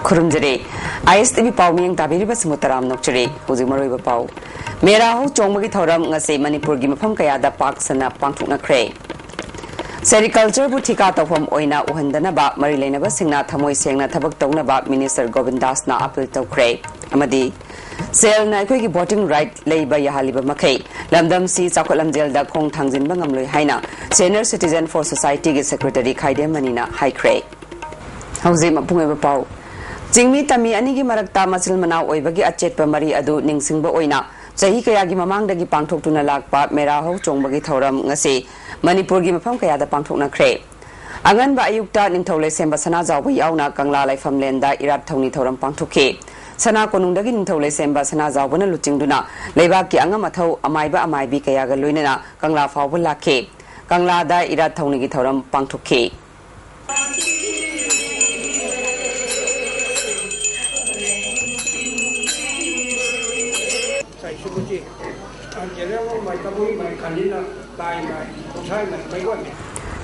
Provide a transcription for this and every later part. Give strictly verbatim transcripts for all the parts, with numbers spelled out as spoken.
ꯈꯨꯔꯨꯝꯖꯔꯤ꯫ ꯑꯥꯏ ꯑꯦꯁ T V ꯄꯥꯎ ꯃꯤꯌꯦꯡ ꯇꯥꯕꯤꯔꯤꯕꯁꯤꯡꯕꯨ ꯇꯔꯥꯝ ꯅꯣꯛꯆꯔꯤ꯫ ꯍꯧꯖꯤꯛ ꯃꯔꯨꯑꯣꯏꯕ ꯄꯥꯎ꯫ ꯃꯦꯔꯥ ꯍꯧ ꯆꯣꯡꯕꯒꯤ ꯊꯧꯔꯝ ꯉꯁꯤ ꯃꯅꯤꯄꯨꯔꯒꯤ ꯃꯐꯝ ꯀꯌꯥꯗ ꯄꯥꯛ ꯁꯟꯅ ꯄꯥꯡꯊꯣꯛꯅꯈ꯭ꯔꯦ꯫ ꯁꯦꯔꯤꯀꯜꯆꯔꯕꯨ ꯊꯤꯀꯥ ꯇꯧꯐꯝ ꯑꯣꯏꯅ ꯎꯍꯟꯗꯅꯕ ꯃꯔꯤ ꯂꯩꯅꯕꯁꯤꯡꯅ ꯊꯃꯣꯏ ꯁꯦꯡꯅ ꯊꯕꯛ ꯇꯧꯅꯕ ꯃꯤꯅꯤꯁꯇꯔ ꯒꯣꯕꯤꯟꯗꯥꯁꯅ ꯑꯄꯤꯜ ꯇꯧꯈ꯭ꯔꯦ꯫ ꯑꯃꯗꯤ ꯁꯦꯜꯅ ꯑꯩꯈꯣꯏꯒꯤ ꯚꯣꯇꯤꯡ ꯔꯥꯏꯠ ꯂꯩꯕ ꯌꯥꯍꯜꯂꯤꯕ ꯃꯈꯩ ꯂꯝꯗꯝꯁꯤ ꯆꯥꯎꯈꯠ ꯂꯝꯖꯦꯜꯗ ꯈꯣꯡ ꯊꯥꯡꯖꯤꯟꯕ ꯉꯝꯂꯣꯏ ꯍꯥꯏꯅ Senior Citizen for Societyꯒꯤ ꯁꯦꯀ꯭ꯔꯦꯇꯔꯤ ꯈꯥꯏꯗꯦꯝ ꯃꯅꯤꯅ ꯍꯥꯏꯈ꯭ꯔꯦ꯫ ꯍꯧꯖꯤꯛ ꯃꯄꯨꯡ ꯑꯣꯏꯕ ꯄꯥꯎ꯫ ꯆꯤꯡꯃꯤ ꯇꯝꯃꯤ ꯑꯅꯤꯒꯤ ꯃꯔꯛꯇ ꯃꯆꯤꯜ ꯃꯅꯥꯎ ꯑꯣꯏꯕꯒꯤ ꯑꯆꯦꯠꯄ ꯃꯔꯤ ꯑꯗꯨ ꯅꯤꯡꯁꯤꯡꯕ ꯑꯣꯏꯅ ꯆꯍꯤ ꯀꯌꯥꯒꯤ ꯃꯃꯥꯡꯗꯒꯤ ꯄꯥꯡꯊꯣꯛꯇꯨꯅ ꯂꯥꯛꯄ ꯃꯦꯔꯥ ꯍꯧ ꯆꯣꯡꯕꯒꯤ ꯊꯧꯔꯝ ꯉꯁꯤ ꯃꯅꯤꯄꯨꯔꯒꯤ ꯃꯐꯝ ꯀꯌꯥꯗ ꯄꯥꯡꯊꯣꯛꯅꯈ꯭ꯔꯦ꯫ ꯑꯉꯟꯕ ꯑꯌꯨꯛꯇ ꯅꯤꯡꯊꯧ ꯂꯩꯁꯦꯝꯕ ꯁꯅꯥꯖꯥꯎꯕ ꯌꯥꯎꯅ ꯀꯪꯂꯥ ꯂꯥꯏꯐꯝꯂꯦꯟꯗ ꯏꯔꯥꯠ ꯊꯧꯅꯤ ꯊꯧꯔꯝ ꯄꯥꯡꯊꯣꯛꯈꯤ꯫ ꯁꯅꯥ ꯀꯣꯅꯨꯡꯗꯒꯤ ꯅꯤꯡꯊꯧ ꯂꯩꯁꯦꯝꯕ ꯁꯅꯥꯖꯥꯎꯕꯅ ꯂꯨꯆꯤꯡꯗꯨꯅ ꯂꯩꯕꯥꯛꯀꯤ ꯑꯉꯝ ꯑꯊꯧ ꯑꯃꯥꯏꯕ ꯑꯃꯥꯏꯕꯤ ꯀꯌꯥꯒ ꯂꯣꯏꯅꯅ ꯀꯪꯂꯥ ꯐꯥꯎꯕ ꯂꯥꯛꯈꯤ꯫ ꯀꯪꯂꯥꯗ ꯏꯔꯥꯠ ꯊꯧꯅꯤꯒꯤ ꯊꯧꯔꯝ ꯄꯥꯡꯊꯣꯛꯈꯤ꯫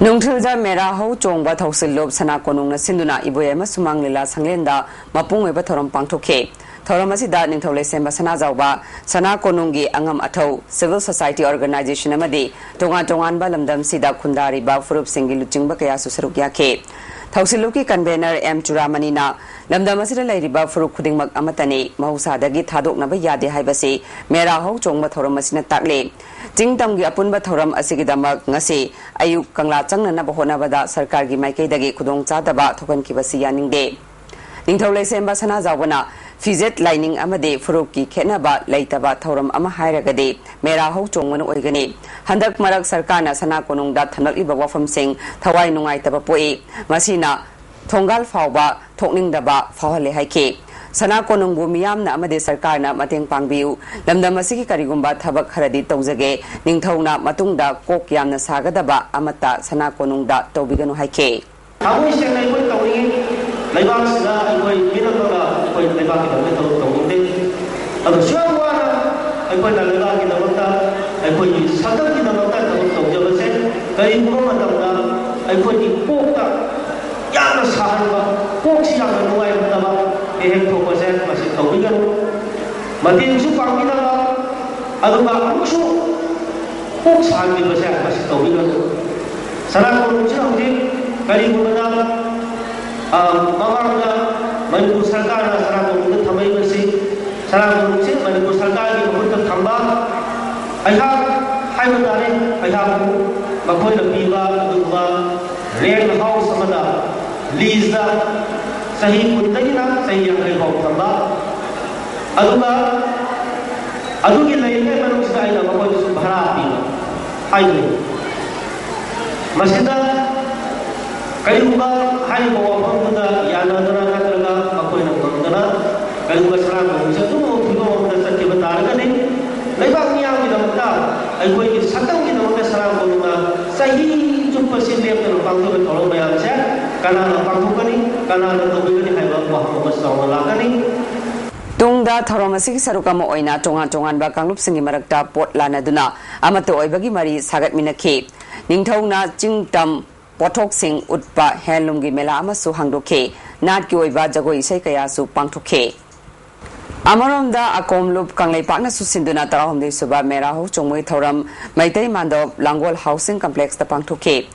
ꯅꯨꯡꯊꯤꯜꯗ ꯃꯦꯔꯥ ꯍꯧ ꯆꯣꯡꯕ ꯊꯧꯁꯤꯜꯂꯨꯞ ꯁꯅꯥ ꯀꯣꯅꯨꯡꯅ ꯁꯤꯟꯗꯨꯅ ꯏꯕꯣꯌꯥꯏꯃ ꯁꯨꯃꯥꯡ ꯂꯤꯂꯥ ꯁꯪꯂꯦꯟꯗ ꯃꯄꯨꯡ ꯑꯣꯏꯕ ꯊꯧꯔꯝ ꯄꯥꯡꯊꯣꯛꯈꯤ꯫ ꯊꯧꯔꯝ ꯑꯁꯤꯗ ꯅꯤꯡꯊꯧ ꯂꯩꯁꯦꯝꯕ ꯁꯅꯥꯖꯥꯎꯕ, ꯁꯅꯥ ꯀꯣꯅꯨꯡꯒꯤ ꯑꯉꯝ ꯑꯊꯧ, civil society organization ꯑꯃꯗꯤ ꯇꯣꯉꯥꯟ ꯇꯣꯉꯥꯟꯕ ꯂꯝꯗꯝꯁꯤꯗ ꯈꯨꯟꯗꯥꯔꯤꯕ ꯐꯨꯔꯨꯞꯁꯤꯡꯒꯤ ꯂꯨꯆꯤꯡꯕ ꯀꯌꯥꯁꯨ ꯁꯔꯨꯛ ꯌꯥꯈꯤ꯫ ꯊꯧꯁꯤꯜꯂꯨꯞꯀꯤ convener ꯑꯦꯝ ꯆꯨꯔꯥꯃꯅꯤꯅ ꯂꯝꯗꯝ ꯑꯁꯤꯗ ꯂꯩꯔꯤꯕ ꯐꯨꯔꯨꯞ ꯈꯨꯗꯤꯡꯃꯛ ꯑꯃꯠꯇꯅꯤ, ꯃꯍꯧꯁꯥꯗꯒꯤ ꯊꯥꯗꯣꯛꯅꯕ ꯌꯥꯗꯦ ꯍꯥꯏꯕꯁꯤ ꯃꯦꯔꯥ ꯍꯧ ꯆꯣꯡꯕ ꯊꯧꯔꯝ ꯑꯁꯤꯅ ꯇꯥꯛꯂꯤ꯫ ꯆꯤꯡ ꯇꯝꯒꯤ ꯑꯄꯨꯟꯕ ꯊꯧꯔꯝ ꯑꯁꯤꯒꯤꯗꯃꯛ ꯉꯁꯤ ꯑꯌꯨꯛ ꯀꯪꯂꯥ ꯆꯪꯅꯅꯕ ꯍꯣꯠꯅꯕꯗ ꯁꯔꯀꯥꯔꯒꯤ ꯃꯥꯏꯀꯩꯗꯒꯤ ꯈꯨꯗꯣꯡꯆꯥꯗꯕ ꯊꯣꯛꯍꯟꯈꯤꯕꯁꯤ ꯌꯥꯅꯤꯡꯗꯦ꯫ ꯅꯤꯡꯊꯧ ꯂꯩꯁꯦꯝꯕ ꯁꯅꯥꯖꯥꯎꯕꯅ ꯐꯤꯖꯦꯠ ꯂꯥꯏꯅꯤꯡ ꯑꯃꯗꯤ ꯐꯨꯔꯨꯞꯀꯤ ꯈꯦꯠꯅꯕ ꯂꯩꯇꯕ ꯊꯧꯔꯝ ꯑꯃ ꯍꯥꯏꯔꯒꯗꯤ ꯃꯦꯔꯥ ꯍꯧ ꯆꯣꯡꯕꯅ ꯑꯣꯏꯒꯅꯤ꯫ ꯍꯟꯗꯛ ꯃꯔꯛ ꯁꯔꯀꯥꯔꯅ ꯁꯅꯥ ꯀꯣꯅꯨꯡꯗ ꯊꯝꯂꯛꯂꯤꯕ ꯋꯥꯐꯝꯁꯤꯡ ꯊꯋꯥꯏ ꯅꯨꯡꯉꯥꯏꯇꯕ ꯄꯣꯛꯏ꯫ ꯃꯁꯤꯅ ꯊꯣꯡꯒꯥꯜ ꯐꯥꯎꯕ ꯊꯣꯛꯅꯤꯡꯗꯕ ꯐꯥꯎꯍꯜꯂꯦ ꯍꯥꯏꯈꯤ꯫ ꯁꯅꯥ ꯀꯣꯅꯨꯡꯕꯨ ꯃꯤꯌꯥꯝꯅ ꯑꯃꯗꯤ ꯁꯔꯀꯥꯔꯅ ꯃꯇꯦꯡ ꯄꯥꯡꯕꯤꯌꯨ꯫ ꯂꯝꯗꯝ ꯑꯁꯤꯒꯤ ꯀꯔꯤꯒꯨꯝꯕ ꯊꯕꯛ ꯈꯔꯗꯤ ꯇꯧꯖꯒꯦ꯫ ꯅꯤꯡꯊꯧꯅ ꯃꯇꯨꯡꯗ ꯀꯣꯛ ꯌꯥꯝꯅ ꯁꯥꯒꯗꯕ ꯑꯃꯠꯇ ꯁꯅꯥ ꯀꯣꯅꯨꯡꯗ ꯇꯧꯕꯤꯒꯅꯨ ꯍꯥꯏꯈꯤ꯫ ꯊꯃꯣꯏ ꯁꯦꯡꯅ ꯑꯩꯈꯣꯏ ꯇꯧꯅꯤꯡꯏ꯫ ꯂꯩꯕꯥꯛꯁꯤꯗ ꯑꯩꯈꯣꯏ ꯃꯤꯅꯝꯃꯒ ꯑꯩꯈꯣꯏ ꯂꯩꯕꯥꯛꯀꯤꯗꯃꯛꯇ ꯊꯕꯛ ꯇꯧꯅꯤꯡꯗꯦ꯫ ꯑꯗꯣ ꯁꯨꯌꯥꯝ ꯋꯥꯅ ꯑꯩꯈꯣꯏꯅ ꯂꯩꯕꯥꯛꯀꯤꯗꯃꯛꯇ, ꯑꯩꯈꯣꯏꯒꯤ ꯁꯛꯇꯝꯒꯤꯗꯃꯛꯇ ꯊꯕꯛ ꯇꯧꯖꯕꯁꯦ ꯀꯔꯤꯒꯨꯝꯕ ꯃꯇꯝꯗ ꯑꯩꯈꯣꯏꯒꯤ ꯀꯣꯛꯇ ꯌꯥꯝꯅ ꯁꯥꯍꯟꯕ, ꯀꯣꯛꯁꯤ ꯌꯥꯝꯅ ꯅꯨꯡꯉꯥꯏꯍꯟꯗꯕ ꯍꯦꯛ ꯍꯦꯛ ꯊꯣꯛꯄꯁꯦ ꯃꯁꯤ ꯇꯧꯕꯤꯒꯅꯨ꯫ ꯃꯇꯦꯡꯁꯨ ꯄꯥꯡꯕꯤꯗꯕ, ꯑꯗꯨꯒ ꯑꯃꯨꯛꯁꯨ ꯀꯣꯛ ꯁꯥꯍꯟꯕꯤꯕꯁꯦ ꯃꯁꯤ ꯇꯧꯕꯤꯒꯅꯨ꯫ ꯁꯅꯥ ꯀꯣꯅꯨꯡꯁꯤ ꯍꯧꯖꯤꯛ ꯀꯔꯤꯒꯨꯝꯕꯗ, ꯑ, ꯃꯃꯥꯡꯗ ꯃꯅꯤꯄꯨꯔ ꯁꯔꯀꯥꯔꯅ ꯁꯅꯥ ꯀꯣꯅꯨꯡꯗ ꯊꯝꯃꯛꯏꯕꯁꯤ ꯁꯅꯥ ꯀꯣꯅꯨꯡꯁꯤ ꯃꯅꯤꯄꯨꯔ ꯁꯔꯀꯥꯔꯒꯤ ꯃꯈꯨꯠꯇ ꯊꯝꯕ, ꯑꯩꯍꯥꯛ ꯍꯥꯏꯕ ꯇꯥꯔꯦ, ꯑꯩꯍꯥꯛꯄꯨ ꯃꯈꯣꯏꯅ ꯄꯤꯕ ꯑꯗꯨꯒꯨꯝꯕ ꯔꯦꯟꯠ ꯍꯥꯎꯁ ꯑꯃꯗ ꯂꯤꯖꯇ ꯆꯍꯤ ꯀꯨꯟꯗꯒꯤꯅ ꯆꯍꯤ ꯌꯥꯡꯈꯩ ꯐꯥꯎ ꯊꯝꯕ, ꯑꯗꯨꯒ ꯑꯗꯨꯒꯤ ꯂꯩꯔꯤꯉꯩ ꯃꯅꯨꯡꯁꯤꯗ ꯑꯩꯅ ꯃꯈꯣꯏꯗꯁꯨ ꯚꯔꯥ ꯄꯤꯕ ꯍꯥꯏꯕꯅꯤ꯫ ꯃꯁꯤꯗ ꯀꯔꯤꯒꯨꯝꯕ ꯍꯥꯏꯔꯤꯕ ꯋꯥꯐꯝꯗꯨꯗ ꯌꯥꯅꯗꯅ ꯅꯠꯇ꯭ꯔꯒ ꯃꯈꯣꯏꯅ ꯉꯝꯗꯅ ꯀꯔꯤꯒꯨꯝꯕ ꯁꯅꯥ ꯀꯣꯅꯨꯡꯁꯦ ꯑꯗꯨꯒꯨꯝꯕ ꯐꯤꯕꯝ ꯑꯃꯗ ꯆꯠꯈꯤꯕ ꯇꯥꯔꯒꯗꯤ, ꯂꯩꯕꯥꯛ ꯃꯤꯌꯥꯝꯒꯤꯗꯃꯛꯇ, ꯑꯩꯈꯣꯏꯒꯤ ꯁꯛꯇꯝꯒꯤꯗꯃꯛꯇ ꯁꯅꯥ ꯀꯣꯅꯨꯡꯅ ꯆꯍꯤ ꯆꯨꯞꯄꯁꯤ ꯂꯦꯞꯇꯅ ꯄꯥꯡꯊꯣꯛꯄ ꯊꯧꯔꯝ ꯃꯌꯥꯝꯁꯦ ꯀꯅꯥꯅ ꯄꯥꯡꯊꯣꯛꯀꯅꯤ, ꯀꯅꯥꯅ ꯇꯧꯕꯤꯒꯅꯤ ꯍꯥꯏꯕ ꯋꯥꯐꯝ ꯑꯃ ꯆꯥꯎꯅ ꯂꯥꯛꯀꯅꯤ꯫ ꯇꯨꯡꯗ ꯊꯧꯔꯝ ꯑꯁꯤꯒꯤ ꯁꯔꯨꯛ ꯑꯃ ꯑꯣꯏꯅ ꯇꯣꯉꯥꯟ ꯇꯣꯉꯥꯟꯕ ꯀꯥꯡꯂꯨꯞꯁꯤꯡꯒꯤ ꯃꯔꯛꯇ ꯄꯣꯠ ꯂꯥꯟꯅꯗꯨꯅ ꯑꯃꯠꯇ ꯑꯣꯏꯕꯒꯤ ꯃꯔꯤ ꯁꯥꯒꯠꯃꯤꯟꯅꯈꯤ꯫ ꯅꯤꯡꯊꯧꯅ ꯆꯤꯡ ꯇꯝ ꯄꯣꯠꯊꯣꯛꯁꯤꯡ ꯎꯠꯄ ꯍꯦꯟꯂꯨꯝꯒꯤ ꯃꯦꯂꯥ ꯑꯃꯁꯨ ꯍꯥꯡꯗꯣꯛꯈꯤ꯫ ꯅꯥꯠꯀꯤ ꯑꯣꯏꯕ ꯖꯒꯣꯏ ꯏꯁꯩ ꯀꯌꯥꯁꯨ ꯄꯥꯡꯊꯣꯛꯈꯤ꯫ ꯑꯃꯔꯣꯝꯗ ꯑꯀꯣꯝꯂꯨꯞ ꯀꯪꯂꯩꯄꯥꯛꯅꯁꯨ ꯁꯤꯟꯗꯨꯅ ꯇꯔꯥꯍꯨꯝꯗꯣꯏ ꯁꯨꯕ ꯃꯦꯔꯥ ꯍꯧ ꯆꯣꯡꯕꯒꯤ ꯊꯧꯔꯝ ꯃꯩꯇꯩ ꯃꯥꯟꯗꯣꯞ ꯂꯥꯡꯒꯣꯜ ꯍꯥꯎꯁꯤꯡ ꯀꯝꯄ꯭ꯂꯦꯛꯁꯇ ꯄꯥꯡꯊꯣꯛꯈꯤ꯫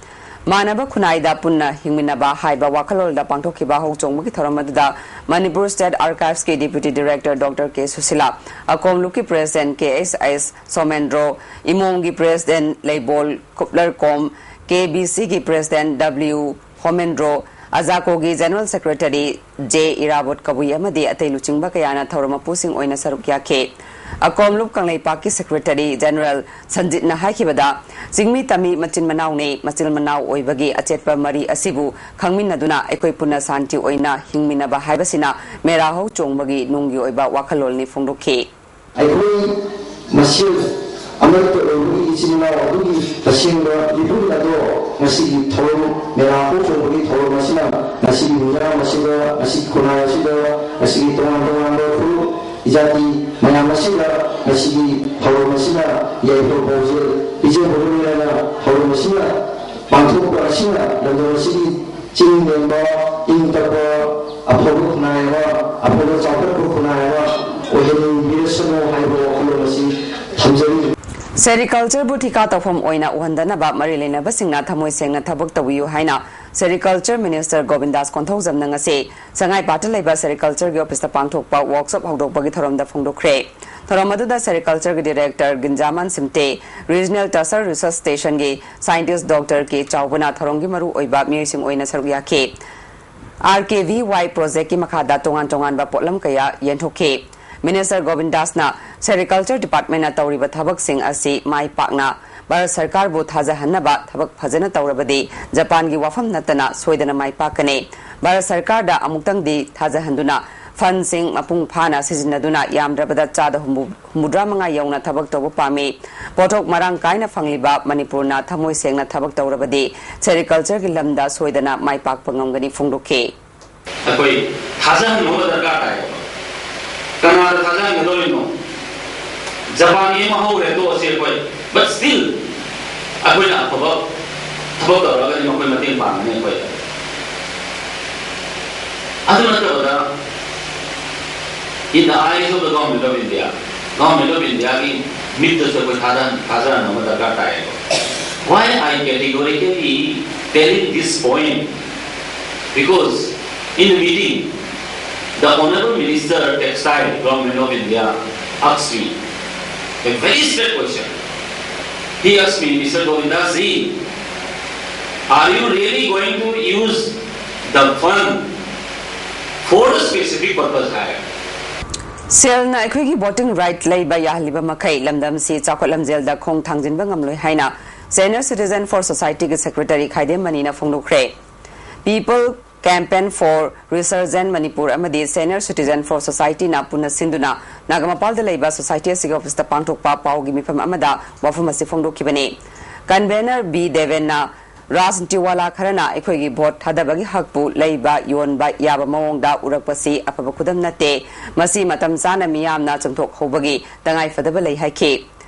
ꯃꯥꯟꯅꯕ ꯈꯨꯟꯅꯥꯏꯗ ꯄꯨꯟꯅ ꯍꯤꯡꯃꯤꯟꯅꯕ ꯍꯥꯏꯕ ꯋꯥꯈꯜꯂꯣꯟꯗ ꯄꯥꯡꯊꯣꯛꯈꯤꯕ ꯍꯧ ꯆꯣꯡꯕꯒꯤ ꯊꯧꯔꯝ ꯑꯗꯨꯗ ꯃꯅꯤꯄꯨꯔ ꯁ꯭ꯇꯦꯠ ꯑꯥꯔꯀꯥꯏꯚꯁꯀꯤ deputy director doctor K Sushila, ꯑꯀꯣꯝꯂꯨꯞꯀꯤ president K H H Somendro, ꯏꯃꯣꯝꯒꯤ ꯄ꯭ꯔꯦꯁꯤꯗꯦꯟꯠ ꯂꯩꯕꯣꯜ ꯈꯨꯞꯂꯔꯀꯣꯝ, ꯀꯦ ꯕꯤ ꯁꯤꯒꯤ ꯄ꯭ꯔꯦꯁꯤꯗꯦꯟꯠ ꯗꯕ꯭ꯂꯤꯎ ꯍꯣꯃꯦꯟꯗ꯭ꯔꯣ, ꯑꯖꯥꯀꯣꯒꯤ general secretary J Irabot Kabui ꯑꯃꯗꯤ ꯑꯇꯩ ꯂꯨꯆꯤꯡꯕ ꯀꯌꯥꯅ ꯊꯧꯔꯝ ꯃꯄꯨꯁꯤꯡ ꯑꯣꯏꯅ ꯁꯔꯨꯛ ꯌꯥꯈꯤ꯫ ꯑꯀꯣꯝꯂꯨꯞ ꯀꯪꯂꯩꯄꯥꯛꯀꯤ ꯁꯦꯀ꯭ꯔꯦꯇꯔꯤ ꯖꯦꯅꯔꯦꯜ ꯁꯟꯖꯤꯠꯅ ꯍꯥꯏꯈꯤꯕꯗ, ꯆꯤꯡꯃꯤ ꯇꯝꯃꯤ ꯃꯆꯤꯟ ꯃꯅꯥꯎꯅꯤ, ꯃꯆꯤꯜ ꯃꯅꯥꯎ ꯑꯣꯏꯕꯒꯤ ꯑꯆꯦꯠꯄ ꯃꯔꯤ ꯑꯁꯤꯕꯨ ꯈꯪꯃꯤꯟꯅꯗꯨꯅ ꯑꯩꯈꯣꯏ ꯄꯨꯟꯅ ꯁꯥꯟꯇꯤ ꯑꯣꯏꯅ ꯍꯤꯡꯃꯤꯟꯅꯕ ꯍꯥꯏꯕꯁꯤꯅ ꯃꯦꯔꯥ ꯍꯧ ꯆꯣꯡꯕꯒꯤ ꯅꯨꯡꯒꯤ ꯑꯣꯏꯕ ꯋꯥꯈꯜꯂꯣꯟꯅꯤ ꯐꯣꯡꯗꯣꯛꯈꯤ꯫ ꯑꯩꯈꯣꯏ ꯃꯁꯦꯜ ꯑꯃꯠꯇ ꯑꯣꯏꯕꯒꯤ ꯏꯆꯤꯟ ꯏꯅꯥꯎ ꯑꯗꯨꯒꯤ ꯇꯁꯦꯡꯕ ꯃꯤꯍꯨꯟ ꯑꯗꯣ ꯉꯁꯤꯒꯤ ꯊꯧꯔꯝ, ꯃꯦꯔꯥ ꯍꯧ ꯆꯣꯡꯕꯒꯤ ꯊꯧꯔꯝ ꯑꯁꯤꯅ ꯉꯁꯤꯒꯤ ꯃꯤꯌꯥꯝ ꯑꯁꯤꯗ, ꯉꯁꯤꯒꯤ ꯈꯨꯟꯅꯥꯏ ꯑꯁꯤꯗ, ꯉꯁꯤꯒꯤ ꯇꯣꯉꯥꯟ ꯇꯣꯉꯥꯟꯕ ꯐꯨꯔꯨꯞ, ꯏꯖꯥꯇꯤ ꯃꯌꯥꯝ ꯑꯁꯤꯗ ꯉꯁꯤꯒꯤ ꯊꯧꯔꯝ ꯑꯁꯤꯅ ꯌꯥꯏꯐ ꯄꯥꯎꯖꯦꯜ ꯄꯤꯖꯕꯒ ꯂꯣꯏꯅꯅ ꯊꯧꯔꯝ ꯑꯁꯤꯅ ꯄꯥꯡꯊꯣꯛꯄ ꯑꯁꯤꯅ ꯂꯝꯗꯝ ꯑꯁꯤꯒꯤ ꯆꯤꯡ ꯂꯦꯝꯕ, ꯏꯪ ꯇꯞꯄ, ꯑꯐꯕ ꯈꯨꯟꯅꯥꯏ ꯑꯃ, ꯑꯐꯕ ꯆꯥꯎꯈꯠꯄ ꯈꯨꯟꯅꯥꯏ ꯑꯃ ꯑꯣꯏꯍꯟꯕꯤꯔꯁꯅꯨ ꯍꯥꯏꯕ ꯋꯥꯈꯜꯂꯣꯟ ꯑꯁꯤ ꯊꯝꯖꯔꯤ꯫ Sericulture ꯕꯨ ꯊꯤꯀꯥ ꯇꯧꯐꯝ ꯑꯣꯏꯅ ꯎꯍꯟꯗꯅꯕ ꯃꯔꯤ ꯂꯩꯅꯕꯁꯤꯡꯅ ꯊꯃꯣꯏ ꯁꯦꯡꯅ ꯊꯕꯛ ꯇꯧꯕꯤꯌꯨ ꯍꯥꯏꯅ Sericulture Minister ꯒꯣꯕꯤꯟꯗꯥꯁ ꯀꯣꯟꯊꯧꯖꯝꯅ ꯉꯁꯤ ꯁꯉꯥꯏꯄꯥꯠꯇ ꯂꯩꯕ Sericulture ꯒꯤ office ꯇ ꯄꯥꯡꯊꯣꯛꯄ workshop ꯍꯧꯗꯣꯛꯄꯒꯤ ꯊꯧꯔꯝꯗ ꯐꯣꯡꯗꯣꯛꯈ꯭ꯔꯦ꯫ ꯊꯧꯔꯝ ꯑꯗꯨꯗ Sericulture ꯒꯤ Director ꯒꯤꯟꯖꯥꯃꯥꯟ ꯁꯤꯝꯇꯦ, Regional Tasser Research Station ꯒꯤ scientist Doctor ꯀꯦ ꯆꯥꯎꯕꯅ ꯊꯧꯔꯝꯒꯤ ꯃꯔꯨꯑꯣꯏꯕ ꯃꯤꯑꯣꯏꯁꯤꯡ ꯑꯣꯏꯅ ꯁꯔꯨꯛ ꯌꯥꯈꯤ꯫ R K V Y project ꯀꯤ ꯃꯈꯥꯗ ꯇꯣꯉꯥꯟ ꯇꯣꯉꯥꯟꯕ ꯄꯣꯠꯂꯝ ꯀꯌꯥ ꯌꯦꯟꯊꯣꯛꯈꯤ꯫ Minister ꯒꯣꯕꯤꯟꯗꯥꯁꯅ Sericulture Department ꯅ ꯇꯧꯔꯤꯕ ꯊꯕꯛꯁꯤꯡ ꯑꯁꯤ ꯃꯥꯏ ꯄꯥꯛꯅ ꯚꯥꯔꯠ ꯁꯔꯀꯥꯔꯕꯨ ꯊꯥꯖꯍꯟꯅꯕ ꯊꯕꯛ ꯐꯖꯅ ꯇꯧꯔꯕꯗꯤ ꯖꯄꯥꯟꯒꯤ ꯋꯥꯐꯝ ꯅꯠꯇꯅ ꯁꯣꯏꯗꯅ ꯃꯥꯏ ꯄꯥꯛꯀꯅꯤ꯫ ꯚꯥꯔꯠ ꯁꯔꯀꯥꯔꯗ ꯑꯃꯨꯛꯇꯪꯗꯤ ꯊꯥꯖꯍꯟꯗꯨꯅ fund ꯁꯤꯡ ꯃꯄꯨꯡ ꯐꯥꯅ ꯁꯤꯖꯤꯟꯅꯗꯨꯅ ꯌꯥꯝꯗ꯭ꯔꯕꯗ ꯆꯥꯗ ꯍꯨꯝꯐꯨ, ꯍꯨꯝꯐꯨꯇꯔꯥ ꯃꯉꯥ ꯌꯧꯅ ꯊꯕꯛ ꯇꯧꯕ ꯄꯥꯝꯃꯤ꯫ ꯄꯣꯠꯊꯣꯛ ꯃꯔꯥꯡ ꯀꯥꯏꯅ ꯐꯪꯂꯤꯕ ꯃꯅꯤꯄꯨꯔꯅ ꯊꯃꯣꯏ ꯁꯦꯡꯅ ꯊꯕꯛ ꯇꯧꯔꯕꯗꯤ Sericulture ꯒꯤ ꯂꯝꯗ ꯁꯣꯏꯗꯅ ꯃꯥꯏ ꯄꯥꯛꯄ ꯉꯝꯒꯅꯤ ꯐꯣꯡꯗꯣꯛꯈꯤ꯫ ꯑꯩꯈꯣꯏ ꯊꯥꯖꯍꯟꯕ ꯑꯃ ꯗꯔꯀꯥꯔ ꯇꯥꯏꯌꯦꯕ꯫ ꯀꯅꯥꯗ ꯊꯥꯖꯍꯟꯒꯗꯧꯔꯤꯅꯣ? ꯖꯄꯥꯟꯒꯤ ꯑꯃ ꯍꯧꯔꯦ, ꯇꯣꯛꯑꯁꯤ ꯑꯩꯈꯣꯏ꯫ But still, ꯑꯩꯈꯣꯏꯅ ꯑꯐꯕ ꯊꯕꯛ ꯇꯧꯔꯒꯗꯤ ꯃꯈꯣꯏ ꯃꯇꯦꯡ ꯄꯥꯡꯒꯅꯤ ꯑꯩꯈꯣꯏꯗ꯫ ꯑꯗꯨ ꯅꯠꯇꯕꯗ, in the eyes of the Government of India, Government of India ꯒꯤ ꯃꯤꯠꯇꯁꯨ ꯑꯩꯈꯣꯏ ꯊꯥꯖꯍꯟ-, ꯊꯥꯖꯍꯟꯕ ꯑꯃ ꯗꯔꯀꯥꯔ ꯇꯥꯏꯌꯦꯕ꯫ Why I categorically telling this point? Because in the meeting, the Honorable Minister Textile, Government of India, asked me a very straight question. He asked me, "Mister Govindas ji, are you really going to use the fund for a specific purpose hire?" ꯁꯦꯜꯅ ꯑꯩꯈꯣꯏꯒꯤ voting right ꯂꯩꯕ ꯌꯥꯍꯜꯂꯤꯕ ꯃꯈꯩ ꯂꯝꯗꯝꯁꯤ ꯆꯥꯎꯈꯠ ꯂꯝꯖꯦꯜꯗ ꯈꯣꯡ ꯊꯥꯡꯖꯤꯟꯕ ꯉꯝꯂꯣꯏ ꯍꯥꯏꯅ Senior Citizen for Society ꯒꯤ Secretary Khaidem ꯃꯅꯤꯅ ꯐꯣꯡꯗꯣꯛꯈ꯭ꯔꯦ꯫ People Campaign for Resurgent Manipur ꯑꯃꯗꯤ Senior Citizen for Society ꯅ ꯄꯨꯟꯅ ꯁꯤꯟꯗꯨꯅ ꯅꯥꯒꯥꯃꯄꯥꯜꯗ ꯂꯩꯕ society ꯑꯁꯤꯒꯤ office ꯇ ꯄꯥꯡꯊꯣꯛꯄ ꯄꯥꯎꯒꯤ ꯃꯤꯐꯝ ꯑꯃꯗ ꯋꯥꯐꯝ ꯑꯁꯤ ꯐꯣꯡꯗꯣꯛꯈꯤꯕꯅꯤ꯫ Convener ꯕꯤ ꯗꯦꯕꯦꯟꯅ ꯔꯥꯖꯅꯤꯇꯤꯋꯥꯂꯥ ꯈꯔꯅ ꯑꯩꯈꯣꯏꯒꯤ vote ꯊꯥꯗꯕꯒꯤ ꯍꯛꯄꯨ ꯂꯩꯕ ꯌꯣꯟꯕ ꯌꯥꯕ ꯃꯑꯣꯡꯗ ꯎꯔꯛꯄꯁꯤ ꯑꯐꯕ ꯈꯨꯗꯝ ꯅꯠꯇꯦ꯫ ꯃꯁꯤ ꯃꯇꯝ ꯆꯥꯅ ꯃꯤꯌꯥꯝꯅ ꯆꯨꯝꯊꯣꯛꯍꯧꯕꯒꯤ ꯇꯉꯥꯏꯐꯗꯕ ꯂꯩ ꯍꯥꯏꯈꯤ꯫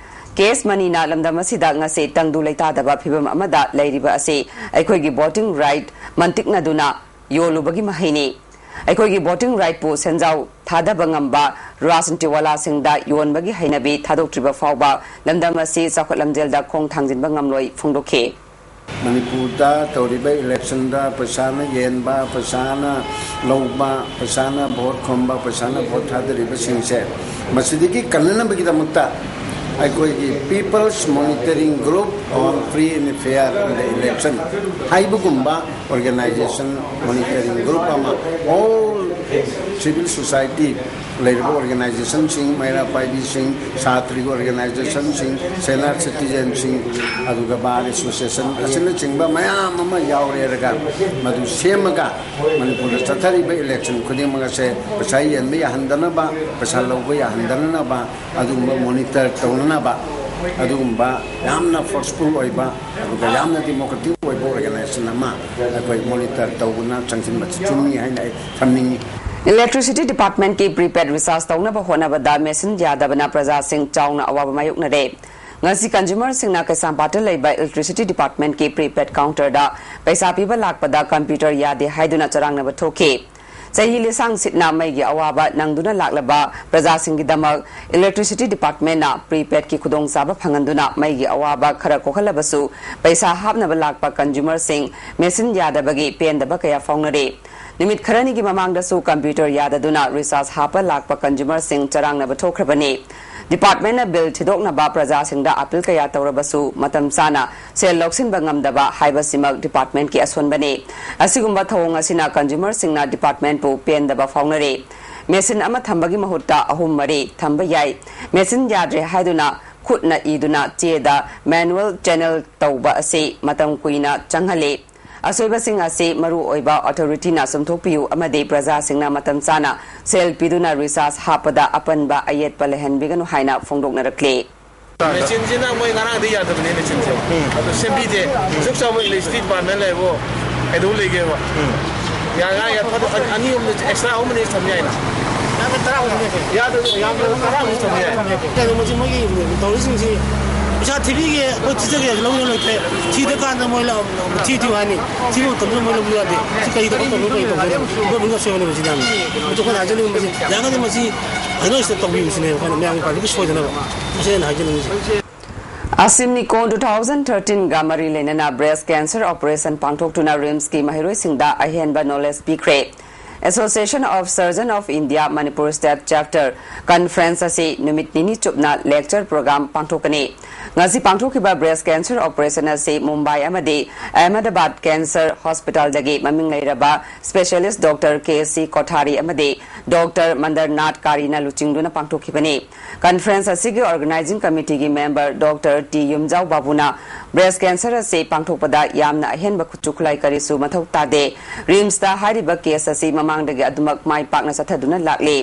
ꯀꯦꯁ ꯃꯅꯤꯅ ꯂꯝꯗꯝ ꯑꯁꯤꯗ ꯉꯁꯤ ꯇꯪꯗꯨ ꯂꯩꯇꯥꯗꯕ ꯐꯤꯕꯝ ꯑꯃꯗ ꯂꯩꯔꯤꯕ ꯑꯁꯤ ꯑꯩꯈꯣꯏꯒꯤ ꯚꯣꯇꯤꯡ ꯔꯥꯏꯠ ꯃꯟꯇꯤꯛꯅꯗꯨꯅ ꯌꯣꯜꯂꯨꯕꯒꯤ ꯃꯍꯩꯅꯤ꯫ ꯑꯩꯈꯣꯏꯒꯤ ꯚꯣꯇꯤꯡ ꯔꯥꯏꯠꯄꯨ ꯁꯦꯟꯖꯥꯎ ꯊꯥꯗꯕ ꯉꯝꯕ ꯔꯥꯖꯅꯤꯇꯤꯋꯥꯂꯥꯁꯤꯡꯗ ꯌꯣꯟꯕꯒꯤ ꯍꯩꯅꯕꯤ ꯊꯥꯗꯣꯛꯇ꯭ꯔꯤꯕ ꯐꯥꯎꯕ ꯂꯝꯗꯝ ꯑꯁꯤ ꯆꯥꯎꯈꯠ ꯂꯝꯖꯦꯜꯗ ꯈꯣꯡ ꯊꯥꯡꯖꯤꯟꯕ ꯉꯝꯂꯣꯏ ꯐꯣꯡꯗꯣꯛꯈꯤ꯫ ꯃꯅꯤꯄꯨꯔꯗ ꯇꯧꯔꯤꯕ ꯏꯂꯦꯛꯁꯟꯗ ꯄꯩꯁꯥꯅ ꯌꯦꯟꯕ, ꯄꯩꯁꯥꯅ ꯂꯧꯕ, ꯄꯩꯁꯥꯅ ꯚꯣꯠ ꯈꯣꯝꯕ, ꯄꯩꯁꯥꯅ ꯚꯣꯠ ꯊꯥꯗꯔꯤꯕꯁꯤꯡꯁꯦ ꯃꯁꯤꯗꯒꯤ ꯀꯟꯅꯅꯕꯒꯤꯗꯃꯛꯇ ꯑꯩꯈꯣꯏꯒꯤ People's Monitoring Group on Free and Fair in the Election ꯍꯥꯏꯕꯒꯨꯝꯕ organization, monitoring group ꯑꯃ, all civil society ꯂꯩꯔꯤꯕ organizationꯁꯤꯡ, ꯃꯩꯔꯥ ꯄꯥꯏꯕꯤꯁꯤꯡ, ꯁꯥꯇ꯭ꯔꯒꯤ organizationꯁꯤꯡ, senior citizenꯁꯤꯡ, ꯑꯗꯨꯒ bar association ꯑꯁꯤꯅꯆꯤꯡꯕ ꯃꯌꯥꯝ ꯑꯃ ꯌꯥꯎꯔꯦꯔꯒ ꯃꯗꯨ ꯁꯦꯝꯃꯒ ꯃꯅꯤꯄꯨꯔꯗ ꯆꯠꯊꯔꯤꯕ election ꯈꯨꯗꯤꯡꯃꯛ ꯑꯁꯦ ꯄꯩꯁꯥ ꯌꯦꯟꯕ ꯌꯥꯍꯟꯗꯅꯕ, ꯄꯩꯁꯥ ꯂꯧꯕ ꯌꯥꯍꯟꯗꯅꯕ, ꯑꯗꯨꯒꯨꯝꯕ monitor ꯇꯧꯅꯅꯕ, ꯑꯗꯨꯒꯨꯝꯕ ꯌꯥꯝꯅ forceful ꯑꯣꯏꯕ, ꯑꯗꯨꯒ ꯌꯥꯝꯅ democratic ꯑꯣꯏꯕ organization ꯑꯃ ꯑꯩꯈꯣꯏ monitor ꯇꯧꯗꯨꯅ ꯆꯪꯁꯤꯟꯕꯁꯤ ꯆꯨꯝꯃꯤ ꯍꯥꯏꯅ ꯑꯩ ꯊꯝꯅꯤꯡꯉꯤ꯫ Electricity Departmentꯀꯤ prepaid recharge ꯇꯧꯅꯕ ꯍꯣꯠꯅꯕꯗ ꯃꯦꯁꯤꯟ ꯌꯥꯗꯕꯅ ꯄ꯭ꯔꯖꯥꯁꯤꯡ ꯆꯥꯎꯅ ꯑꯋꯥꯕ ꯃꯥꯌꯣꯛꯅꯔꯦ꯫ ꯉꯁꯤ consumerꯁꯤꯡꯅ ꯀꯩꯁꯥꯝꯄꯥꯠꯇ ꯂꯩꯕ Electricity Departmentꯀꯤ prepaid counterꯗ ꯄꯩꯁꯥ ꯄꯤꯕ ꯂꯥꯛꯄꯗ computer ꯌꯥꯗꯦ ꯍꯥꯏꯗꯨꯅ ꯆꯔꯥꯡꯅꯕ ꯊꯣꯛꯈꯤ꯫ ꯆꯍꯤ ꯂꯤꯁꯥꯡ ꯁꯤꯠꯅ ꯃꯩꯒꯤ ꯑꯋꯥꯕ ꯅꯪꯗꯨꯅ ꯂꯥꯛꯂꯕ ꯄ꯭ꯔꯖꯥꯁꯤꯡꯒꯤꯗꯃꯛ Electricity Departmentꯅ prepaidꯀꯤ ꯈꯨꯗꯣꯡꯆꯥꯕ ꯐꯪꯍꯟꯗꯨꯅ ꯃꯩꯒꯤ ꯑꯋꯥꯕ ꯈꯔ ꯀꯣꯛꯍꯜꯂꯕꯁꯨ, ꯄꯩꯁꯥ ꯍꯥꯞꯅꯕ ꯂꯥꯛꯄ consumerꯁꯤꯡ ꯃꯦꯁꯤꯟ ꯌꯥꯗꯕꯒꯤ ꯄꯦꯟꯗꯕ ꯀꯌꯥ ꯐꯥꯎꯅꯔꯤ꯫ ꯅꯨꯃꯤꯠ ꯈꯔꯅꯤꯒꯤ ꯃꯃꯥꯡꯗꯁꯨ computer ꯌꯥꯗꯗꯨꯅ recharge ꯍꯥꯞꯄ ꯂꯥꯛꯄ consumerꯁꯤꯡ ꯆꯔꯥꯡꯅꯕ ꯊꯣꯛꯈ꯭ꯔꯕꯅꯤ꯫ Departmentꯅ bill ꯊꯤꯗꯣꯛꯅꯕ ꯄ꯭ꯔꯖꯥꯁꯤꯡꯗ appeal ꯀꯌꯥ ꯇꯧꯔꯕꯁꯨ, ꯃꯇꯝ ꯆꯥꯅ ꯁꯦꯜ ꯂꯧꯁꯤꯟꯕ ꯉꯝꯗꯕ ꯍꯥꯏꯕꯁꯤꯃꯛ departmentꯀꯤ ꯑꯁꯣꯟꯕꯅꯤ꯫ ꯑꯁꯤꯒꯨꯝꯕ ꯊꯧꯑꯣꯡ ꯑꯁꯤꯅ consumerꯁꯤꯡꯅ departmentꯄꯨ ꯄꯦꯟꯗꯕ ꯐꯥꯎꯅꯔꯤ꯫ ꯃꯦꯁꯤꯟ ꯑꯃ ꯊꯝꯕꯒꯤ ꯃꯍꯨꯠꯇ ꯑꯍꯨꯝ ꯃꯔꯤ ꯊꯝꯕ ꯌꯥꯏ꯫ ꯃꯦꯁꯤꯟ ꯌꯥꯗ꯭ꯔꯦ ꯍꯥꯏꯗꯨꯅ ꯈꯨꯠꯅ ꯏꯗꯨꯅ ꯆꯦꯗ manual channel ꯇꯧꯕ ꯑꯁꯤ ꯃꯇꯝ ꯀꯨꯏꯅ ꯆꯪꯍꯜꯂꯤ꯫ ꯑꯁꯣꯏꯕꯁꯤꯡ ꯑꯁꯤ ꯃꯔꯨ ꯑꯣꯏꯕ authorityꯅ ꯆꯨꯝꯊꯣꯛꯄꯤꯌꯨ ꯑꯃꯗꯤ ꯄ꯭ꯔꯖꯥꯁꯤꯡꯅ ꯃꯇꯝ ꯆꯥꯅ ꯁꯦꯜ ꯄꯤꯗꯨꯅ recharge ꯍꯥꯞꯄꯗ ꯑꯄꯟꯕ ꯑꯌꯦꯠꯄ ꯂꯩꯍꯟꯕꯤꯒꯅꯨ ꯍꯥꯏꯅ ꯐꯣꯡꯗꯣꯛꯅꯔꯛꯂꯤ꯫ ꯃꯦꯆꯤꯟꯁꯤꯅ ꯃꯣꯏ ꯉꯔꯥꯡꯗꯤ ꯌꯥꯗꯕꯅꯦ, ꯃꯦꯆꯤꯟꯁꯦ꯫ ꯑꯗꯨ ꯁꯦꯝꯕꯤꯗꯦ꯫ ꯑꯁꯨꯛ ꯆꯥꯎꯕ electricity department ꯂꯩꯕꯨ ꯀꯩꯗꯧ ꯂꯩꯒꯦꯕ? ꯌꯥ-, ꯉꯔꯥꯡ ꯌꯥ-, ꯑꯅꯤ ꯑꯍꯨꯝꯗ extra ꯑꯍꯨꯝ ꯑꯅꯤ ꯊꯝ ꯌꯥꯏꯅ꯫ ꯌꯥꯗ꯭ꯔꯁꯨ ꯌꯥꯝꯗ꯭ꯔꯕꯗ ꯇꯔꯥꯃꯨꯛ ꯊꯝꯕ ꯌꯥꯏ꯫ ꯑꯗꯣ ꯃꯁꯤ ꯃꯣꯏꯒꯤ ꯇꯧꯔꯤꯁꯤꯡꯁꯤ ꯄꯩꯁꯥ ꯊꯤꯕꯤꯒꯦ, ꯑꯩꯈꯣꯏ ꯊꯤꯖꯒꯦ ꯂꯧꯅ ꯂꯩꯇ꯭ꯔꯦ꯫ ꯊꯤꯗ ꯀꯥꯟꯗ ꯃꯣꯏ ꯂꯥꯛꯑꯣ, ꯊꯤꯌꯨ ꯊꯤꯌꯨ ꯍꯥꯏꯅꯤ꯫ ꯊꯤꯕ ꯃꯇꯝꯗ ꯃꯣꯏ ꯂꯧꯕ ꯌꯥꯗꯦ꯫ ꯁꯤ ꯀꯔꯤ ꯊꯕꯛ ꯇꯧꯕꯅꯣ, ꯀꯔꯤ ꯇꯧꯗꯣꯏꯅꯣ? ꯒꯣꯔꯃꯦꯟꯒ ꯁꯣꯏꯍꯜꯂꯦꯕ ꯁꯤꯗꯤ ꯌꯥꯝꯅ꯫ ꯑꯗꯨ ꯑꯩꯈꯣꯏꯅ ꯍꯥꯏꯖꯅꯤꯡꯕꯁꯤ ꯌꯥꯔꯒꯗꯤ ꯃꯁꯤ ꯑꯅꯣꯏꯁꯤꯗ ꯇꯧꯕꯤꯕꯁꯤꯅꯦꯕ ꯑꯩꯈꯣꯏꯅ ꯃꯌꯥꯝꯒꯤ ꯄꯥꯕ꯭ꯂꯤꯛꯀꯤ ꯁꯣꯏꯗꯅꯕ꯫ ꯃꯁꯤ ꯑꯩꯅ ꯍꯥꯏꯖꯅꯤꯡꯉꯤꯁꯦ꯫ ꯑꯁꯤꯝ ꯅꯤꯀꯣꯟ ꯇꯨ ꯊꯥꯎꯖꯟ ꯊꯥꯔꯇꯤꯟꯒ ꯃꯔꯤ ꯂꯩꯅꯅ ꯕ꯭ꯔꯦꯁ ꯀꯦꯟꯁꯔ ꯑꯣꯄꯔꯦꯁꯟ ꯄꯥꯡꯊꯣꯛꯇꯨꯅ ꯔꯤꯝꯁꯀꯤ ꯃꯍꯩꯔꯣꯏꯁꯤꯡꯗ ꯑꯍꯦꯟꯕ ꯅꯣꯂꯦꯖ ꯄꯤꯈ꯭ꯔꯦ꯫ Association of Surgeon of India Manipur State Chapter Conference ꯑꯁꯤ ꯅꯨꯃꯤꯠ ꯅꯤꯅꯤ ꯆꯨꯞꯅ ꯂꯦꯛꯆꯔ ꯄ꯭ꯔꯣꯒ꯭ꯔꯥꯝ ꯄꯥꯡꯊꯣꯛꯀꯅꯤ꯫ ꯉꯁꯤ ꯄꯥꯡꯊꯣꯛꯈꯤꯕ ꯕ꯭ꯔꯦꯁ ꯀꯦꯟꯁꯔ ꯑꯣꯄꯔꯦꯁꯟ ꯑꯁꯤ ꯃꯨꯝꯕꯥꯏ ꯑꯃꯗꯤ ꯑꯍꯃꯗꯕꯥꯗ ꯀꯦꯟꯁꯔ ꯍꯣꯁꯄꯤꯇꯥꯜꯗꯒꯤ ꯃꯃꯤꯡ ꯂꯩꯔꯕ ꯁ꯭ꯄꯦꯁꯤꯌꯦꯂꯤꯁ꯭ꯠ ꯗꯣꯛꯇꯔ ꯀꯦ ꯁꯤ ꯀꯣꯊꯥꯔꯤ ꯑꯃꯗꯤ ꯗꯣꯛꯇꯔ ꯃꯟꯗꯔꯅꯥꯊ ꯀꯥꯔꯤꯅ ꯂꯨꯆꯤꯡꯗꯨꯅ ꯄꯥꯡꯊꯣꯛꯈꯤꯕꯅꯤ꯫ ꯀꯟꯐꯔꯦꯟꯁ ꯑꯁꯤꯒꯤ ꯑꯣꯔꯒꯅꯥꯏꯖꯤꯡ ꯀꯃꯤꯇꯤꯒꯤ ꯃꯦꯝꯕꯔ ꯗꯣꯛꯇꯔ ꯇꯤ ꯌꯨꯝꯖꯥꯎ ꯕꯥꯕꯨꯅ ꯕ꯭ꯔꯦꯁ ꯀꯦꯟꯁꯔ ꯑꯁꯤ ꯄꯥꯡꯊꯣꯛꯄꯗ ꯌꯥꯝꯅ ꯑꯍꯦꯟꯕ ꯈꯨꯠꯁꯨ ꯈꯨꯠꯂꯥꯏ ꯀꯔꯤꯁꯨ ꯃꯊꯧ ꯇꯥꯗꯦ꯫ ꯔꯤꯝꯁꯇ ꯍꯥꯏꯔꯤꯕ ꯀꯦꯁ ꯑꯁꯤ ꯃꯃꯥꯡꯗꯒꯤ ꯑꯗꯨꯃꯛ ꯃꯥꯏ ꯄꯥꯛꯅ ꯆꯠꯊꯗꯨꯅ ꯂꯥꯛꯂꯤ꯫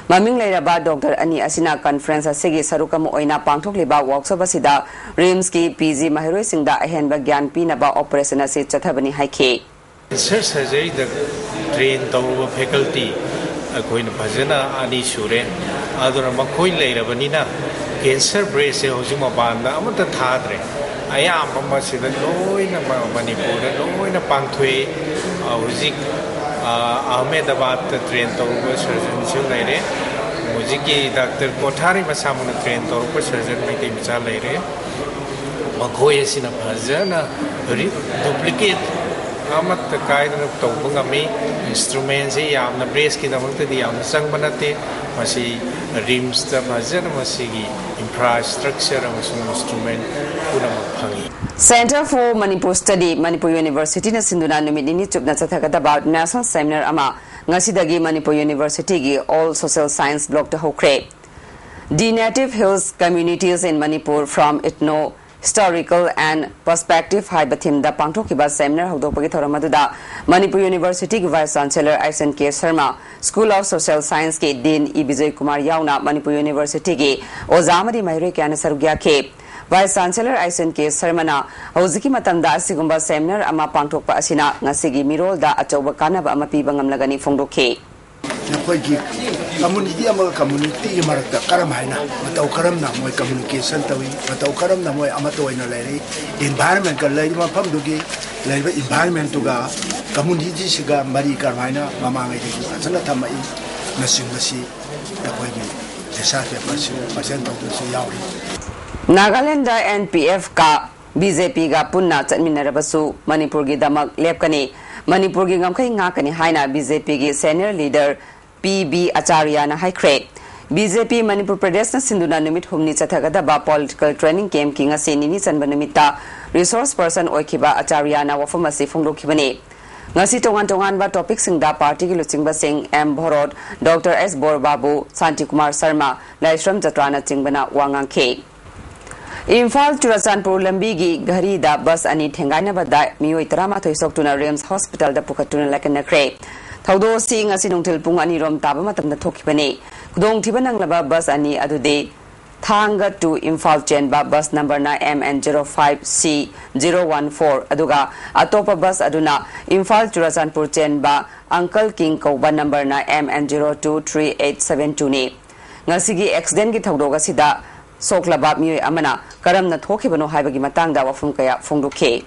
ꯃꯃꯤꯡ ꯂꯩꯔꯕ ꯗꯣꯛꯇꯔ ꯑꯅꯤ ꯑꯁꯤꯅ ꯀꯟꯐꯔꯦꯟꯁ ꯑꯁꯤꯒꯤ ꯁꯔꯨꯛ ꯑꯃ ꯑꯣꯏꯅ ꯄꯥꯡꯊꯣꯛꯂꯤꯕ ꯋꯥꯔꯛꯁꯣꯞ ꯑꯁꯤꯗ ꯔꯤꯝꯁꯀꯤ ꯄꯤ ꯖꯤ ꯃꯍꯩꯔꯣꯏꯁꯤꯡꯗ ꯑꯍꯦꯟꯕ ꯒ꯭ꯌꯥꯟ ꯄꯤꯅꯕ ꯑꯣꯄꯔꯦꯁꯟ ꯑꯁꯤ ꯆꯠꯊꯕꯅꯤ ꯍꯥꯏꯈꯤ꯫ ꯀꯦꯟꯁꯔ ꯁꯔꯖꯔꯤꯗ ꯇ꯭ꯔꯦꯟ ꯇꯧꯔꯕ ꯐꯦꯀꯜꯇꯤ ꯑꯩꯈꯣꯏꯅ ꯐꯖꯅ ꯑꯅꯤ ꯁꯨꯔꯦ꯫ ꯑꯗꯨꯅ ꯃꯈꯣꯏ ꯂꯩꯔꯕꯅꯤꯅ ꯀꯦꯟꯁꯔ ꯕ꯭ꯔꯦꯁꯁꯦ ꯍꯧꯖꯤꯛ ꯃꯄꯥꯟꯗ ꯑꯃꯠꯇ ꯊꯥꯗ꯭ꯔꯦ꯫ ꯑꯌꯥꯝꯕ ꯃꯁꯤꯗ ꯂꯣꯏꯅ ꯃ- ꯃꯅꯤꯄꯨꯔꯗ ꯂꯣꯏꯅ ꯄꯥꯡꯊꯣꯛꯏ꯫ ꯑ, ꯍꯧꯖꯤꯛ ꯑ, ꯑꯍꯃꯦꯗꯕꯥꯗꯇ ꯇ꯭ꯔꯦꯟ ꯇꯧꯔꯨꯕ ꯁꯔꯖꯟꯁꯨ ꯂꯩꯔꯦ꯫ ꯍꯧꯖꯤꯛꯀꯤ ꯗꯥꯛꯇꯔ ꯀꯣꯊꯥꯔꯤ ꯃꯁꯥꯃꯛꯅ ꯇ꯭ꯔꯦꯟ ꯇꯧꯔꯛꯄ ꯁꯔꯖꯟ ꯃꯩꯇꯩ ꯃꯆꯥ ꯂꯩꯔꯦ꯫ ꯃꯈꯣꯏ ꯑꯁꯤꯅ ꯐꯖꯅ ꯗꯨꯄ꯭ꯂꯤꯀꯦꯠ ꯑꯃꯠꯇ ꯀꯥꯏꯗꯅ ꯇꯧꯕ ꯉꯝꯃꯤ꯫ ꯏꯟꯁꯇ꯭ꯔꯨꯃꯦꯟꯁꯤ ꯌꯥꯝꯅ ꯕ꯭ꯔꯦꯁꯀꯤꯗꯃꯛꯇꯗꯤ ꯌꯥꯝꯅ ꯆꯪꯕ ꯅꯠꯇꯦ꯫ ꯃꯁꯤ ꯔꯤꯝꯁꯇ ꯐꯖꯅ ꯃꯁꯤꯒꯤ ꯏꯟꯐ꯭ꯔꯥꯁ꯭ꯇ꯭ꯔꯛꯆꯔ ꯑꯃꯁꯨꯡ ꯏꯟꯁꯇ꯭ꯔꯨꯃꯦꯟ ꯄꯨꯝꯅꯃꯛ ꯐꯪꯏ꯫ Centre for Manipur Study, Manipur ꯌꯨꯅꯤꯚꯔꯁꯤꯇꯤꯅ ꯁꯤꯟꯗꯨꯅ ꯅꯨꯃꯤꯠ ꯅꯤꯅꯤ ꯆꯨꯞꯅ ꯆꯠꯊꯒꯗꯕ ꯅꯦꯁꯅꯦꯜ ꯁꯦꯃꯤꯅꯥꯔ ꯑꯃ ꯉꯁꯤꯗꯒꯤ ꯃꯅꯤꯄꯨꯔ ꯌꯨꯅꯤꯚꯔꯁꯤꯇꯤꯒꯤ ꯑꯣꯜ ꯁꯣꯁꯤꯌꯦꯜ ꯁꯥꯏꯟꯁ ꯕ꯭ꯂꯣꯛꯇ ꯍꯧꯈ꯭ꯔꯦ꯫ The Native Hills Communities in Manipur from Ethno Historical and Perspective ꯍꯥꯏꯕ ꯊꯤꯝꯗ ꯄꯥꯡꯊꯣꯛꯈꯤꯕ ꯁꯦꯃꯤꯅꯥꯔ ꯍꯧꯗꯣꯛꯄꯒꯤ ꯊꯧꯔꯝ ꯑꯗꯨꯗ ꯃꯅꯤꯄꯨꯔ ꯌꯨꯅꯤꯚꯔꯁꯤꯇꯤꯒꯤ vice chancellor H N K Sharma, school of social ꯁꯥꯏꯟꯁꯀꯤ ꯗꯤꯟ ꯏ ꯕꯤꯖꯣꯏ ꯀꯨꯃꯥꯔ ꯌꯥꯎꯅ ꯃꯅꯤꯄꯨꯔ ꯌꯨꯅꯤꯚꯔꯁꯤꯇꯤꯒꯤ ꯑꯣꯖꯥ ꯑꯃꯗꯤ ꯃꯍꯩꯔꯣꯏ ꯀꯌꯥꯅ ꯁꯔꯨꯛ ꯌꯥꯈꯤ꯫ ꯚꯥꯏꯁ ꯆꯥꯟꯁꯦꯂꯔ ꯑꯩꯆ ꯑꯦꯟ ꯀꯦ ꯁꯔꯃꯅ ꯍꯧꯖꯤꯛꯀꯤ ꯃꯇꯝꯗ ꯑꯁꯤꯒꯨꯝꯕ ꯁꯦꯃꯤꯅꯥꯔ ꯑꯃ ꯄꯥꯡꯊꯣꯛꯄ ꯑꯁꯤꯅ ꯉꯁꯤꯒꯤ ꯃꯤꯔꯣꯜꯗ ꯑꯆꯧꯕ ꯀꯥꯟꯅꯕ ꯑꯃ ꯄꯤꯕ ꯉꯝꯂꯒꯅꯤ ꯐꯣꯡꯗꯣꯛꯈꯤ꯫ ꯑꯩꯈꯣꯏꯒꯤ ꯀꯝꯃꯨꯅꯤꯇꯤ ꯑꯃꯒ ꯀꯝꯃꯨꯅꯤꯇꯤꯒꯤ ꯃꯔꯛꯇ ꯀꯔꯝ ꯍꯥꯏꯅ, ꯃꯇꯧ ꯀꯔꯝꯅ ꯃꯣꯏ ꯀꯝꯃ꯭ꯌꯨꯅꯤꯀꯦꯁꯟ ꯇꯧꯏ, ꯃꯇꯧ ꯀꯔꯝꯅ ꯃꯣꯏ ꯑꯃꯠꯇ ꯑꯣꯏꯅ ꯂꯩꯔꯤ, ꯏꯟꯚꯥꯏꯔꯟꯃꯦꯟꯀ ꯂꯩꯔꯤꯕ ꯃꯐꯝꯗꯨꯒꯤ ꯂꯩꯔꯤꯕ ꯏꯟꯚꯥꯏꯔꯟꯃꯦꯟꯇꯨꯒ ꯀꯝꯃꯨꯅꯤꯇꯤꯁꯤꯒ ꯃꯔꯤ ꯀꯔꯝꯍꯥꯏꯅ ꯃꯃꯥꯡꯉꯩꯗꯒꯤ ꯐꯖꯅ ꯊꯝꯃꯛꯏ, ꯅꯆꯤꯡꯕꯁꯤ ꯑꯩꯈꯣꯏꯒꯤ ꯔꯤꯁꯥꯔꯆ ꯄꯦꯄꯔꯁꯤ ꯄ꯭ꯔꯖꯦꯟ ꯇꯧꯗꯨꯅꯁꯨ ꯌꯥꯎꯔꯤ꯫ ꯅꯥꯒꯥꯂꯦꯟꯗ ꯑꯦꯟ ꯄꯤ ꯑꯦꯐꯀ ꯕꯤ ꯖꯦ ꯄꯤꯒ ꯄꯨꯟꯅ ꯆꯠꯃꯤꯟꯅꯔꯕꯁꯨ ꯃꯅꯤꯄꯨꯔꯒꯤꯗꯃꯛ ꯂꯦꯞꯀꯅꯤ, ꯃꯅꯤꯄꯨꯔꯒꯤ ꯉꯝꯈꯩ ꯉꯥꯛꯀꯅꯤ ꯍꯥꯏꯅ ꯕꯤ ꯖꯦ ꯄꯤꯒꯤ ꯁꯦꯅꯤꯌꯔ ꯂꯤꯗꯔ ꯄꯤ ꯕꯤ ꯑꯆꯥꯔꯌꯥꯅ ꯍꯥꯏꯈ꯭ꯔꯦ꯫ ꯕꯤ ꯖꯦ ꯄꯤ ꯃꯅꯤꯄꯨꯔ ꯄ꯭ꯔꯗꯦꯁꯅ ꯁꯤꯟꯗꯨꯅ ꯅꯨꯃꯤꯠ ꯍꯨꯝꯅꯤ ꯆꯠꯊꯒꯗꯕ ꯄꯣꯂꯤꯇꯤꯀꯦꯜ ꯇ꯭ꯔꯦꯅꯤꯡ ꯀꯦꯝꯞꯀꯤ ꯉꯁꯤ ꯅꯤꯅꯤ ꯆꯟꯕ ꯅꯨꯃꯤꯠꯇ ꯔꯤꯁꯣꯔꯁ ꯄꯔꯁꯟ ꯑꯣꯏꯈꯤꯕ ꯑꯆꯥꯔꯌꯥꯅ ꯋꯥꯐꯝ ꯑꯁꯤ ꯐꯣꯡꯗꯣꯛꯈꯤꯕꯅꯤ꯫ ꯉꯁꯤ ꯇꯣꯉꯥꯟ ꯇꯣꯉꯥꯟꯕ ꯇꯣꯄꯤꯛꯁꯤꯡꯗ ꯄꯥꯔꯇꯤꯒꯤ ꯂꯨꯆꯤꯡꯕꯁꯤꯡ ꯑꯦꯝ ꯚꯣꯔꯣꯠ, ꯗꯣꯛꯇꯔ ꯑꯦꯁ ꯕꯣꯔꯕꯥꯕꯨ, ꯁꯥꯟꯇꯤꯀꯨꯃꯥꯔ ꯁꯔꯃ, ꯂꯥꯏꯁ꯭ꯔꯝ ꯆꯇ꯭ꯔꯥꯅꯆꯤꯡꯕꯅ ꯋꯥ ꯉꯥꯡꯈꯤ꯫ ꯏꯝꯐꯥꯜ ꯆꯨꯔꯆꯥꯟꯄꯨꯔ ꯂꯝꯕꯤꯒꯤ ꯘꯔꯤꯗ ꯕꯁ ꯑꯅꯤ ꯊꯦꯡꯒꯥꯏꯅꯕꯗ ꯃꯤꯑꯣꯏ ꯇꯔꯥꯃꯥꯊꯣꯏ ꯁꯣꯛꯇꯨꯅ ꯔꯤꯝꯁ ꯍꯣꯁꯄꯤꯇꯥꯜꯗ ꯄꯨꯈꯠꯇꯨꯅ ꯂꯥꯏꯀꯠꯅꯈ꯭ꯔꯦ꯫ ꯊꯧꯗꯣꯛ ꯑꯁꯤ ꯉꯁꯤ ꯅꯨꯡꯊꯤꯜ ꯄꯨꯡ ꯑꯅꯤꯔꯣꯝ ꯇꯥꯕ ꯃꯇꯝꯗ ꯊꯣꯛꯈꯤꯕꯅꯤ꯫ ꯈꯨꯗꯣꯡꯊꯤꯕ ꯅꯪꯂꯕ ꯕꯁ ꯑꯅꯤ ꯑꯗꯨꯗꯤ ꯊꯥꯡꯒ to ꯏꯝꯐꯥꯜ ꯆꯦꯟꯕ ꯕꯁ ꯅꯝꯕꯔꯅ M N zero five C zero one four ꯑꯗꯨꯒ ꯑꯇꯣꯞꯄ ꯕꯁ ꯑꯗꯨꯅ ꯏꯝꯐꯥꯜ ꯆꯨꯔꯆꯥꯟꯄꯨꯔ ꯆꯦꯟꯕ ꯑꯪꯀꯜ ꯀꯤꯡ ꯀꯧꯕ ꯅꯝꯕꯔꯅ M N zero two three eight seven two ꯅꯤ꯫ ꯉꯁꯤꯒꯤ ꯑꯦꯛꯁꯤꯗꯦꯟꯒꯤ ꯊꯧꯗꯣꯛ ꯑꯁꯤꯗ ꯁꯣꯛꯂꯕ ꯃꯤꯑꯣꯏ ꯑꯃꯅ ꯀꯔꯝꯅ ꯊꯣꯛꯈꯤꯕꯅꯣ ꯍꯥꯏꯕꯒꯤ ꯃꯇꯥꯡꯗ ꯋꯥꯐꯝ ꯀꯌꯥ ꯐꯣꯡꯗꯣꯛꯈꯤ꯫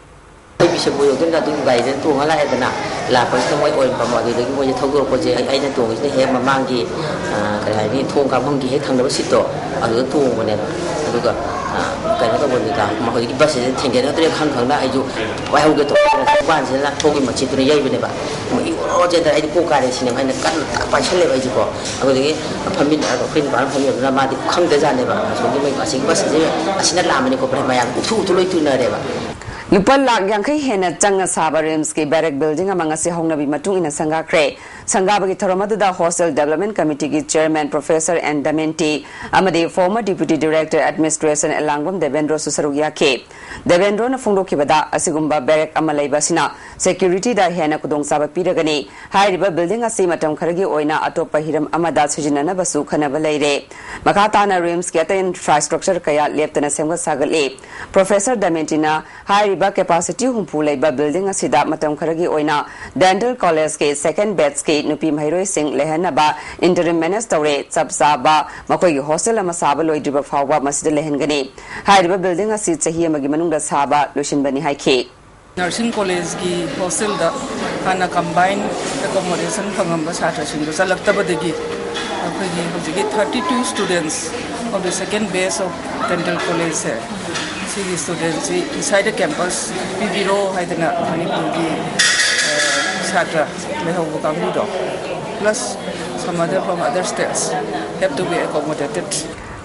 ꯑꯩ ꯕꯤꯁꯦꯝꯄꯨꯔ ꯌꯧꯗꯣꯏꯅ ꯑꯗꯨꯝ ꯒꯥꯔꯤꯗ ꯇꯣꯡꯉ ꯂꯥꯛꯑꯦꯗꯅ, ꯂꯥꯛꯄꯁꯤꯗ ꯃꯣꯏ ꯑꯣꯏꯔꯝꯕ ꯑꯗꯨꯗꯒꯤ ꯃꯣꯏꯁꯦ ꯊꯧꯗꯣꯔꯛꯄꯁꯦ ꯑꯩ- ꯑꯩꯅ ꯇꯣꯡꯉꯤꯁꯤꯅ ꯍꯦꯛ ꯃꯃꯥꯡꯒꯤ, ꯑ, ꯀꯔꯤ ꯍꯥꯏꯅꯤ, ꯊꯣꯡ ꯀꯥꯞꯐꯝꯒꯤ ꯍꯦꯛ ꯊꯪꯅꯕ ꯁꯤꯠꯇꯣ ꯑꯗꯨꯗ ꯇꯣꯡꯕꯅꯦꯕ꯫ ꯑꯗꯨꯒ, ꯑ, ꯀꯩꯅꯣ ꯇꯧꯕꯅꯤꯗ, ꯍꯧꯖꯤꯛꯀꯤ ꯕꯁꯁꯤꯗ ꯊꯦꯡꯒꯦꯅꯗ꯭ꯔꯦ ꯈꯪ ꯈꯪꯅ ꯑꯩꯁꯨ ꯋꯥꯏꯍꯧꯒꯦ ꯇꯧꯕ ꯀꯥꯟꯁꯤꯗꯅ ꯊꯣꯡꯒꯤ ꯃꯆꯦꯠꯇꯨꯅ ꯌꯩꯕꯅꯦꯕ꯫ ꯃꯣꯏ ꯏꯔꯣ ꯆꯦꯟꯗꯅ ꯑꯩꯗꯤ ꯀꯣꯛ ꯀꯥꯏꯔꯦ ꯁꯤꯅꯦꯕ ꯑꯩꯅ ꯀꯟꯅ ꯄꯥꯏꯁꯜꯂꯦꯕ ꯑꯩꯁꯦꯀꯣ꯫ ꯑꯗꯨꯗꯒꯤ ꯐꯝꯃꯤꯟꯅꯔꯒ ꯑꯩꯈꯣꯏ ꯅꯨꯄꯥꯅ ꯐꯝꯃꯤꯟꯅꯕꯗꯨꯅ ꯃꯥꯗꯤ ꯈꯪꯗꯖꯥꯠꯅꯦꯕ, ꯑꯁꯣꯝꯒꯤ ꯃꯣꯏ ꯑꯁꯤꯒꯤ ꯕꯁꯁꯦ ꯑꯁꯤꯅ ꯂꯥꯝꯕꯅꯤ ꯈꯣꯠꯄꯅꯤ ꯃꯌꯥꯝ ꯎꯊꯨ ꯎꯊꯨ ꯂꯣꯏ ꯇꯨꯅꯔꯦꯕ꯫ ꯂꯨꯄꯥ ꯂꯥꯈ ꯌꯥꯡꯈꯩ ꯍꯦꯟꯅ ꯆꯪꯅ ꯁꯥꯕ ꯔꯤꯝꯁꯀꯤ ꯕꯦꯔꯦꯛ ꯕꯤꯜꯗꯤꯡ ꯑꯃ ꯉꯁꯤ ꯍꯧꯅꯕꯤ ꯃꯇꯨꯡ ꯏꯟꯅ ꯁꯪꯒꯥꯈ꯭ꯔꯦ꯫ ꯁꯪꯒꯥꯕꯒꯤ ꯊꯧꯔꯝ ꯑꯗꯨꯗ ꯍꯣꯁꯇꯦꯜ ꯗꯤꯕꯦꯂꯞꯃꯦꯟ ꯀꯃꯤꯇꯤꯒꯤ ꯆꯦꯌꯔꯃꯦꯟ ꯄ꯭ꯔꯣꯐꯦꯁꯔ ꯑꯦꯟ ꯗꯃꯦꯟꯇꯤ ꯑꯃꯗꯤ former deputy director administration Elangbam ꯗꯦꯕꯦꯟꯗ꯭ꯔꯣꯁꯨ ꯁꯔꯨꯛ ꯌꯥꯈꯤ꯫ ꯗꯦꯕꯦꯟꯗ꯭ꯔꯣꯅ ꯐꯣꯡꯗꯣꯛꯈꯤꯕꯗ, ꯑꯁꯤꯒꯨꯝꯕ ꯕꯦꯔꯦꯛ ꯑꯃ ꯂꯩꯕ ꯑꯁꯤꯅ ꯁꯦꯀ꯭ꯌꯨꯔꯤꯇꯤꯗ ꯍꯦꯟꯅ ꯈꯨꯗꯣꯡꯆꯥꯕ ꯄꯤꯔꯒꯅꯤ꯫ ꯍꯥꯏꯔꯤꯕ ꯕꯤꯜꯗꯤꯡ ꯑꯁꯤ ꯃꯇꯝ ꯈꯔꯒꯤ ꯑꯣꯏꯅ ꯑꯇꯣꯞꯄ ꯍꯤꯔꯝ ꯑꯃꯗ ꯁꯤꯖꯤꯟꯅꯅꯕꯁꯨ ꯈꯟꯅꯕ ꯂꯩꯔꯦ꯫ ꯃꯈꯥ ꯇꯥꯅ ꯔꯤꯝꯁꯀꯤ ꯑꯇꯩ ꯏꯟꯐ꯭ꯔꯥꯁ꯭ꯇ꯭ꯔꯛꯆꯔ ꯀꯌꯥ ꯂꯦꯞꯇꯅ ꯁꯦꯝꯒꯠ ꯁꯥꯒꯠꯂꯤ꯫ ꯄ꯭ꯔꯣꯐꯦꯁꯔ ꯗꯃꯦꯟꯇꯤꯅ ꯍꯥꯏꯔꯤꯕ ꯀꯦꯄꯥꯁꯤꯇꯤ ꯍꯨꯝꯐꯨ ꯂꯩꯕ ꯕꯤꯜꯗꯤꯡ ꯑꯁꯤꯗ ꯃꯇꯝ ꯈꯔꯒꯤ ꯑꯣꯏꯅ ꯗꯦꯟꯇꯦꯜ ꯀꯣꯂꯦꯖꯀꯤ ꯁꯦꯀꯦꯟ ꯕꯦꯆꯀꯤ ꯅꯨꯄꯤ ꯃꯍꯩꯔꯣꯏꯁꯤꯡ ꯂꯩꯍꯟꯅꯕ ꯏꯟꯇꯔꯤꯝ ꯃꯦꯅꯦꯖ ꯇꯧꯔꯦ꯫ ꯆꯞ ꯆꯥꯕ ꯃꯈꯣꯏꯒꯤ ꯍꯣꯁꯇꯦꯜ ꯑꯃ ꯁꯥꯕ ꯂꯣꯏꯗ꯭ꯔꯤꯕ ꯐꯥꯎꯕ ꯃꯁꯤꯗ ꯂꯩꯍꯟꯒꯅꯤ꯫ ꯍꯥꯏꯔꯤꯕ ꯕꯤꯜꯗꯤꯡ ꯑꯁꯤ ꯆꯍꯤ ꯑꯃꯒꯤ ꯃꯅꯨꯡꯗ ꯁꯥꯕ ꯂꯣꯏꯁꯤꯟꯕꯅꯤ ꯍꯥꯏꯈꯤ꯫ ꯅꯔꯁꯤꯡ ꯀꯣꯂꯦꯖꯀꯤ ꯍꯣꯁꯇꯦꯜꯗ ꯍꯥꯟꯅ ꯀꯝꯕꯥꯏꯟ ꯑꯦꯀꯣꯃꯣꯗꯦꯁꯟ ꯐꯪꯉꯝꯕ ꯁꯥꯇ꯭ꯔꯁꯤꯡꯗꯣ ꯆꯠꯂꯛꯇꯕꯗꯒꯤ ꯑꯩꯈꯣꯏꯒꯤ ꯍꯧꯖꯤꯛꯀꯤ thirty two students of the second batch of dental college ꯁꯦ, ꯁꯤꯒꯤ ꯁ꯭ꯇꯨꯗꯦꯟꯁꯤ ꯏꯟꯁꯥꯏꯗ ꯀꯦꯝꯄꯁ ꯄꯤꯕꯤꯔꯣ ꯍꯥꯏꯗꯅ ꯃꯅꯤꯄꯨꯔꯒꯤ ꯁꯥꯇ꯭ꯔ ꯂꯩꯍꯧꯕ ꯀꯥꯡꯕꯨꯗꯣ, plus some other from other states, have to be accommodated.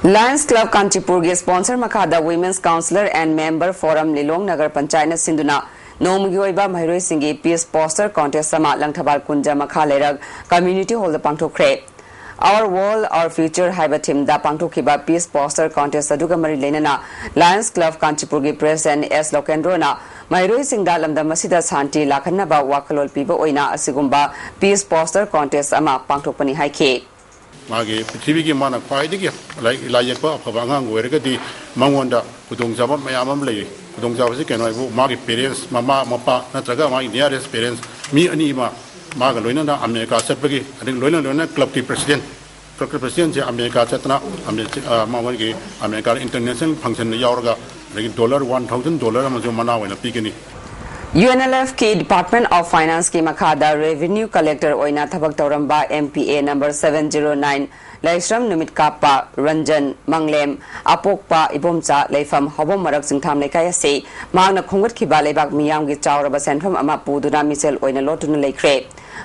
Lions Club ꯀꯥꯟꯆꯤꯄꯨꯔꯒꯤ ꯁ꯭ꯄꯣꯟꯁꯔ ꯃꯈꯥꯗ Women's Councillor and Member Forum ꯂꯤꯂꯣꯡ ꯅꯒꯔ ꯄꯟꯆꯥꯌꯠꯅ ꯁꯤꯟꯗꯨꯅ ꯅꯣꯡꯃꯒꯤ ꯑꯣꯏꯕ ꯃꯍꯩꯔꯣꯏꯁꯤꯡꯒꯤ ꯄꯤꯁ ꯄꯣꯁꯇꯔ ꯀꯣꯟꯇꯦꯁ ꯑꯃ ꯂꯪꯊꯕꯥꯜ ꯀꯨꯟꯖ ꯃꯈꯥ ꯂꯩꯔꯛ ꯀꯝꯃ꯭ꯌꯨꯅꯤꯇꯤ ꯍꯣꯜꯗ ꯄꯥꯡꯊꯣꯛꯈ꯭ꯔꯦ꯫ Our World, Our Future ꯍꯥꯏꯕ ꯊꯤꯝꯗ ꯄꯥꯡꯊꯣꯛꯈꯤꯕ ꯄꯤꯁ ꯄꯣꯁꯇꯔ ꯀꯣꯟꯇꯦꯁ ꯑꯗꯨꯒ ꯃꯔꯤ ꯂꯩꯅꯅ ꯂꯥꯌꯟꯁ ꯀ꯭ꯂꯕ ꯀꯥꯟꯆꯤꯄꯨꯔꯒꯤ ꯄ꯭ꯔꯦꯁꯤꯗꯦꯟꯠ ꯑꯦꯁ ꯂꯣꯀꯦꯟꯗ꯭ꯔꯣꯅ ꯃꯍꯩꯔꯣꯏꯁꯤꯡꯗ ꯂꯝꯗꯝ ꯑꯁꯤꯗ ꯁꯥꯟꯇꯤ ꯂꯥꯛꯍꯟꯅꯕ ꯋꯥꯈꯜꯂꯣꯟ ꯄꯤꯕ ꯑꯣꯏꯅ ꯑꯁꯤꯒꯨꯝꯕ ꯄꯤꯁ ꯄꯣꯁꯇꯔ ꯀꯣꯟꯇꯦꯁ ꯑꯃ ꯄꯥꯡꯊꯣꯛꯄꯅꯤ ꯍꯥꯏꯈꯤ꯫ ꯃꯥꯒꯤ ꯄ꯭ꯔꯤꯊꯤꯕꯤꯒꯤ ꯃꯥꯅ ꯈ꯭ꯋꯥꯏꯗꯒꯤ ꯂꯥꯏ ꯂꯥꯏ ꯌꯦꯛꯄ ꯑꯐꯕ ꯑꯉꯥꯡ ꯑꯣꯏꯔꯒꯗꯤ ꯃꯉꯣꯟꯗ ꯈꯨꯗꯣꯡꯆꯥꯕ ꯃꯌꯥꯝ ꯑꯃ ꯂꯩ꯫ ꯈꯨꯗꯣꯡꯆꯥꯕꯁꯤ ꯀꯩꯅꯣ ꯍꯥꯏꯕꯨ ꯃꯥꯒꯤ ꯄꯦꯔꯦꯟꯁ, ꯃꯃꯥ ꯃꯄꯥ ꯅꯠꯇ꯭ꯔꯒ ꯃꯥꯒꯤ ꯅꯤꯌꯥꯔꯦꯁ ꯄꯦꯔꯦꯟꯁ ꯃꯤ ꯑꯅꯤ ꯑꯃ ꯃꯥꯒ ꯂꯣꯏꯅꯅ ꯑꯃꯦꯔꯤꯀꯥ ꯆꯠꯄꯒꯤ, ꯑꯗꯒꯤ ꯂꯣꯏꯅ ꯂꯣꯏꯅꯅ ꯀ꯭ꯂꯕꯀꯤ ꯄ꯭ꯔꯦꯁꯤꯗꯦꯟꯠ, ꯀ꯭ꯂꯕꯀꯤ ꯄ꯭ꯔꯦꯁꯤꯗꯦꯟꯠꯁꯦ ꯑꯃꯦꯔꯤꯀꯥ ꯆꯠꯇꯅ ꯑꯃꯦꯔꯤꯀꯥ ꯃꯉꯣꯟꯒꯤ ꯑꯃꯦꯔꯤꯀꯥꯗ ꯏꯟꯇꯔꯅꯦꯁꯅꯦꯜ ꯐꯪꯁꯟꯗ ꯌꯥꯎꯔꯒ ꯑꯗꯒꯤ ꯗꯣꯂꯔ ꯋꯥꯟ ꯊꯥꯎꯖꯟ ꯗꯣꯂꯔ ꯑꯃꯁꯨ ꯃꯅꯥ ꯑꯣꯏꯅ ꯄꯤꯒꯅꯤ꯫ ꯌꯨ ꯑꯦꯟ ꯑꯦꯜ ꯑꯦꯐꯀꯤ Department of Financeꯀꯤ ꯃꯈꯥꯗ ꯔꯦꯚꯤꯅ꯭ꯌꯨ ꯀꯂꯦꯛꯇꯔ ꯑꯣꯏꯅ ꯊꯕꯛ ꯇꯧꯔꯝꯕ M P A number seven zero nine ꯂꯥꯏꯁ꯭ꯔꯝ ꯅꯨꯃꯤꯠꯀꯥꯞꯄ ꯔꯟꯖꯟ ꯃꯪꯂꯦꯝ ꯑꯄꯣꯛꯄ ꯏꯕꯣꯝꯆꯥ ꯂꯩꯐꯝ ꯍꯧꯕꯝ ꯃꯔꯛ ꯆꯤꯡꯊꯥꯝ ꯂꯩꯀꯥꯏ ꯑꯁꯤ ꯃꯍꯥꯛꯅ ꯈꯣꯝꯒꯠꯈꯤꯕ ꯂꯩꯕꯥꯛ ꯃꯤꯌꯥꯝꯒꯤ ꯆꯥꯎꯔꯕ ꯁꯦꯟꯐꯝ ꯑꯃ ꯄꯨꯗꯨꯅ ꯃꯤꯆꯦꯜ ꯑꯣꯏꯅ ꯂꯣꯠꯇꯨꯅ ꯂꯩꯈ꯭ꯔꯦ꯫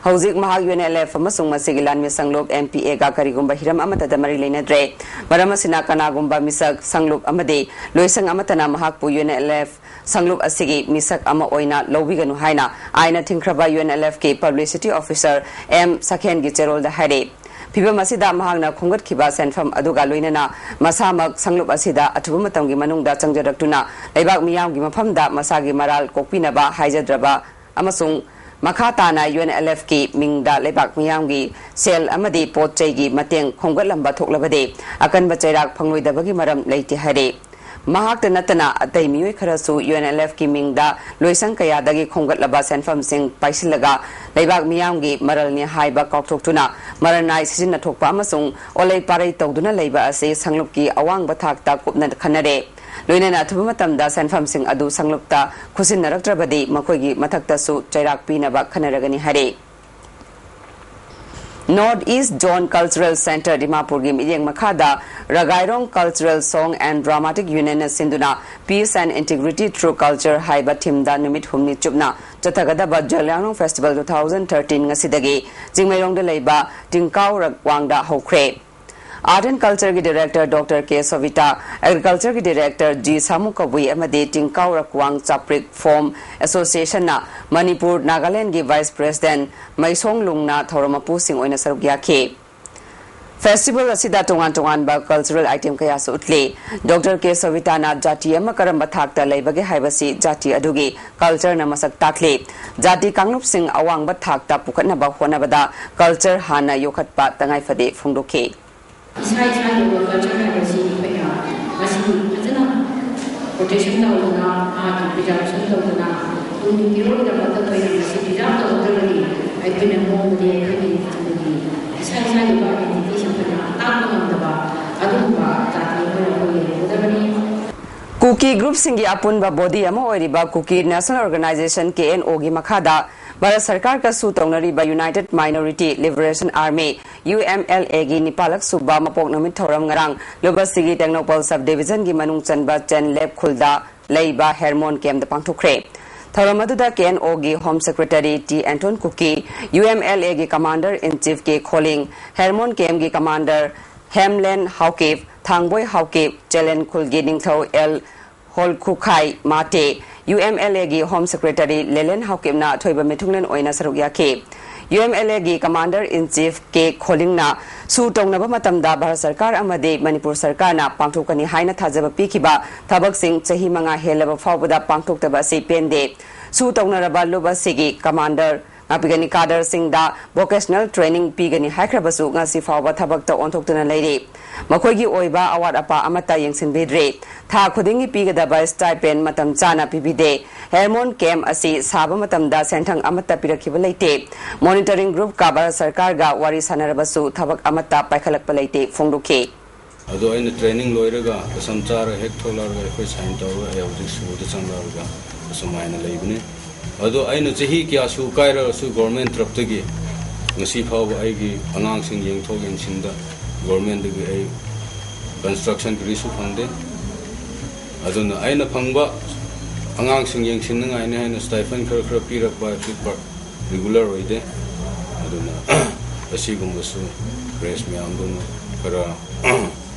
ꯍꯧꯖꯤꯛ ꯃꯍꯥꯛ ꯌꯨ ꯑꯦꯟ ꯑꯦꯜ ꯑꯦꯐ ꯑꯃꯁꯨꯡ ꯃꯁꯤꯒꯤ ꯂꯥꯟꯃꯤ ꯁꯪꯂꯨꯞ ꯑꯦꯝ ꯄꯤ ꯑꯦꯒ ꯀꯔꯤꯒꯨꯝꯕ ꯍꯤꯔꯝ ꯑꯃꯠꯇꯗ ꯃꯔꯤ ꯂꯩꯅꯗ꯭ꯔꯦ꯫ ꯃꯔꯝ ꯑꯁꯤꯅ ꯀꯅꯥꯒꯨꯝꯕ ꯃꯤꯁꯛ, ꯁꯪꯂꯨꯞ ꯑꯃꯗꯤ ꯂꯣꯏꯁꯪ ꯑꯃꯠꯇꯅ ꯃꯍꯥꯛꯄꯨ ꯌꯨ ꯑꯦꯟ ꯑꯦꯜ ꯑꯦꯐ ꯁꯪꯂꯨꯞ ꯑꯁꯤꯒꯤ ꯃꯤꯁꯛ ꯑꯃ ꯑꯣꯏꯅ ꯂꯧꯕꯤꯒꯅꯨ ꯍꯥꯏꯅ ꯑꯥꯏꯟꯅ ꯊꯤꯡꯈ꯭ꯔꯕ ꯌꯨ ꯑꯦꯟ ꯑꯦꯜ ꯑꯦꯐꯀꯤ ꯄꯕ꯭ꯂꯤꯁꯤꯇꯤ ꯑꯣꯐꯤꯁꯔ ꯑꯦꯝ ꯁꯈꯦꯟꯒꯤ ꯆꯦꯔꯣꯜꯗ ꯍꯥꯏꯔꯤ꯫ ꯐꯤꯚꯝ ꯑꯁꯤꯗ ꯃꯍꯥꯛꯅ ꯈꯣꯝꯒꯠꯈꯤꯕ ꯁꯦꯟꯐꯝ ꯑꯗꯨꯒ ꯂꯣꯏꯅꯅ ꯃꯁꯥꯃꯛ ꯁꯪꯂꯨꯞ ꯑꯁꯤꯗ ꯑꯊꯨꯕ ꯃꯇꯝꯒꯤ ꯃꯅꯨꯡꯗ ꯆꯪꯖꯔꯛꯇꯨꯅ ꯂꯩꯕꯥꯛ ꯃꯤꯌꯥꯝꯒꯤ ꯃꯐꯝꯗ ꯃꯁꯥꯒꯤ ꯃꯔꯥꯜ ꯀꯣꯛꯄꯤꯅꯕ ꯍꯥꯏꯖꯗ꯭ꯔꯕ ꯑꯃꯁꯨꯡ ꯃꯈꯥ ꯇꯥꯅ ꯌꯨ ꯑꯦꯟ ꯑꯦꯜ ꯑꯦꯐꯀꯤ ꯃꯤꯡꯗ ꯂꯩꯕꯥꯛ ꯃꯤꯌꯥꯝꯒꯤ ꯁꯦꯜ ꯑꯃꯗꯤ ꯄꯣꯠ ꯆꯩꯒꯤ ꯃꯇꯦꯡ ꯈꯣꯝꯒꯠꯂꯝꯕ ꯊꯣꯛꯂꯕꯗꯤ ꯑꯀꯟꯕ ꯆꯩꯔꯥꯛ ꯐꯪꯂꯣꯏꯗꯕꯒꯤ ꯃꯔꯝ ꯂꯩꯇꯦ ꯍꯥꯏꯔꯤ꯫ ꯃꯍꯥꯛꯇ ꯅꯠꯇꯅ ꯑꯇꯩ ꯃꯤꯑꯣꯏ ꯈꯔꯁꯨ UNLFꯀꯤ ꯃꯤꯡꯗ ꯂꯣꯏꯁꯪ ꯀꯌꯥꯗꯒꯤ ꯈꯣꯝꯒꯠꯂꯕ ꯁꯦꯟꯐꯝꯁꯤꯡ ꯄꯥꯏꯁꯤꯜꯂꯒ ꯂꯩꯕꯥꯛ ꯃꯤꯌꯥꯝꯒꯤ ꯃꯔꯜꯅꯤ ꯍꯥꯏꯕ ꯀꯥꯎꯊꯣꯛꯇꯨꯅ ꯃꯔꯜ ꯅꯥꯏ ꯁꯤꯖꯤꯟꯅꯊꯣꯛꯄ ꯑꯃꯁꯨꯡ ꯑꯣꯂꯩ ꯄꯥꯔꯩ ꯇꯧꯗꯨꯅ ꯂꯩꯕ ꯑꯁꯤ ꯁꯪꯂꯨꯞꯀꯤ ꯑꯋꯥꯡꯕ ꯊꯥꯛꯇ ꯀꯨꯞꯅ ꯈꯟꯅꯔꯦ꯫ ꯂꯣꯏꯅꯅ ꯑꯊꯨꯕ ꯃꯇꯝꯗ ꯁꯦꯟꯐꯝꯁꯤꯡ ꯑꯗꯨ ꯁꯪꯂꯨꯞꯇ ꯈꯨꯠꯁꯤꯟꯅꯔꯛꯇ꯭ꯔꯕꯗꯤ ꯃꯈꯣꯏꯒꯤ ꯃꯊꯛꯇꯁꯨ ꯆꯩꯔꯥꯛ ꯄꯤꯅꯕ ꯈꯟꯅꯔꯒꯅꯤ ꯍꯥꯏꯔꯦ꯫ North East Zone Cultural Centre ꯗꯤꯃꯥꯄꯨꯔꯒꯤ ꯃꯤꯠꯌꯦꯡ ꯃꯈꯥꯗ ꯔꯒꯥꯏꯔꯣꯡ Cultural Song and Dramatic Unionꯅ ꯁꯤꯟꯗꯨꯅ Peace and Integrity Through Culture ꯍꯥꯏꯕ ꯊꯤꯝꯗ ꯅꯨꯃꯤꯠ ꯍꯨꯝꯅꯤ ꯆꯨꯞꯅ ꯆꯠꯊꯒꯗꯕ ꯖꯨꯂꯤꯌꯥꯡꯔꯣꯡ Festival two thousand thirteen ꯉꯁꯤꯗꯒꯤ ꯆꯤꯡꯃꯩꯔꯣꯡꯗ ꯂꯩꯕ ꯇꯤꯡꯀꯥꯎ ꯔꯛꯋꯥꯡꯗ ꯍꯧꯈ꯭ꯔꯦ꯫ Art and Cultureꯒꯤ Director Doctor K ꯁꯣꯚꯤꯇꯥ, Agricultureꯒꯤ Director G ꯁꯥꯃꯨ ꯀꯕꯨꯏ ꯑꯃꯗꯤ ꯇꯤꯡꯀꯥꯎ ꯔꯛꯋꯥꯡ ꯆꯥꯄ꯭ꯔꯤꯛ Farm Associationꯅ ꯃꯅꯤꯄꯨꯔ ꯅꯥꯒꯥꯂꯦꯟꯒꯤ Vice President ꯃꯩꯁꯣꯡ ꯂꯨꯡꯅ ꯊꯧꯔꯝ ꯃꯄꯨꯁꯤꯡ ꯑꯣꯏꯅ ꯁꯔꯨꯛ ꯌꯥꯈꯤ꯫ Festival ꯑꯁꯤꯗ ꯇꯣꯉꯥꯟ ꯇꯣꯉꯥꯟꯕ cultural item ꯀꯌꯥꯁꯨ ꯎꯠꯂꯤ꯫ Doctor K ꯁꯣꯚꯤꯇꯥꯅ ꯖꯥꯇꯤ ꯑꯃ ꯀꯔꯝꯕ ꯊꯥꯛꯇ ꯂꯩꯕꯒꯦ ꯍꯥꯏꯕꯁꯤ ꯖꯥꯇꯤ ꯑꯗꯨꯒꯤ cultureꯅ ꯃꯁꯛ ꯇꯥꯛꯂꯤ꯫ ꯖꯥꯇꯤ ꯀꯥꯡꯂꯨꯞꯁꯤꯡ ꯑꯋꯥꯡꯕ ꯊꯥꯛꯇ ꯄꯨꯈꯠꯅꯕ ꯍꯣꯠꯅꯕꯗ culture ꯍꯥꯟꯅ ꯌꯣꯛꯈꯠꯄ ꯇꯉꯥꯏ ꯐꯗꯦ ꯐꯣꯡꯗꯣꯛꯈꯤ꯫ ꯏꯁꯥ ꯏꯁꯥꯒꯤ ꯑꯣꯏꯕ culture ꯍꯥꯏꯕꯁꯤ ꯑꯩꯈꯣꯏꯅ ꯃꯁꯤ ꯐꯖꯅ protection ꯇꯧꯗꯅ, ꯃꯍꯥꯛꯀꯤ preservation ꯇꯧꯗꯅ, ꯇꯨꯡꯒꯤ ꯃꯤꯔꯣꯜꯒꯤꯗꯃꯛꯇ ꯑꯩꯈꯣꯏꯅ ꯃꯁꯤ preserve ꯇꯧꯍꯧꯗ꯭ꯔꯒꯗꯤ ꯑꯩꯈꯣꯏꯅ ꯅꯣꯡꯃꯗꯤ ꯑꯩꯈꯣꯏꯒꯤ ꯇꯨꯡꯒꯤ ꯏꯁꯥ ꯏꯁꯥꯒꯤ ꯑꯣꯏꯕ identityꯁꯤ ꯑꯩꯈꯣꯏꯅ ꯇꯥꯛꯄ ꯉꯝꯗꯕ ꯑꯗꯨꯒꯨꯝꯕ ꯖꯥꯇꯤ ꯑꯃ ꯑꯣꯏꯅ ꯑꯩꯈꯣꯏ ꯂꯩꯍꯧꯒꯗꯕꯅꯤ꯫ ꯀꯨꯀꯤ group ꯁꯤꯡꯒꯤ ꯑꯄꯨꯟꯕ body ꯑꯃ ꯑꯣꯏꯔꯤꯕ Kuki National Organisation, KNOꯒꯤ ꯃꯈꯥꯗ ꯚꯥꯔꯠ ꯁꯔꯀꯥꯔꯒ ꯁꯨ ꯇꯧꯅꯔꯤꯕ United Minority Liberation Army, UMLAꯒꯤ ꯅꯤꯄꯥꯜꯂꯛ ꯁꯨꯕ ꯃꯄꯣꯛ ꯅꯨꯃꯤꯠ ꯊꯧꯔꯝ ꯉꯔꯥꯡ ꯂꯨꯕꯁꯤꯒꯤ ꯇꯦꯡꯅꯧꯄꯜ sub divisionꯒꯤ ꯃꯅꯨꯡ ꯆꯟꯕ ꯆꯦꯟꯂꯦꯞ ꯈꯨꯜꯗ ꯂꯩꯕ ꯍꯦꯔꯃꯣꯟ campꯇ ꯄꯥꯡꯊꯣꯛꯈ꯭ꯔꯦ꯫ ꯊꯧꯔꯝ ꯑꯗꯨꯗ KNOꯒꯤ Home Secretary T Enthon Kuki, UMLAꯒꯤ Commander in Chief K Kholing, Hermon campꯀꯤ Commander ꯍꯦꯝꯂꯦꯟ ꯍꯥꯎꯀꯤꯞ, ꯊꯥꯡꯕꯣꯏ ꯍꯥꯎꯀꯤꯞ, ꯆꯦꯂꯦꯟ ꯈꯨꯜꯒꯤ ꯅꯤꯡꯊꯧ ꯑꯦꯜ ꯍꯣꯜꯈꯨꯈꯥꯏ ꯃꯥꯇꯦ, UMLAꯒꯤ Home Secretary ꯂꯦꯂꯦꯟ ꯍꯥꯎꯀꯤꯞꯅ ꯑꯊꯣꯏꯕ ꯃꯤꯊꯨꯡꯂꯦꯟ ꯑꯣꯏꯅ ꯁꯔꯨꯛ ꯌꯥꯈꯤ꯫ UMLAꯒꯤ Commander in Chief K ꯈꯣꯂꯤꯡꯅ ꯁꯨ ꯇꯧꯅꯕ ꯃꯇꯝꯗ ꯚꯥꯔꯠ ꯁꯔꯀꯥꯔ ꯑꯃꯗꯤ ꯃꯅꯤꯄꯨꯔ ꯁꯔꯀꯥꯔꯅ ꯄꯥꯡꯊꯣꯛꯀꯅꯤ ꯍꯥꯏꯅ ꯊꯥꯖꯕ ꯄꯤꯈꯤꯕ ꯊꯕꯛꯁꯤꯡ ꯆꯍꯤ ꯃꯉꯥ ꯍꯦꯜꯂꯕ ꯐꯥꯎꯕꯗ ꯄꯥꯡꯊꯣꯛꯇꯕ ꯑꯁꯤ ꯄꯦꯟꯗꯦ꯫ ꯁꯨ ꯇꯧꯅꯔꯕ ꯂꯨꯞ ꯑꯁꯤꯒꯤ Commander ꯄꯤꯒꯅꯤ꯫ ꯀꯥꯗꯔꯁꯤꯡꯗ ꯚꯣꯀꯦꯁꯅꯦꯜ ꯇ꯭ꯔꯦꯅꯤꯡ ꯄꯤꯒꯅꯤ ꯍꯥꯏꯈ꯭ꯔꯕꯁꯨ ꯉꯁꯤ ꯐꯥꯎꯕ ꯊꯕꯛꯇ ꯑꯣꯟꯊꯣꯛꯇꯨꯅ ꯂꯩꯔꯤ꯫ ꯃꯈꯣꯏꯒꯤ ꯑꯣꯏꯕ ꯑꯋꯥꯠ ꯑꯄꯥ ꯑꯃꯠꯇ ꯌꯦꯡꯁꯤꯟꯕꯤꯗ꯭ꯔꯤ꯫ ꯊꯥ ꯈꯨꯗꯤꯡꯒꯤ ꯄꯤꯒꯗꯕ ꯁ꯭ꯇꯥꯏꯄꯦꯟ ꯃꯇꯝ ꯆꯥꯅ ꯄꯤꯕꯤꯗꯦ꯫ ꯍꯦꯔꯃꯣꯟ ꯀꯦꯝꯞ ꯑꯁꯤ ꯁꯥꯕ ꯃꯇꯝꯗ ꯁꯦꯟꯊꯪ ꯑꯃꯠꯇ ꯄꯤꯔꯛꯈꯤꯕ ꯂꯩꯇꯦ꯫ ꯃꯣꯅꯤꯇꯔꯤꯡ ꯒ꯭ꯔꯨꯞꯀ ꯚꯥꯔꯠ ꯁꯔꯀꯥꯔꯒ ꯋꯥꯔꯤ ꯁꯥꯟꯅꯔꯕꯁꯨ ꯊꯕꯛ ꯑꯃꯠꯇ ꯄꯥꯏꯈꯠꯂꯛꯄ ꯂꯩꯇꯦ ꯐꯣꯡꯗꯣꯛꯈꯤ꯫ ꯑꯗꯣ ꯑꯩꯅ ꯇ꯭ꯔꯦꯅꯤꯡ ꯂꯣꯏꯔꯒ ꯀꯁꯝ ꯆꯥꯔꯒ ꯍꯦꯛ ꯊꯣꯛꯂꯛꯑꯒ ꯑꯩꯈꯣꯏ ꯁꯥꯏꯟ ꯇꯧꯔꯒ ꯑꯩ ꯍꯧꯖꯤꯛ ꯁꯨꯗ ꯆꯪꯂꯛꯑꯒ ꯑꯁꯨꯃꯥꯏꯅ ꯂꯩꯕꯅꯤ꯫ ꯑꯗꯣ ꯑꯩꯅ ꯆꯍꯤ ꯀꯌꯥ ꯁꯨ ꯀꯥꯏꯔꯒꯁꯨ ꯒꯣꯔꯃꯦꯟ ꯇꯔꯞꯇꯒꯤ ꯉꯁꯤ ꯐꯥꯎꯕ ꯑꯩꯒꯤ ꯑꯉꯥꯡꯁꯤꯡ ꯌꯦꯡꯊꯣꯛ ꯌꯦꯡꯁꯤꯟꯗ ꯒꯣꯔꯃꯦꯟꯗꯒꯤ ꯑꯩ ꯀꯟꯁꯇ꯭ꯔꯛꯁꯟ ꯀꯔꯤꯁꯨ ꯐꯪꯗꯦ꯫ ꯑꯗꯨꯅ ꯑꯩꯅ ꯐꯪꯕ ꯑꯉꯥꯡꯁꯤꯡ ꯌꯦꯡꯁꯤꯟꯅꯉꯥꯏꯅꯤ ꯍꯥꯏꯅ ꯁ꯭ꯇꯥꯏꯐꯟ ꯈꯔ ꯈꯔ ꯄꯤꯔꯛꯄ ꯍꯥꯏꯕꯁꯤ ꯄꯔ-, ꯔꯤꯒꯨꯂꯔ ꯑꯣꯏꯗꯦ꯫ ꯑꯗꯨꯅ ꯑꯁꯤꯒꯨꯝꯕꯁꯨ ꯄ꯭ꯔꯦꯁ ꯃꯌꯥꯝꯗꯨꯅ ꯈꯔ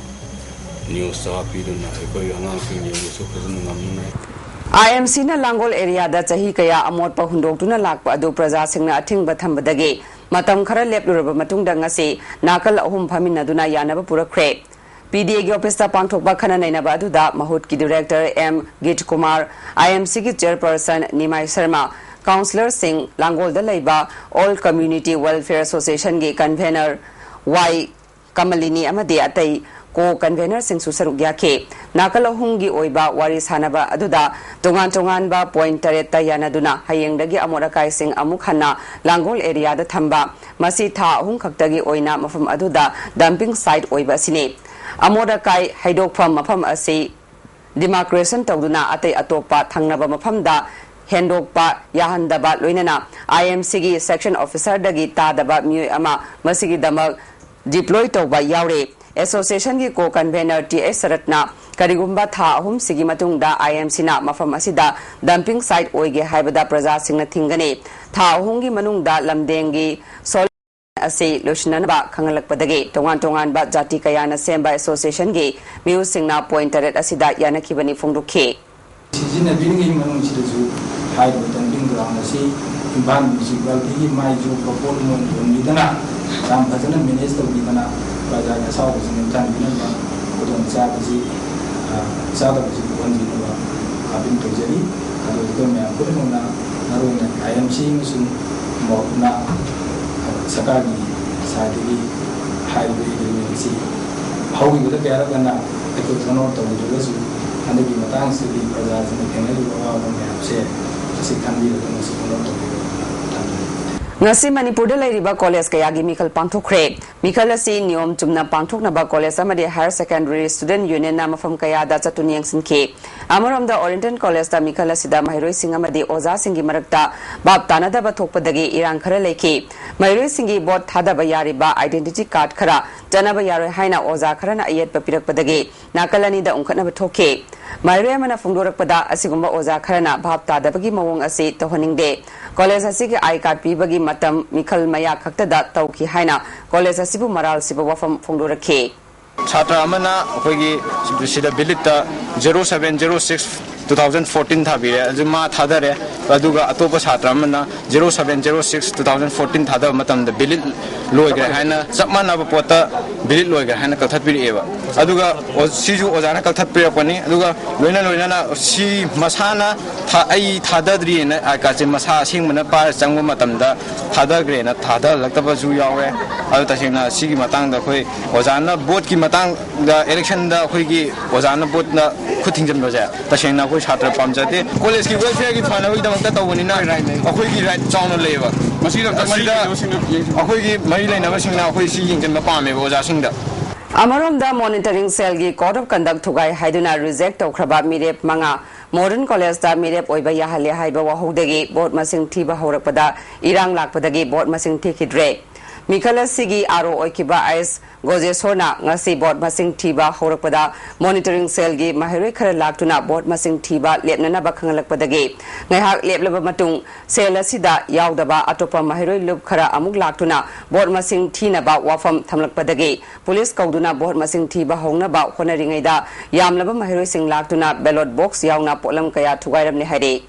ꯅ꯭ꯌꯨꯁꯇ ꯍꯥꯞꯄꯤꯗꯨꯅ ꯑꯩꯈꯣꯏ ꯑꯉꯥꯡꯁꯤꯡ ꯌꯦꯡꯕꯁꯨ ꯐꯖꯅ ꯉꯝꯅꯉꯥꯏ꯫ ꯑꯥꯏ ꯑꯦꯝ ꯁꯤꯅ ꯂꯥꯡꯒꯣꯜ ꯑꯦꯔꯤꯌꯥꯗ ꯆꯍꯤ ꯀꯌꯥ ꯑꯃꯣꯠꯄ ꯍꯨꯟꯗꯣꯛꯇꯨꯅ ꯂꯥꯛꯄ ꯑꯗꯨ ꯄ꯭ꯔꯖꯥꯁꯤꯡꯅ ꯑꯊꯤꯡꯕ ꯊꯝꯕꯗꯒꯤ ꯃꯇꯝ ꯈꯔ ꯂꯦꯞꯂꯨꯔꯕ ꯃꯇꯨꯡꯗ ꯉꯁꯤ ꯅꯥꯀꯜ ꯑꯍꯨꯝ ꯐꯝꯃꯤꯟꯅꯗꯨꯅ ꯌꯥꯅꯕ ꯄꯨꯔꯛꯈ꯭ꯔꯦ꯫ ꯄꯤ ꯗꯤ ꯑꯦꯒꯤ ꯑꯣꯐꯤꯁꯇ ꯄꯥꯡꯊꯣꯛꯄ ꯈꯟꯅ ꯅꯩꯅꯕ ꯑꯗꯨꯗ ꯃꯍꯨꯠꯀꯤ ꯗꯤꯔꯦꯛꯇꯔ ꯑꯦꯝ ꯒꯤꯠ ꯀꯨꯃꯥꯔ, ꯑꯥꯏ ꯑꯦꯝ ꯁꯤꯒꯤ ꯆꯦꯌꯔꯄꯔꯁꯟ ꯅꯤꯃꯥꯏ ꯁꯔꯃ, ꯀꯥꯎꯟꯁꯤꯂꯔꯁꯤꯡ, ꯂꯥꯡꯒꯣꯜꯗ ꯂꯩꯕ ꯑꯣꯜ ꯀꯝꯃ꯭ꯌꯨꯅꯤꯇꯤ ꯋꯦꯜꯐꯤꯌꯔ ꯑꯦꯁꯣꯁꯤꯌꯦꯁꯟꯒꯤ ꯀꯟꯚꯦꯅꯔ ꯋꯥꯏ ꯀꯃꯂꯤꯅꯤ ꯑꯃꯗꯤ ꯑꯇꯩ ꯀꯣ ꯀꯟꯚꯦꯅꯔꯁꯤꯡꯁꯨ ꯁꯔꯨꯛ ꯌꯥꯈꯤ꯫ ꯅꯥꯀꯜ ꯑꯍꯨꯝꯒꯤ ꯑꯣꯏꯕ ꯋꯥꯔꯤ ꯁꯥꯅꯕ ꯑꯗꯨꯗ ꯇꯣꯉꯥꯟ ꯇꯣꯉꯥꯟꯕ ꯄꯣꯏꯟꯠ ꯇꯔꯦꯠꯇ ꯌꯥꯅꯗꯨꯅ ꯍꯌꯦꯡꯗꯒꯤ ꯑꯃꯣꯠ ꯑꯀꯥꯏꯁꯤꯡ ꯑꯃꯨꯛ ꯍꯟꯅ ꯂꯥꯡꯒꯣꯜ ꯑꯦꯔꯤꯌꯥꯗ ꯊꯝꯕ, ꯃꯁꯤ ꯊꯥ ꯑꯍꯨꯝ ꯈꯛꯇꯒꯤ ꯑꯣꯏꯅ ꯃꯐꯝ ꯑꯗꯨꯗ ꯗꯝꯄꯤꯡ ꯁꯥꯏꯠ ꯑꯣꯏꯕ ꯑꯁꯤꯅꯤ꯫ ꯑꯃꯣꯠ ꯑꯀꯥꯏ ꯍꯩꯗꯣꯛꯐꯝ ꯃꯐꯝ ꯑꯁꯤ ꯗꯤꯃꯥꯔꯀꯦꯁꯟ ꯇꯧꯗꯨꯅ ꯑꯇꯩ ꯑꯇꯣꯞꯄ ꯊꯪꯅꯕ ꯃꯐꯝꯗ ꯍꯦꯟꯗꯣꯛꯄ ꯌꯥꯍꯟꯗꯕ, ꯂꯣꯏꯅꯅ ꯑꯥꯏ ꯑꯦꯝ ꯁꯤꯒꯤ ꯁꯦꯛꯁꯟ ꯑꯣꯐꯤꯁꯔꯗꯒꯤ ꯇꯥꯗꯕ ꯃꯤꯑꯣꯏ ꯑꯃ ꯃꯁꯤꯒꯤꯗꯃꯛ ꯗꯤꯄ꯭ꯂꯣꯏ ꯇꯧꯕ ꯌꯥꯎꯔꯦ꯫ ꯑꯦꯁꯣꯁꯤꯌꯦꯁꯟꯒꯤ ꯀꯣ ꯀꯟꯚꯦꯅꯔ ꯇꯤ ꯑꯩꯆ ꯁꯔꯠꯅ ꯀꯔꯤꯒꯨꯝꯕ ꯊꯥ ꯑꯍꯨꯝꯁꯤꯒꯤ ꯃꯇꯨꯡꯗ ꯑꯥꯏ ꯑꯦꯝ ꯁꯤꯅ ꯃꯐꯝ ꯑꯁꯤꯗ ꯗꯝꯄꯤꯡ ꯁꯥꯏꯠ ꯑꯣꯏꯒꯦ ꯍꯥꯏꯕꯗ ꯄ꯭ꯔꯖꯥꯁꯤꯡꯅ ꯊꯤꯡꯒꯅꯤ꯫ ꯊꯥ ꯑꯍꯨꯝꯒꯤ ꯃꯅꯨꯡꯗ ꯂꯝꯗꯦꯡꯒꯤ ꯁꯣꯜ ꯑꯁꯤ ꯂꯣꯏꯁꯤꯟꯅꯅꯕ ꯈꯪꯍꯜꯂꯛꯄꯗꯒꯤ ꯇꯣꯉꯥꯟ ꯇꯣꯉꯥꯟꯕ ꯖꯥꯇꯤ ꯀꯌꯥꯅ ꯁꯦꯝꯕ ꯑꯦꯁꯣꯁꯤꯌꯦꯁꯟꯒꯤ ꯃꯤꯍꯨꯠꯁꯤꯡꯅ ꯄꯣꯏꯟꯠ ꯇꯔꯦꯠ ꯑꯁꯤꯗ ꯌꯥꯅꯈꯤꯕꯅꯤ ꯐꯣꯡꯗꯣꯛꯈꯤ꯫ ꯁꯤꯖꯤꯟꯅꯕꯤꯔꯤꯉꯩ ꯃꯅꯨꯡꯁꯤꯗꯁꯨ ꯍꯥꯏꯔꯤꯕ ꯗꯝꯄꯤꯡ ꯒ꯭ꯔꯥꯎꯟ ꯑꯁꯤ ꯏꯝꯐꯥꯜ ꯃ꯭ꯌꯨꯅꯤꯁꯤꯄꯥꯂꯤꯇꯤꯒꯤ ꯃꯥꯏ ꯌꯣꯛꯄ ꯄꯣꯠ ꯃꯣꯏ ꯌꯣꯟꯕꯤꯗꯅ ꯌꯥꯝ ꯐꯖꯅ ꯃꯦꯅꯦꯖ ꯇꯧꯕꯤꯗꯅ ꯄ꯭ꯔꯖꯥꯒꯤ ꯑꯁꯥꯎꯕꯁꯤꯡ ꯅꯝꯊꯍꯟꯕꯤꯅꯕ ꯈꯨꯗꯣꯡꯆꯥꯕꯁꯤ, ꯑ, ꯆꯥꯗꯕꯁꯤ ꯄꯣꯛꯍꯟꯕꯤꯅꯕ ꯑꯥꯄꯤꯜ ꯇꯧꯖꯔꯤ꯫ ꯑꯗꯨ ꯑꯩꯈꯣꯏ ꯃꯌꯥꯝ ꯄꯨꯝꯅꯃꯛꯅ ꯃꯔꯨꯑꯣꯏꯅ ꯑꯥꯏ ꯑꯦꯝ ꯁꯤ ꯑꯃꯁꯨꯡ ꯅ ꯁꯔꯀꯥꯔꯒꯤ ꯁꯥꯏꯠꯇꯒꯤ ꯍꯥꯏꯔꯤꯕ ꯑꯦꯒ꯭ꯔꯤꯃꯦꯟꯁꯤ ꯍꯧꯈꯤꯕꯗ ꯀꯌꯥꯔꯛ ꯍꯟꯅ ꯑꯩꯈꯣꯏ ꯈꯪꯅꯕ ꯇꯧꯈꯤꯗ꯭ꯔꯒꯁꯨ, ꯍꯟꯗꯛꯀꯤ ꯃꯇꯥꯡꯁꯤꯗꯤ ꯄ꯭ꯔꯖꯥꯁꯤꯡꯅ ꯊꯦꯡꯅꯔꯤꯕ ꯑꯋꯥꯕ ꯃꯌꯥꯝꯁꯦ ꯑꯁꯤ ꯈꯪꯕꯤꯔꯒ ꯃꯁꯤ ꯈꯪꯅꯕ ꯇꯧꯕꯤꯌꯣꯅ ꯊꯝꯖꯔꯤ꯫ ꯉꯁꯤ ꯃꯅꯤꯄꯨꯔꯗ ꯂꯩꯔꯤꯕ ꯀꯣꯂꯦꯖ ꯀꯌꯥꯒꯤ ꯃꯤꯈꯜ ꯄꯥꯡꯊꯣꯛꯈ꯭ꯔꯦ꯫ ꯃꯤꯈꯜ ꯑꯁꯤ ꯅꯤꯌꯣꯝ ꯆꯨꯝꯅ ꯄꯥꯡꯊꯣꯛꯅꯕ ꯀꯣꯂꯦꯖ ꯑꯃꯗꯤ ꯍꯥꯌꯔ ꯁꯦꯀꯦꯟꯗꯔꯤ ꯁ꯭ꯇꯨꯗꯦꯟꯠ ꯌꯨꯅꯤꯌꯟꯅ ꯃꯐꯝ ꯀꯌꯥꯗ ꯆꯠꯇꯨꯅ ꯌꯦꯡꯁꯤꯟꯈꯤ꯫ ꯑꯃꯔꯣꯝꯗ, ꯑꯣꯔꯤꯌꯦꯟꯇꯦꯜ ꯀꯣꯂꯦꯖꯇ ꯃꯤꯈꯜ ꯑꯁꯤꯗ ꯃꯍꯩꯔꯣꯏꯁꯤꯡ ꯑꯃꯗꯤ ꯑꯣꯖꯥꯁꯤꯡꯒꯤ ꯃꯔꯛꯇ ꯚꯥꯞ ꯇꯥꯅꯗꯕ ꯊꯣꯛꯄꯗꯒꯤ ꯏꯔꯥꯡ ꯈꯔ ꯂꯩꯈꯤ꯫ ꯃꯍꯩꯔꯣꯏꯁꯤꯡꯒꯤ ꯚꯣꯠ ꯊꯥꯗꯕ ꯌꯥꯔꯤꯕ identity card ꯈꯔ ꯆꯠꯅꯕ ꯌꯥꯔꯣꯏ ꯍꯥꯏꯅ ꯑꯣꯖꯥ ꯈꯔꯅ ꯑꯌꯦꯠꯄ ꯄꯤꯔꯛꯄꯗꯒꯤ ꯅꯥꯀꯜ ꯑꯅꯤꯗ ꯎꯪꯈꯠꯅꯕ ꯊꯣꯛꯈꯤ꯫ ꯃꯍꯩꯔꯣꯏ ꯑꯃꯅ ꯐꯣꯡꯗꯣꯔꯛꯄꯗ, ꯑꯁꯤꯒꯨꯝꯕ ꯑꯣꯖꯥ ꯈꯔꯅ ꯚꯥꯞ ꯇꯥꯗꯕꯒꯤ ꯃꯑꯣꯡ ꯑꯁꯤ ꯇꯧꯍꯟꯅꯤꯡꯗꯦ꯫ ꯀꯣꯂꯦꯖ ꯑꯁꯤꯒꯤ I card ꯄꯤꯕꯒꯤ ꯃꯇꯝ ꯃꯤꯈꯜ ꯃꯌꯥ ꯈꯛꯇꯗ ꯇꯧꯈꯤ ꯍꯥꯏꯅ ꯀꯣꯂꯦꯖ ꯑꯁꯤꯕꯨ ꯃꯔꯥꯜ ꯁꯤꯕ ꯋꯥꯐꯝ ꯐꯣꯡꯗꯣꯔꯛꯈꯤ꯫ ꯁꯥꯇ꯭ꯔ ꯑꯃꯅ ꯑꯩꯈꯣꯏꯒꯤ ꯁꯤꯗ ꯕꯤꯂꯤꯠꯇ zero seven zero six two thousand fourteen ꯊꯥꯕꯤꯔꯦ, ꯑꯗꯨ ꯃꯥ ꯊꯥꯗꯔꯦ꯫ ꯑꯗꯨꯒ ꯑꯇꯣꯞꯄ ꯁꯥꯇ꯭ꯔ ꯑꯃꯅ zero seven zero six two thousand fourteen ꯊꯥꯗꯕ ꯃꯇꯝꯗ ꯕꯤꯂꯤꯠ ꯂꯣꯏꯈ꯭ꯔꯦ ꯍꯥꯏꯅ, ꯆꯞ ꯃꯥꯟꯅꯕ ꯄꯣꯠꯇ ꯕꯤꯂꯤꯠ ꯂꯣꯏꯈ꯭ꯔꯦ ꯍꯥꯏꯅ ꯀꯛꯊꯠꯄꯤꯔꯛꯑꯦꯕ꯫ ꯑꯗꯨꯒ ꯑꯣ-, ꯁꯤꯁꯨ ꯑꯣꯖꯥꯅ ꯀꯛꯊꯠꯄꯤꯔꯛꯄꯅꯤ꯫ ꯑꯗꯨꯒ ꯂꯣꯏꯅ ꯂꯣꯏꯅꯅ ꯁꯤ ꯃꯁꯥꯅ ꯊꯥ-, ꯑꯩ ꯊꯥꯗꯗ꯭ꯔꯤꯑꯅ I cardꯁꯦ ꯃꯁꯥ ꯑꯁꯦꯡꯕꯅ ꯄꯥꯏꯔ ꯆꯪꯕ ꯃꯇꯝꯗ ꯊꯥꯗꯈ꯭ꯔꯦꯅ ꯊꯥꯗꯍꯜꯂꯛꯇꯕꯁꯨ ꯌꯥꯎꯔꯦ꯫ ꯑꯗꯨ ꯇꯁꯦꯡꯅ ꯁꯤꯒꯤ ꯃꯇꯥꯡꯗ ꯑꯩꯈꯣꯏ ꯑꯣꯖꯥꯅ ꯚꯣꯠꯀꯤ ꯃꯇꯥꯡꯗ, ꯏꯂꯦꯛꯁꯟꯗ ꯑꯩꯈꯣꯏꯒꯤ ꯑꯣꯖꯥꯅ ꯚꯣꯠꯅ ꯈꯨꯠ ꯊꯤꯡꯖꯤꯟꯕꯁꯦ ꯇꯁꯦꯡꯅ ꯑꯩꯈꯣꯏ ꯁꯥꯇ꯭ꯔ ꯄꯥꯝꯖꯗꯦ꯫ ꯀꯣꯂꯦꯖꯀꯤ welfareꯒꯤ ꯐꯅꯕꯒꯤꯗꯃꯛꯇ ꯇꯧꯕꯅꯤꯅ ꯑꯩꯈꯣꯏꯒꯤ right ꯆꯥꯎꯅ ꯂꯩꯌꯦꯕ꯫ ꯃꯁꯤꯗ ꯑꯝꯇ ꯃꯔꯤ ꯃꯁꯤꯗ ꯂꯩꯅꯕꯁꯤꯡꯅ ꯌꯦꯡꯁꯤꯟꯕꯤꯌꯨ꯫ ꯑꯩꯈꯣꯏꯒꯤ ꯃꯔꯤ ꯂꯩꯅꯕꯁꯤꯡꯅ ꯑꯩꯈꯣꯏ ꯁꯤ ꯌꯦꯡꯁꯤꯟꯕ ꯄꯥꯝꯃꯦꯕ ꯑꯣꯖꯥꯁꯤꯡꯗ꯫ ꯑꯃꯔꯣꯝꯗ, monitoring cellꯒꯤ code of conduct ꯊꯨꯒꯥꯏ ꯍꯥꯏꯗꯨꯅ reject ꯇꯧꯈ꯭ꯔꯕ ꯃꯤꯔꯦꯞ ꯃꯉꯥ ꯃꯣꯗꯔꯟ ꯀꯣꯂꯦꯖꯇ ꯃꯤꯔꯦꯞ ꯑꯣꯏꯕ ꯌꯥꯍꯜꯂꯦ ꯍꯥꯏꯕ ꯋꯥꯍꯧꯗꯒꯤ ꯚꯣꯠ ꯃꯁꯤꯡ ꯊꯤꯕ ꯍꯧꯔꯛꯄꯗ ꯏꯔꯥꯡ ꯂꯥꯛꯄꯗꯒꯤ ꯚꯣꯠ ꯃꯁꯤꯡ ꯊꯤꯈꯤꯗ꯭ꯔꯦ꯫ ꯃꯤꯈꯜ ꯑꯁꯤꯒꯤ RO ꯑꯣꯏꯈꯤꯕ ꯑꯦꯁ ꯒꯣꯖꯦꯁꯣꯔꯅ ꯉꯁꯤ ꯚꯣꯠ ꯃꯁꯤꯡ ꯊꯤꯕ ꯍꯧꯔꯛꯄꯗ monitoring cellꯒꯤ ꯃꯍꯩꯔꯣꯏ ꯈꯔ ꯂꯥꯛꯇꯨꯅ ꯚꯣꯠ ꯃꯁꯤꯡ ꯊꯤꯕ ꯂꯦꯞꯅꯅꯕ ꯈꯪꯍꯜꯂꯛꯄꯗꯒꯤ ꯉꯥꯏꯍꯥꯛ ꯂꯦꯞꯂꯕ ꯃꯇꯨꯡ cell ꯑꯁꯤꯗ ꯌꯥꯎꯗꯕ ꯑꯇꯣꯞꯄ ꯃꯍꯩꯔꯣꯏ ꯂꯨꯞ ꯈꯔ ꯑꯃꯨꯛ ꯂꯥꯛꯇꯨꯅ ꯚꯣꯠ ꯃꯁꯤꯡ ꯊꯤꯅꯕ ꯋꯥꯐꯝ ꯊꯝꯂꯛꯄꯗꯒꯤ ꯄꯨꯂꯤꯁ ꯀꯧꯗꯨꯅ ꯚꯣꯠ ꯃꯁꯤꯡ ꯊꯤꯕ ꯍꯧꯅꯕ ꯍꯣꯠꯅꯔꯤꯉꯩꯗ ꯌꯥꯝꯂꯕ ꯃꯍꯩꯔꯣꯏꯁꯤꯡ ꯂꯥꯛꯇꯨꯅ ballot box ꯌꯥꯎꯅ ꯄꯣꯠꯂꯝ ꯀꯌꯥ ꯊꯨꯒꯥꯏꯔꯝꯂꯦ ꯍꯥꯏꯔꯤ꯫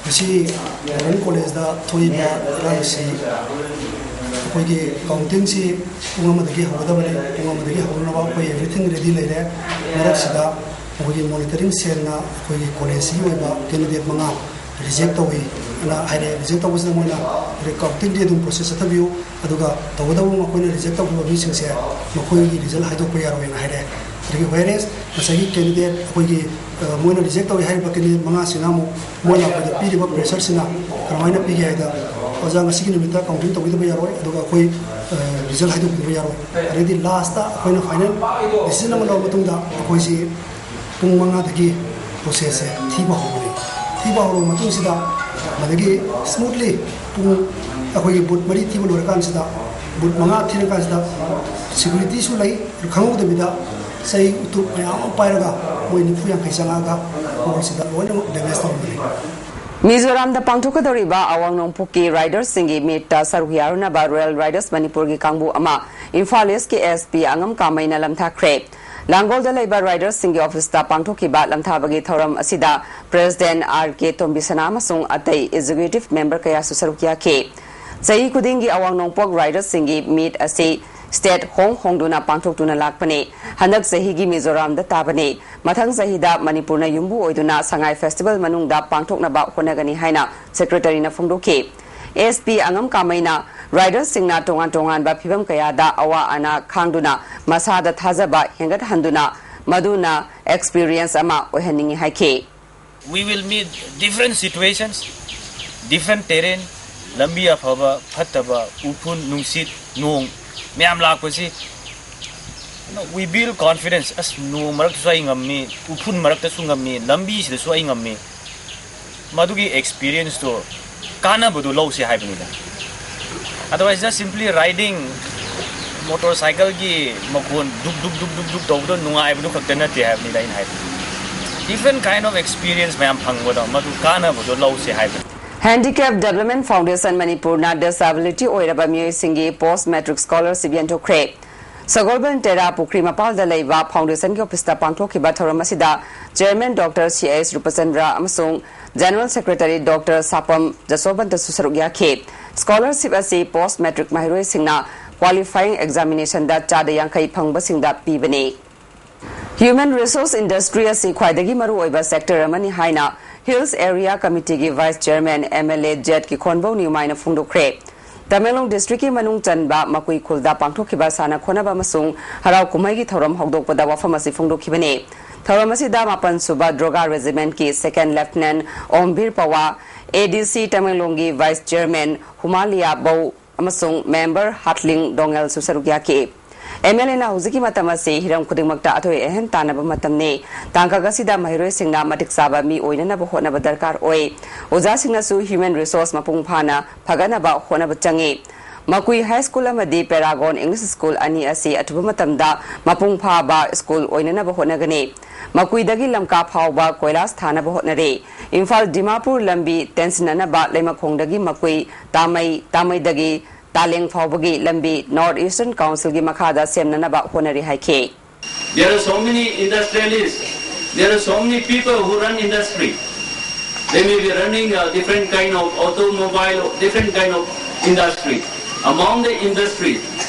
ꯉꯁꯤ ꯃꯣꯗꯔꯟ ꯀꯣꯂꯦꯖꯇ ꯊꯣꯛꯏꯕ ꯏꯔꯥꯡ ꯑꯁꯤ ꯑꯩꯈꯣꯏꯒꯤ ꯀꯥꯎꯟꯇꯤꯡꯁꯤ ꯄꯨꯡ ꯑꯃꯗꯒꯤ ꯍꯧꯒꯗꯕꯅꯤ꯫ ꯄꯨꯡ ꯑꯃꯗꯒꯤ ꯍꯧꯅꯅꯕ ꯑꯩꯈꯣꯏ everything ready ꯂꯩꯔꯦ꯫ ꯃꯔꯛꯁꯤꯗ ꯑꯩꯈꯣꯏꯒꯤ ꯃꯣꯅꯤꯇꯔꯤꯡ ꯁꯦꯜꯅ ꯑꯩꯈꯣꯏꯒꯤ ꯀꯣꯂꯦꯖꯁꯤꯒꯤ ꯑꯣꯏꯕ ꯀꯦꯟꯗꯤꯗꯦꯠ ꯃꯉꯥ ꯔꯤꯖꯦꯛ ꯇꯧꯏ ꯑꯅ ꯍꯥꯏꯔꯛꯑꯦ꯫ ꯔꯤꯖꯦꯛ ꯇꯧꯕꯁꯤꯗ ꯃꯣꯏꯅ ꯀꯥꯎꯟꯇꯤꯡꯗꯤ ꯑꯗꯨꯝ ꯄ꯭ꯔꯣꯁꯦꯁ ꯆꯠꯊꯕꯤꯌꯨ, ꯑꯗꯨꯒ ꯇꯧꯒꯗꯕ ꯃꯈꯣꯏꯅ ꯔꯤꯖꯦꯛ ꯇꯧꯈꯤꯕ ꯃꯤꯁꯤꯡꯁꯦ ꯃꯈꯣꯏꯒꯤ ꯔꯤꯖꯜ ꯍꯥꯏꯗꯣꯛꯄ ꯌꯥꯔꯣꯏꯅ ꯍꯥꯏꯔꯛꯑꯦ꯫ ꯑꯗꯒꯤ whereas ꯉꯁꯥꯏꯒꯤ ꯀꯦꯟꯗꯤꯗꯦꯠ ꯑꯩꯈꯣꯏꯒꯤ ꯃꯣꯏꯅ ꯔꯤꯖꯦꯛ ꯇꯧꯏ ꯍꯥꯏꯔꯤꯕ ꯀꯦꯟꯗꯤꯗꯦꯠ ꯃꯉꯥꯁꯤꯅ ꯑꯃꯨꯛ ꯃꯣꯏꯅ ꯑꯩꯈꯣꯏꯗ ꯄꯤꯔꯤꯕ ꯄ꯭ꯔꯦꯁꯔꯁꯤꯅ ꯀꯔꯝꯍꯥꯏꯅ ꯄꯤꯒꯦ ꯍꯥꯏꯗ, "ꯑꯣꯖꯥ, ꯉꯁꯤꯒꯤ ꯅꯨꯃꯤꯠꯇ ꯀꯥꯎꯟꯇꯤꯡ ꯇꯧꯕꯤꯗꯕ ꯌꯥꯔꯣꯏ, ꯑꯗꯨꯒ ꯑꯩꯈꯣꯏ ꯔꯤꯖꯜ ꯍꯥꯏꯗꯣꯛꯄꯤꯗꯕ ꯌꯥꯔꯣꯏ"꯫ ꯑꯗꯩꯗꯤ ꯂꯥꯁꯇ ꯑꯩꯈꯣꯏꯅ ꯐꯥꯏꯅꯦꯜ ꯗꯤꯁꯤꯖꯟ ꯑꯃ ꯂꯧꯔꯕ ꯃꯇꯨꯡꯗ ꯑꯩꯈꯣꯏꯁꯤ ꯄꯨꯡ ꯃꯉꯥꯗꯒꯤ ꯄ꯭ꯔꯣꯁꯦꯁꯁꯦ ꯊꯤꯕ ꯍꯧꯕꯅꯤ꯫ ꯊꯤꯕ ꯍꯧꯔꯕ ꯃꯇꯨꯡꯁꯤꯗ ꯃꯗꯒꯤ ꯁ꯭ꯃꯨꯠꯂꯤ ꯄꯨꯡ ꯑꯩꯈꯣꯏꯒꯤ ꯕꯨꯠ ꯃꯔꯤ ꯊꯤꯕ ꯂꯣꯏꯔꯀꯥꯟꯁꯤꯗ, ꯕꯨꯠ ꯃꯉꯥ ꯊꯤꯔꯀꯥꯟꯁꯤꯗ ꯁꯦꯀ꯭ꯌꯨꯔꯤꯇꯤꯁꯨ ꯂꯩ, ꯈꯪꯍꯧꯗꯕꯤꯗ ꯆꯩ ꯎꯇꯨꯞ ꯃꯌꯥꯝ ꯑꯃ ꯄꯥꯏꯔꯒ ꯃꯣꯏ ꯅꯤꯐꯨ ꯌꯥꯡꯈꯩ ꯆꯪꯉꯛꯑꯒ ꯍꯣꯜꯁꯤꯗ ꯂꯣꯏꯅꯃꯛ ꯗꯦꯃꯦꯖ ꯇꯧꯔꯝꯕꯅꯤ꯫ ꯃꯤꯖꯣꯔꯥꯝꯗ ꯄꯥꯡꯊꯣꯛꯀꯗꯧꯔꯤꯕ ꯑꯋꯥꯡ ꯅꯣꯡꯄꯣꯛꯀꯤ ꯔꯥꯏꯗꯔꯁꯤꯡꯒꯤ ꯃꯤꯠꯇ ꯁꯔꯨꯛ ꯌꯥꯔꯨꯅꯕ ꯔꯣꯌꯦꯜ ꯔꯥꯏꯗꯔꯁ ꯃꯅꯤꯄꯨꯔꯒꯤ ꯀꯥꯡꯕꯨ ꯑꯃ ꯏꯝꯐꯥꯜ ꯏꯁꯀꯤ ꯑꯦꯁ ꯄꯤ ꯑꯉꯝ ꯀꯥꯃꯩꯅ ꯂꯝꯊꯥꯈ꯭ꯔꯦ꯫ ꯂꯥꯡꯒꯣꯜꯗ ꯂꯩꯕ ꯔꯥꯏꯗꯔꯁꯤꯡꯒꯤ ꯑꯣꯐꯤꯁꯇ ꯄꯥꯡꯊꯣꯛꯈꯤꯕ ꯂꯝꯊꯥꯕꯒꯤ ꯊꯧꯔꯝ ꯑꯁꯤꯗ ꯄ꯭ꯔꯦꯁꯤꯗꯦꯟ ꯑꯥꯔ ꯀꯦ ꯇꯣꯝꯕꯤꯁꯅꯥ ꯑꯃꯁꯨꯡ ꯑꯇꯩ ꯑꯦꯛꯖꯤꯀ꯭ꯌꯨꯇꯤꯚ ꯃꯦꯝꯕꯔ ꯀꯌꯥꯁꯨ ꯁꯔꯨꯛ ꯌꯥꯈꯤ꯫ ꯆꯍꯤ ꯈꯨꯗꯤꯡꯒꯤ ꯑꯋꯥꯡ ꯅꯣꯡꯄꯣꯛ ꯔꯥꯏꯗꯔꯁꯤꯡꯒꯤ ꯃꯤꯠ ꯑꯁꯤ ꯁ꯭ꯇꯦꯠ ꯍꯣꯡ ꯍꯣꯡꯗꯨꯅ ꯄꯥꯡꯊꯣꯛꯇꯨꯅ ꯂꯥꯛꯄꯅꯤ꯫ ꯍꯟꯗꯛ ꯆꯍꯤꯒꯤ ꯃꯤꯖꯣꯔꯥꯝꯗ ꯇꯥꯕꯅꯤ꯫ ꯃꯊꯪ ꯆꯍꯤꯗ ꯃꯅꯤꯄꯨꯔꯅ ꯌꯨꯝꯕꯨ ꯑꯣꯏꯗꯨꯅ ꯁꯉꯥꯏ ꯐꯦꯁꯇꯤꯚꯦꯜ ꯃꯅꯨꯡꯗ ꯄꯥꯡꯊꯣꯛꯅꯕ ꯍꯣꯠꯅꯒꯅꯤ ꯍꯥꯏꯅ ꯁꯦꯀ꯭ꯔꯦꯇꯔꯤꯅ ꯐꯣꯡꯗꯣꯛꯈꯤ꯫ ꯑꯦꯁ ꯄꯤ ꯑꯉꯝ ꯀꯥꯃꯩꯅ ꯔꯥꯏꯗꯔꯁꯤꯡꯅ ꯇꯣꯉꯥꯟ ꯇꯣꯉꯥꯟꯕ ꯐꯤꯚꯝ ꯀꯌꯥꯗ ꯑꯋꯥ ꯑꯅꯥ ꯈꯥꯡꯗꯨꯅ ꯃꯁꯥꯗ ꯊꯥꯖꯕ ꯍꯦꯟꯒꯠꯍꯟꯗꯨꯅ ꯃꯗꯨꯅ ꯑꯦꯛꯁꯄꯤꯔꯤꯌꯦꯟꯁ ꯑꯃ ꯑꯣꯏꯍꯟꯅꯤꯡꯏ ꯍꯥꯏꯈꯤ꯫ We will meet different situations, different terrain, ꯂꯝꯕꯤ ꯑꯐꯕ ꯐꯠꯇꯕ, ꯎꯐꯨꯟ ꯅꯨꯡꯁꯤꯠ ꯅꯣꯡ ꯃꯌꯥꯝ ꯂꯥꯛꯄꯁꯤ, you know, we build confidence. ꯑꯁ, ꯅꯣꯡ ꯃꯔꯛꯇꯁꯨ ꯑꯩ ꯉꯝꯃꯤ, ꯎꯐꯨꯟ ꯃꯔꯛꯇꯁꯨ ꯉꯝꯃꯤ, ꯂꯝꯕꯤꯁꯤꯗꯁꯨ ꯑꯩ ꯉꯝꯃꯤ꯫ ꯃꯗꯨꯒꯤ ꯑꯦꯛꯁꯄꯤꯔꯤꯌꯦꯟꯁꯇꯣ, ꯀꯥꯟꯅꯕꯗꯣ ꯂꯧꯁꯦ ꯍꯥꯏꯕꯅꯤꯗ꯫ Otherwise, just simply riding, motor ꯁꯥꯏꯀꯜꯒꯤ ꯃꯈꯣꯟ ꯗꯨꯛ ꯗꯨꯛ ꯗꯨꯛ ꯗꯨꯛ ꯗꯨꯛ ꯇꯧꯕꯗꯣ ꯅꯨꯡꯉꯥꯏꯕꯗꯨ ꯈꯛꯇ ꯅꯠꯇꯦ ꯍꯥꯏꯕꯅꯤꯗ ꯑꯩꯅ ꯍꯥꯏꯕꯗꯤ꯫ Different kind of experience ꯃꯌꯥꯝ ꯐꯪꯕꯗꯣ, ꯃꯗꯨ ꯀꯥꯟꯅꯕꯗꯣ ꯂꯧꯁꯦ ꯍꯥꯏꯕꯅꯤ꯫ Handicap Development Foundation ꯃꯅꯤꯄꯨꯔꯅ ꯗꯤꯁꯑꯦꯕꯤꯂꯤꯇꯤ ꯑꯣꯏꯔꯕ ꯃꯤꯑꯣꯏꯁꯤꯡꯒꯤ ꯄꯣꯁ ꯃꯦꯇ꯭ꯔꯤꯛ ꯁ꯭ꯀꯣꯂꯔꯁꯤꯞ ꯌꯦꯟꯊꯣꯛꯈ꯭ꯔꯦ꯫ ꯁꯒꯣꯜꯕꯟ ꯇꯦꯔꯥ ꯄꯨꯈ꯭ꯔꯤ ꯃꯄꯥꯜꯗ ꯂꯩꯕ ꯐꯥꯎꯟꯗꯦꯁꯟꯒꯤ ꯑꯣꯐꯤꯁꯇ ꯄꯥꯡꯊꯣꯛꯈꯤꯕ ꯊꯧꯔꯝ ꯑꯁꯤꯗ ꯆꯦꯌꯔꯃꯦꯟ ꯗꯣꯛꯇꯔ ꯁꯤ ꯑꯦꯁ ꯔꯨꯄꯆꯟꯗ꯭ꯔ ꯑꯃꯁꯨꯡ ꯖꯦꯅꯔꯦꯜ ꯁꯦꯀ꯭ꯔꯦꯇꯔꯤ ꯗꯣꯛꯇꯔ ꯁꯥꯄꯝ ꯖꯁꯣꯕꯟꯇꯁꯨ ꯁꯔꯨꯛ ꯌꯥꯈꯤ꯫ ꯁ꯭ꯀꯣꯂꯔꯁꯤꯞ ꯑꯁꯤ ꯄꯣꯁ ꯃꯦꯇ꯭ꯔꯤꯛ ꯃꯍꯩꯔꯣꯏꯁꯤꯡꯅ ꯀ꯭ꯋꯥꯂꯤꯐꯥꯏꯌꯤꯡ ꯑꯦꯛꯖꯥꯃꯤꯅꯦꯁꯟꯗ ꯆꯥꯗ ꯌꯥꯡꯈꯩ ꯐꯪꯕꯁꯤꯡꯗ ꯄꯤꯕꯅꯤ꯫ ꯍ꯭ꯌꯨꯃꯦꯟ ꯔꯤꯁꯣꯔꯁ ꯏꯟꯗꯁꯇ꯭ꯔꯤ ꯑꯁꯤ ꯈ꯭ꯋꯥꯏꯗꯒꯤ ꯃꯔꯨꯑꯣꯏꯕ ꯁꯦꯛꯇꯔ ꯑꯃꯅꯤ ꯍꯥꯏꯅ ꯍꯤꯜꯁ ꯑꯦꯔꯤꯌꯥ ꯀꯃꯤꯇꯤꯒꯤ vice chairman M L A ꯖꯦꯠ ꯀꯤꯈꯣꯟꯕꯧ ꯅ꯭ꯌꯨꯃꯥꯏꯅ ꯐꯣꯡꯗꯣꯛꯈ꯭ꯔꯦ꯫ ꯇꯃꯦꯡꯂꯣꯡ ꯗꯤꯁꯇ꯭ꯔꯤꯛꯀꯤ ꯃꯅꯨꯡ ꯆꯟꯕ ꯃꯀꯨꯏ ꯈꯨꯜꯗ ꯄꯥꯡꯊꯣꯛꯈꯤꯕ ꯁꯥꯟꯅ ꯈꯣꯠꯅꯕ ꯑꯃꯁꯨꯡ ꯍꯔꯥꯎ ꯀꯨꯝꯍꯩꯒꯤ ꯊꯧꯔꯝ ꯍꯧꯗꯣꯛꯄꯗ ꯋꯥꯐꯝ ꯑꯁꯤ ꯐꯣꯡꯗꯣꯛꯈꯤꯕꯅꯤ꯫ ꯊꯧꯔꯝ ꯑꯁꯤꯗ ꯃꯥꯄꯟ ꯁꯨꯕ ꯗ꯭ꯔꯣꯒꯥ ꯔꯦꯖꯤꯃꯦꯟꯠꯀꯤ ꯁꯦꯀꯦꯟ ꯂꯦꯐꯇꯤꯅꯦꯟꯠ ꯑꯣꯝꯕꯤꯔ ꯄꯋꯥ, ꯑꯦ ꯗꯤ ꯁꯤ ꯇꯃꯦꯡꯂꯣꯡꯒꯤ ꯚꯥꯏꯁ ꯆꯦꯌꯔꯃꯦꯟ ꯍꯨꯃꯥꯂꯤꯌꯥ ꯕꯧ ꯑꯃꯁꯨꯡ ꯃꯦꯝꯕꯔ ꯍꯥꯠꯂꯤꯡ ꯗꯣꯉꯦꯜꯁꯨ ꯁꯔꯨꯛ ꯌꯥꯈꯤ꯫ ꯑꯦꯝ ꯑꯦꯜ ꯑꯦꯅ ꯍꯧꯖꯤꯛꯀꯤ ꯃꯇꯝ ꯑꯁꯤ ꯍꯤꯔꯝ ꯈꯨꯗꯤꯡꯃꯛꯇ ꯑꯊꯣꯏ ꯑꯍꯦꯟ ꯇꯥꯟꯅꯕ ꯃꯇꯝꯅꯤ꯫ ꯇꯥꯡꯀꯛ ꯑꯁꯤꯗ ꯃꯍꯩꯔꯣꯏꯁꯤꯡꯅ ꯃꯇꯤꯛ ꯆꯥꯕ ꯃꯤ ꯑꯣꯏꯅꯅꯕ ꯍꯣꯠꯅꯕ ꯗꯔꯀꯥꯔ ꯑꯣꯏ꯫ ꯑꯣꯖꯥꯁꯤꯡꯅꯁꯨ ꯍ꯭ꯌꯨꯃꯦꯟ ꯔꯤꯁꯣꯔꯁ ꯃꯄꯨꯡ ꯐꯥꯅ ꯐꯒꯠꯅꯕ ꯍꯣꯠꯅꯕ ꯆꯪꯏ꯫ ꯃꯀꯨꯏ ꯍꯥꯏ ꯁ꯭ꯀꯨꯜ ꯑꯃꯗꯤ ꯄꯦꯔꯥꯒꯣꯟ ꯏꯪꯂꯤꯁ ꯁ꯭ꯀꯨꯜ ꯑꯅꯤ ꯑꯁꯤ ꯑꯊꯨꯕ ꯃꯇꯝꯗ ꯃꯄꯨꯡ ꯐꯥꯕ ꯁ꯭ꯀꯨꯜ ꯑꯣꯏꯅꯅꯕ ꯍꯣꯠꯅꯒꯅꯤ꯫ ꯃꯀꯨꯏꯗꯒꯤ ꯂꯝꯀꯥ ꯐꯥꯎꯕ ꯀꯣꯏꯂꯥꯁ ꯊꯥꯅꯕ ꯍꯣꯠꯅꯔꯤ꯫ ꯏꯝꯐꯥꯜ ꯗꯤꯃꯥꯄꯨꯔ ꯂꯝꯕꯤ ꯇꯦꯟꯁꯤꯟꯅꯅꯕ ꯂꯩꯃꯈꯣꯡꯗꯒꯤ ꯃꯀꯨꯏ ꯇꯥꯃꯩ, ꯇꯥꯃꯩꯗꯒꯤ ꯇꯥꯂꯦꯡ ꯐꯥꯎꯕꯒꯤ ꯂꯝꯕꯤ ꯅꯣꯔꯠ ꯏꯁꯇꯔꯟ ꯀꯥꯎꯟꯁꯤꯜꯒꯤ ꯃꯈꯥꯗ ꯁꯦꯝꯅꯅꯕ ꯍꯣꯠꯅꯔꯤ ꯍꯥꯏꯈꯤ꯫ There are so many industrialists, there are so many people who run industry. They may be running a different kind of automobile, different kind of industry. Among the industry,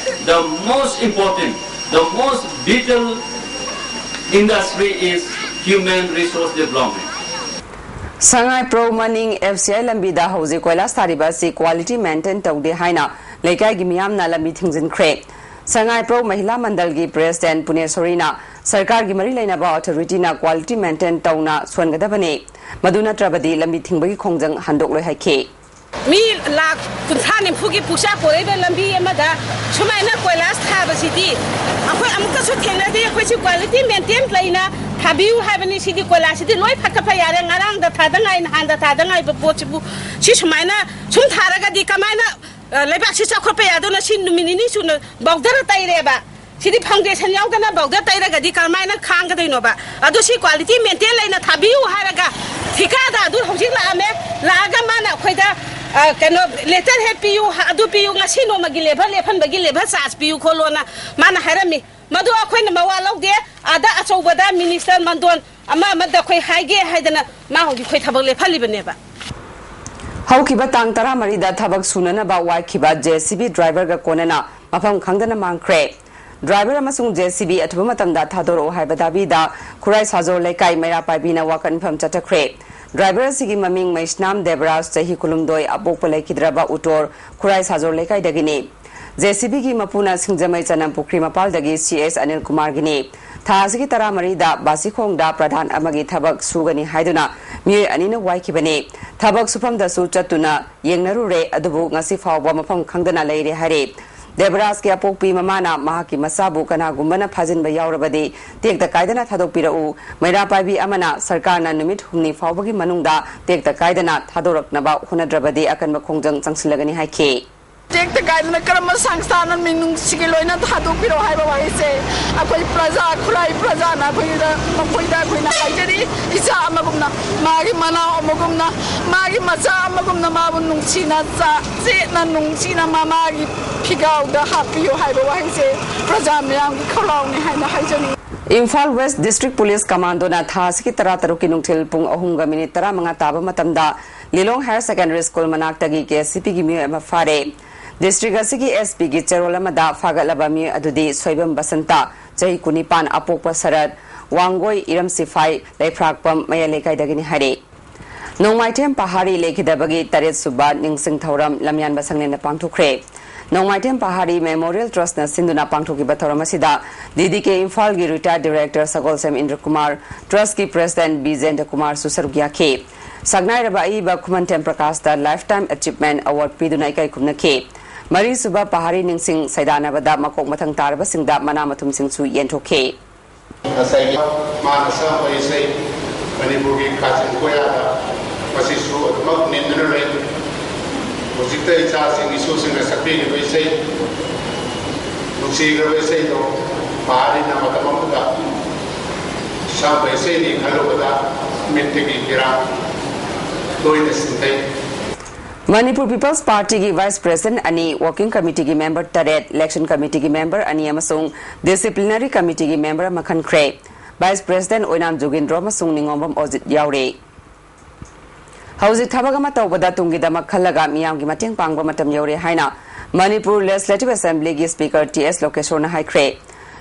the most important, the most vital industry is human resource development. ꯁꯉꯥꯏꯄ꯭ꯔꯧ ꯃꯅꯤꯡ F C I ꯂꯝꯕꯤꯗ ꯍꯧꯖꯤꯛ ꯀꯣꯏꯂꯥꯁ ꯊꯥꯔꯤꯕ ꯑꯁꯤ quality maintain ꯇꯧꯗꯦ ꯍꯥꯏꯅ ꯂꯩꯀꯥꯏꯒꯤ ꯃꯤꯌꯥꯝꯅ ꯂꯝꯕꯤ ꯊꯤꯡꯖꯤꯟꯈ꯭ꯔꯦ꯫ ꯁꯉꯥꯏꯄ꯭ꯔꯧ ꯃꯍꯤꯂꯥ ꯃꯟꯗꯜꯒꯤ ꯄ꯭ꯔꯦꯁꯤꯗꯦꯟꯠ ꯄꯨꯅꯦꯁꯣꯔꯤꯅ ꯁꯔꯀꯥꯔꯒꯤ ꯃꯔꯤ ꯂꯩꯅꯕ ꯑꯣꯊꯣꯔꯤꯇꯤꯅ ꯀ꯭ꯋꯥꯂꯤꯇꯤ ꯃꯦꯟꯇꯦꯟ ꯇꯧꯅ ꯁꯣꯟꯒꯗꯕꯅꯤ, ꯃꯗꯨ ꯅꯠꯇ꯭ꯔꯕꯗꯤ ꯂꯝꯕꯤ ꯊꯤꯡꯕꯒꯤ ꯈꯣꯡꯖꯪ ꯍꯟꯗꯣꯛꯂꯣꯏ ꯍꯥꯏꯈꯤ꯫ ꯃꯤ ꯂꯥꯈ ꯀꯨꯟꯊ꯭ꯔꯥ ꯅꯤꯐꯨꯒꯤ ꯄꯨꯛꯆꯥ ꯄꯣꯔꯛꯏꯕ ꯂꯝꯕꯤ ꯑꯃꯗ ꯁꯨꯃꯥꯏꯅ ꯀꯣꯏꯂꯥꯁ ꯊꯥꯕꯁꯤꯗꯤ ꯑꯩꯈꯣꯏ ꯑꯃꯨꯛꯇꯁꯨ ꯊꯦꯡꯅꯗꯦ꯫ ꯑꯩꯈꯣꯏꯁꯤ ꯀ꯭ꯋꯥꯂꯤꯇꯤ ꯃꯦꯟꯇꯦꯟ ꯂꯩꯅ ꯊꯥꯕꯤꯌꯨ ꯍꯥꯏꯕꯅꯤ꯫ ꯁꯤꯗꯤ ꯀꯣꯏꯂꯥꯁꯁꯤꯗꯤ ꯂꯣꯏ ꯐꯠꯇ ꯐꯠ ꯌꯥꯔꯦ, ꯉꯔꯥꯡꯗ ꯊꯥꯗ ꯉꯥꯏ, ꯅꯍꯥꯟꯗ ꯊꯥꯗ ꯉꯥꯏꯕ ꯄꯣꯠꯁꯤꯕꯨ ꯁꯤ ꯁꯨꯃꯥꯏꯅ ꯁꯨꯝ ꯊꯥꯔꯒꯗꯤ ꯀꯃꯥꯏꯅ, ꯑ, ꯂꯩꯕꯥꯛꯁꯤ ꯆꯥꯎꯈꯠꯄ ꯌꯥꯗꯣꯏꯅꯣ? ꯁꯤ ꯅꯨꯃꯤꯠ ꯅꯤꯅꯤ ꯁꯨꯅ ꯕꯧꯗꯔ ꯇꯩꯔꯦꯕ꯫ ꯁꯤꯗꯤ ꯐꯥꯎꯟꯗꯦꯁꯟ ꯌꯥꯎꯗꯅ ꯕꯧꯗꯔ ꯇꯩꯔꯒꯗꯤ ꯀꯔꯝꯍꯥꯏꯅ ꯈꯥꯡꯒꯗꯣꯏꯅꯣꯕ? ꯑꯗꯣ ꯁꯤ ꯀ꯭ꯋꯥꯂꯤꯇꯤ ꯃꯦꯟꯇꯦꯟ ꯂꯩꯅ ꯊꯥꯕꯤꯌꯨ ꯍꯥꯏꯔꯒ ꯊꯤꯀꯥꯗꯥꯔꯗꯨ ꯍꯧꯖꯤꯛ ꯂꯥꯛꯑꯝꯃꯦ꯫ ꯂꯥꯛꯑꯒ ꯃꯥꯅ ꯑꯩꯈꯣꯏꯗ ꯑ, ꯀꯩꯅꯣ, ꯂꯦꯇꯔ ꯍꯦꯗ ꯄꯤꯌꯨ, ꯑꯗꯨ ꯄꯤꯌꯨ, ꯉꯁꯤ ꯅꯣꯡꯃꯒꯤ ꯂꯦꯕꯔ ꯂꯦꯞꯍꯟꯕꯒꯤ ꯂꯦꯕꯔ ꯆꯥꯔꯖ ꯄꯤꯌꯨ ꯈꯣꯠꯂꯣꯅ ꯃꯥꯅ ꯍꯥꯏꯔꯝꯃꯤ꯫ ꯃꯗꯨ ꯑꯩꯈꯣꯏꯅ ꯃꯋꯥ ꯂꯧꯗꯦ꯫ ꯑꯥꯗ ꯑꯆꯧꯕꯗ ꯃꯤꯅꯤꯁꯇꯔ ꯃꯟꯗꯣꯟ ꯑꯃ ꯑꯃꯗ ꯑꯩꯈꯣꯏ ꯍꯥꯏꯒꯦ ꯍꯥꯏꯗꯅ ꯃꯥ ꯍꯧꯖꯤꯛ ꯑꯩꯈꯣꯏ ꯊꯕꯛ ꯂꯦꯞꯍꯜꯂꯤꯕꯅꯦꯕ꯫ ꯍꯧꯈꯤꯕ ꯇꯥꯡ ꯇꯔꯥꯃꯔꯤꯗ ꯊꯕꯛ ꯁꯨꯅꯅꯕ ꯋꯥꯏꯈꯤꯕ ꯖꯦ ꯁꯤ ꯕꯤ ꯗ꯭ꯔꯥꯏꯚꯔꯒ ꯀꯣꯟꯅꯅ ꯃꯐꯝ ꯈꯪꯗꯅ ꯃꯥꯡꯈ꯭ꯔꯦ꯫ ꯗ꯭ꯔꯥꯏꯚꯔ ꯑꯃꯁꯨꯡ ꯖꯦ ꯁꯤ ꯕꯤ ꯑꯊꯨꯕ ꯃꯇꯝꯗ ꯊꯥꯗꯣꯔꯛꯎ ꯍꯥꯏꯕ ꯗꯥꯕꯤꯗ ꯈꯨꯔꯥꯏ ꯁꯥꯖꯣꯔ ꯂꯩꯀꯥꯏ ꯃꯩꯔꯥ ꯄꯥꯏꯕꯤꯅ ꯋꯥꯀꯠ ꯃꯤꯐꯝ ꯆꯠꯊꯈ꯭ꯔꯦ꯫ ꯗ꯭ꯔꯥꯏꯚꯔ ꯑꯁꯤꯒꯤ ꯃꯃꯤꯡ ꯃꯩꯁꯅꯥꯝ ꯗꯦꯕꯔꯥꯖ, ꯆꯍꯤ ꯀꯨꯟꯍꯨꯝꯗꯣꯏ, ꯑꯄꯣꯛꯄ ꯂꯩꯈꯤꯗ꯭ꯔꯕ ꯎꯇꯣꯔ ꯈꯨꯔꯥꯏ ꯁꯥꯖꯣꯔ ꯂꯩꯀꯥꯏꯗꯒꯤꯅꯤ꯫ ꯖꯦ ꯁꯤ ꯕꯤꯒꯤ ꯃꯄꯨꯅ ꯁꯤꯡꯖꯃꯩ ꯆꯅꯝ ꯄꯨꯈ꯭ꯔꯤ ꯃꯄꯥꯜꯗꯒꯤ ꯁꯤ ꯑꯦꯁ ꯑꯅꯤꯜ ꯀꯨꯃꯥꯔꯒꯤꯅꯤ꯫ ꯊꯥ ꯑꯁꯤꯒꯤ ꯇꯔꯥꯃꯔꯤꯗ ꯕꯥꯁꯤꯈꯣꯡꯗ ꯄ꯭ꯔꯙꯥꯟ ꯑꯃꯒꯤ ꯊꯕꯛ ꯁꯨꯒꯅꯤ ꯍꯥꯏꯗꯨꯅ ꯃꯤꯑꯣꯏ ꯑꯅꯤꯅ ꯋꯥꯏꯈꯤꯕꯅꯤ꯫ ꯊꯕꯛ ꯁꯨꯐꯝꯗꯁꯨ ꯆꯠꯇꯨꯅ ꯌꯦꯡꯅꯔꯨꯔꯦ, ꯑꯗꯨꯕꯨ ꯉꯁꯤ ꯐꯥꯎꯕ ꯃꯐꯝ ꯈꯪꯗꯅ ꯂꯩꯔꯦ ꯍꯥꯏꯔꯦ꯫ ꯗꯦꯕꯔꯥꯖꯀꯤ ꯑꯄꯣꯛꯄꯤ ꯃꯃꯥꯅ ꯃꯍꯥꯛꯀꯤ ꯃꯆꯥꯕꯨ ꯀꯅꯥꯒꯨꯝꯕꯅ ꯐꯥꯖꯤꯟꯕ ꯌꯥꯎꯔꯕꯗꯤ ꯇꯦꯛꯇ ꯀꯥꯏꯗꯅ ꯊꯥꯗꯣꯛꯄꯤꯔꯛꯎ꯫ ꯃꯩꯔꯥ ꯄꯥꯏꯕꯤ ꯑꯃꯅ ꯁꯔꯀꯥꯔꯅ ꯅꯨꯃꯤꯠ ꯍꯨꯝꯅꯤ ꯐꯥꯎꯕꯒꯤ ꯃꯅꯨꯡꯗ ꯇꯦꯛꯇ ꯀꯥꯏꯗꯅ ꯊꯥꯗꯣꯔꯛꯅꯕ ꯍꯣꯠꯅꯗ꯭ꯔꯕꯗꯤ ꯑꯀꯟꯕ ꯈꯣꯡꯖꯪ ꯆꯪꯁꯤꯜꯂꯒꯅꯤ ꯍꯥꯏꯈꯤ꯫ ꯇꯦꯛꯇ ꯀꯥꯏꯗꯅ ꯀꯔꯝꯕ ꯁꯪꯁꯊꯥꯟꯅ ꯃꯤꯅꯨꯡꯁꯤꯒꯤ ꯂꯣꯏꯅ ꯊꯥꯗꯣꯛꯄꯤꯔꯛꯑꯣ ꯍꯥꯏꯕ ꯋꯥꯍꯩꯁꯦ ꯑꯩꯈꯣꯏ ꯄ꯭ꯔꯖꯥ, ꯈꯨꯔꯥꯏ ꯄ꯭ꯔꯖꯥꯅ ꯑꯩꯈꯣꯏꯗ, ꯃꯈꯣꯏꯗ ꯑꯩꯈꯣꯏꯅ ꯍꯥꯏꯖꯔꯤ꯫ ꯏꯆꯥ ꯑꯃꯒꯨꯝꯅ, ꯃꯥꯒꯤ ꯃꯅꯥꯎ ꯑꯃꯒꯨꯝꯅ, ꯃꯥꯒꯤ ꯃꯆꯥ ꯑꯃꯒꯨꯝꯅ ꯃꯥꯕꯨ ꯅꯨꯡꯁꯤꯅ, ꯆꯥ-, ꯆꯦꯠꯅ ꯅꯨꯡꯁꯤꯅ ꯃꯃꯥꯒꯤ ꯐꯤꯒꯥꯎꯗ ꯍꯥꯞꯄꯤꯌꯨ ꯍꯥꯏꯕ ꯋꯥꯍꯩꯁꯦ ꯄ꯭ꯔꯖꯥ ꯃꯌꯥꯝꯒꯤ ꯈꯧꯔꯥꯎꯅꯤ ꯍꯥꯏꯅ ꯍꯥꯏꯖꯅꯤꯡꯏ꯫ ꯏꯝꯐꯥꯜ ꯋꯦꯁ ꯗꯤꯁꯇ꯭ꯔꯤꯛ ꯄꯨꯂꯤꯁ ꯀꯃꯥꯟꯗꯣꯅ ꯊꯥ ꯑꯁꯤꯒꯤ ꯇꯔꯥ ꯇꯔꯨꯛꯀꯤ ꯅꯨꯡꯊꯤꯜ ꯄꯨꯡ ꯑꯍꯨꯝꯒ ꯃꯤꯅꯤꯠ ꯇꯔꯥꯃꯉꯥ ꯇꯥꯕ ꯃꯇꯝꯗ ꯂꯤꯂꯣꯡ ꯍꯥꯌꯔ ꯁꯦꯀꯦꯟꯗꯔꯤ ꯁ꯭ꯀꯨꯜ ꯃꯅꯥꯛꯇꯒꯤ ꯀꯦ ꯑꯦꯁ ꯁꯤ ꯄꯤꯒꯤ ꯃꯤꯑꯣꯏ ꯑꯃ ꯐꯥꯔꯦ꯫ ꯗꯤꯁꯇ꯭ꯔꯤꯛ ꯑꯁꯤꯒꯤ ꯑꯦꯁ ꯄꯤꯒꯤ ꯆꯦꯔꯣꯜ ꯑꯃꯗ ꯐꯥꯒꯠꯂꯕ ꯃꯤꯑꯣꯏ ꯑꯗꯨꯗꯤ ꯁꯣꯏꯕꯝ ꯕꯁꯟꯇ, ꯆꯍꯤ ꯀꯨꯟꯅꯤꯄꯥꯟ, ꯑꯄꯣꯛꯄ ꯁꯔꯠ, ꯋꯥꯡꯒꯣꯏ ꯏꯔꯝ ꯁꯤꯐꯥꯏ ꯂꯩꯐ꯭ꯔꯥꯛꯄꯝ ꯃꯌꯥꯏ ꯂꯩꯀꯥꯏꯗꯒꯤꯅꯤ ꯍꯥꯏꯔꯦ꯫ ꯅꯣꯡꯃꯥꯏꯊꯦꯝ ꯄꯍꯥꯔꯤ ꯂꯩꯈꯤꯗꯕꯒꯤ ꯇꯔꯦꯠ ꯁꯨꯕ ꯅꯤꯡꯁꯤꯡ ꯊꯧꯔꯝ ꯂꯝꯌꯥꯟꯕ ꯁꯪꯂꯦꯟꯗ ꯄꯥꯡꯊꯣꯛꯈ꯭ꯔꯦ꯫ ꯅꯣꯡꯃꯥꯏꯊꯦꯝ ꯄꯍꯥꯔꯤ ꯃꯦꯃꯣꯔꯤꯌꯦꯜ ꯇ꯭ꯔꯁꯅ ꯁꯤꯟꯗꯨꯅ ꯄꯥꯡꯊꯣꯛꯈꯤꯕ ꯊꯧꯔꯝ ꯑꯁꯤꯗ ꯗꯤ ꯗꯤ ꯀꯦ ꯏꯝꯐꯥꯜꯒꯤ ꯔꯤꯇꯥꯌꯔ ꯗꯤꯔꯦꯛꯇꯔ ꯁꯒꯣꯜꯁꯦꯝ ꯏꯟꯗ꯭ꯔꯀꯨꯃꯥꯔ, ꯇ꯭ꯔꯁꯀꯤ ꯄ꯭ꯔꯦꯁꯤꯗꯦꯟꯠ ꯕꯤꯖꯦꯟꯗ꯭ꯔ ꯀꯨꯃꯥꯔꯁꯨ ꯁꯔꯨꯛ ꯌꯥꯈꯤ꯫ ꯁꯛꯅꯥꯏꯔꯕ ꯑꯏꯕ ꯈꯨꯃꯟꯊꯦꯝ ꯄ꯭ꯔꯀꯥꯁꯇ ꯂꯥꯏꯐ ꯇꯥꯏꯝ ꯑꯦꯆꯤꯞꯃꯦꯟꯠ ꯑꯦꯋꯥꯔꯗ ꯄꯤꯗꯨꯅ ꯏꯀꯥꯏ ꯈꯨꯝꯅꯈꯤ꯫ ꯃꯔꯤꯁꯨꯕ ꯄꯍꯥꯔꯤ ꯅꯤꯡꯁꯤꯡ ꯁꯩꯗꯥꯅꯕꯗ ꯃꯀꯣꯛ ꯃꯊꯪ ꯇꯥꯔꯕꯁꯤꯡꯗ ꯃꯅꯥ ꯃꯊꯨꯝꯁꯤꯡꯁꯨ ꯌꯦꯟꯊꯣꯛꯈꯤ꯫ ꯉꯁꯥꯏꯒꯤ ꯃꯥꯅ ꯁꯛꯄ ꯏꯁꯩ ꯃꯅꯤꯄꯨꯔꯒꯤ ꯀꯥꯆꯤꯟ ꯀꯣꯌꯥꯗ ꯃꯁꯤꯁꯨ ꯑꯗꯨꯃꯛ ꯅꯤꯟꯗꯨꯅ ꯂꯩ꯫ ꯍꯧꯖꯤꯛꯇ ꯏꯆꯥꯁꯤꯡ ꯏꯁꯨꯁꯤꯡꯅ ꯁꯛꯄꯤꯔꯤꯕ ꯏꯁꯩ, ꯅꯨꯡꯁꯤꯈ꯭ꯔꯕ ꯏꯁꯩꯗꯣ ꯄꯍꯥꯔꯤꯅ ꯃꯇꯝ ꯑꯃꯗ ꯁꯛꯄ ꯏꯁꯩꯅꯤ ꯈꯜꯂꯨꯕꯗ ꯃꯤꯠꯇꯒꯤ ꯄꯤꯔꯥꯡ ꯇꯣꯏꯅ ꯁꯤꯟꯊꯩ꯫ ꯃꯅꯤꯄꯨꯔ ꯄꯤꯄꯜꯁ ꯄꯥꯔꯇꯤꯒꯤ ꯚꯥꯏꯁ ꯄ꯭ꯔꯦꯁꯤꯗꯦꯟꯠ ꯑꯅꯤ, ꯋꯥꯔꯀꯤꯡ ꯀꯃꯤꯇꯤꯒꯤ ꯃꯦꯝꯕꯔ ꯇꯔꯦꯠ, ꯏꯂꯦꯛꯁꯟ ꯀꯃꯤꯇꯤꯒꯤ ꯃꯦꯝꯕꯔ ꯑꯅꯤ ꯑꯃꯁꯨꯡ ꯗꯤꯁꯤꯄ꯭ꯂꯤꯅꯔꯤ ꯀꯃꯤꯇꯤꯒꯤ ꯃꯦꯝꯕꯔ ꯑꯃ ꯈꯟꯈ꯭ꯔꯦ꯫ ꯚꯥꯏꯁ ꯄ꯭ꯔꯦꯁꯤꯗꯦꯟꯠ ꯑꯣꯏꯅꯥꯝ ꯖꯣꯒꯤꯟꯗ꯭ꯔꯣ ꯑꯃꯁꯨꯡ ꯅꯤꯉꯣꯝꯕꯝ ꯑꯣꯖꯤꯠ ꯌꯥꯎꯔꯤ꯫ ꯍꯧꯖꯤꯛ ꯊꯕꯛ ꯑꯃ ꯇꯧꯕꯗ ꯇꯨꯡꯒꯤꯗꯃꯛ ꯈꯜꯂꯒ ꯃꯤꯌꯥꯝꯒꯤ ꯃꯇꯦꯡ ꯄꯥꯡꯕ ꯃꯇꯝ ꯌꯧꯔꯦ ꯍꯥꯏꯅ ꯃꯅꯤꯄꯨꯔ ꯂꯦꯖꯤꯁꯂꯦꯇꯤꯚ ꯑꯦꯁꯦꯝꯕ꯭ꯂꯤꯒꯤ ꯁ꯭ꯄꯤꯀꯔ ꯇꯤ ꯑꯦꯁ ꯂꯣꯀꯦꯁꯣꯔꯅ ꯍꯥꯏꯈ꯭ꯔꯦ꯫